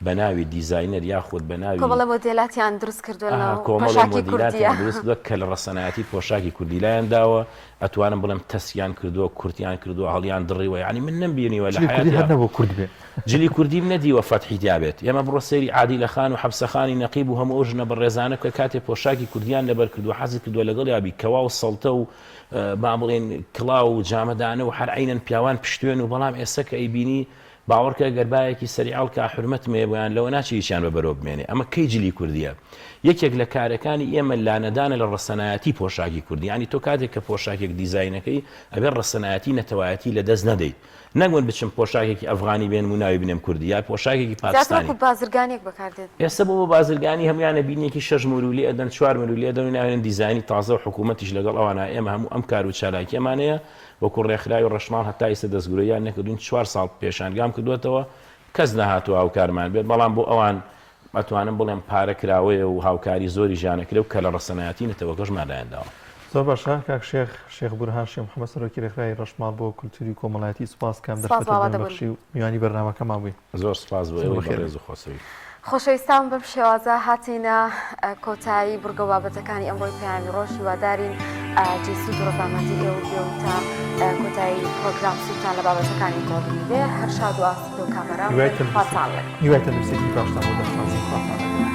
Speaker 19: بە ناوی دیزاینەر یاخود بە ناوی
Speaker 1: کۆمەڵە مۆدێلاتیان دروست کردووە لە
Speaker 19: کۆمەڵە
Speaker 1: پۆشاکی کوردیە.
Speaker 19: مۆدیلاتیان دروست کردووە کە لە ڕەسەنایەتی پۆشاکی کوردی لایان داوە ئەتوانم بڵێم تەسکیان کردووە کورتیان کردووە هەڵیان دڕیوە یانی من نەمبینیوە لە
Speaker 2: جلی کوردی هەر
Speaker 19: حەیاتیا
Speaker 2: نەبوو کورد بێ.
Speaker 19: جلی کوردیم نەدیوە فەتحی تیا بێت ئێمە بڕۆ سەیری عادیلە خان و حەپسە خانی نەقیب و هەموو ئەو ژنە بەڕێزانە بکە کاتێ پۆشاکی کوردیان لەبەر کردووە حەزت کردووە لەگەڵیا بی کەوا و سەڵتە و با بڵێین کڵاو و جامەدانە و هەر عەینەن پیاوان پشتوێن و بەڵام ئێستا کە ئەیبینی باوەڕکە گەر بایەکی سەری ئەڵکا حورمەتم هەیە بۆیان لەوە ناچێ هیچیان بە بەرۆ بمێنێ ئەمە کەی جلی کوردیە یەکێک لە کارەکانی ئێمە لانەدانە لە ڕەسەنایەتی پۆشاکی کوردی یانی تۆ کاتێک کە پۆشاکێک دیزاینەکەی ئەبێ ڕەسەنایەتی نەتەوایەتی لە دەست نەدەیت نەک من بچم پۆشاکێکی ئەفغانی بێنم و ناوی بنێم کوردی یا پۆشاکێکی
Speaker 1: زیاتر
Speaker 19: پاکستانی
Speaker 1: وەکو بازرگانیەک بەکاردێت.
Speaker 19: ئێستا بۆ بۆ بازرگانی هەمویان ئەبینی یەکی شەش مورولی ئەدەن چوار مورولی ئەدەن و ناوێنن دیزاینی تازە و حکوومەتیش لەگەڵ ئەوانە ئێمە هەموو ئەم کار و چالاکیەمان هەیە وەکو ڕێکخراوی ڕەشماڵ هەتا ئیستە دەستگرۆییان نەکردوین چوار ساڵ پێشانگام کردوەتەوە کەس نەهاتوە هاوکارمان بێت بەڵام بۆ ئەوان ئەتوانم بڵێم پارە کراوەیە و هاوکاری زۆریشیان ئەکرێ و کەلە ڕەسەنایەتی نەتەوەکەشمان لایان داوە.
Speaker 2: زۆر باشە کاک شێخ شێخ بورهان شێخ محمد سەرۆکی ڕێکخراوی ڕەشماڵ بۆ کولتوری و کۆمەڵایەتی سوپاس کە ئەم
Speaker 1: سپاس
Speaker 2: دەرفەتەت
Speaker 1: بابا
Speaker 2: بە من
Speaker 1: دەبن.
Speaker 2: بەخشی و میوانی بەرنامەکەمان بووی.
Speaker 19: زۆر سپاس بۆ
Speaker 2: زۆر
Speaker 19: ئێوەی
Speaker 2: بەخێر
Speaker 19: بەڕێز
Speaker 2: بێی.
Speaker 19: و خۆشەویست.
Speaker 1: خۆشەویستان بەم شێوازە هاتینە کۆتایی بڕگە و بابەتەکانی ئەمڕۆی پەیامی ڕۆژ هیوادارین جێی سوود و ڕەزامەندی ئێوە بێ و تا کۆتایی پرۆگرام سوودتان لە بابەتەکانی ئەمڕۆ بینیبێ هەر شاد و ئاسوودە و کامەران
Speaker 2: هیوای
Speaker 1: بن
Speaker 2: تەندروستی
Speaker 1: خواتان لەگەڵ.
Speaker 2: هیوای تەندروستیەکی باشتان بۆ دەخوازین خواتان لەگەڵ.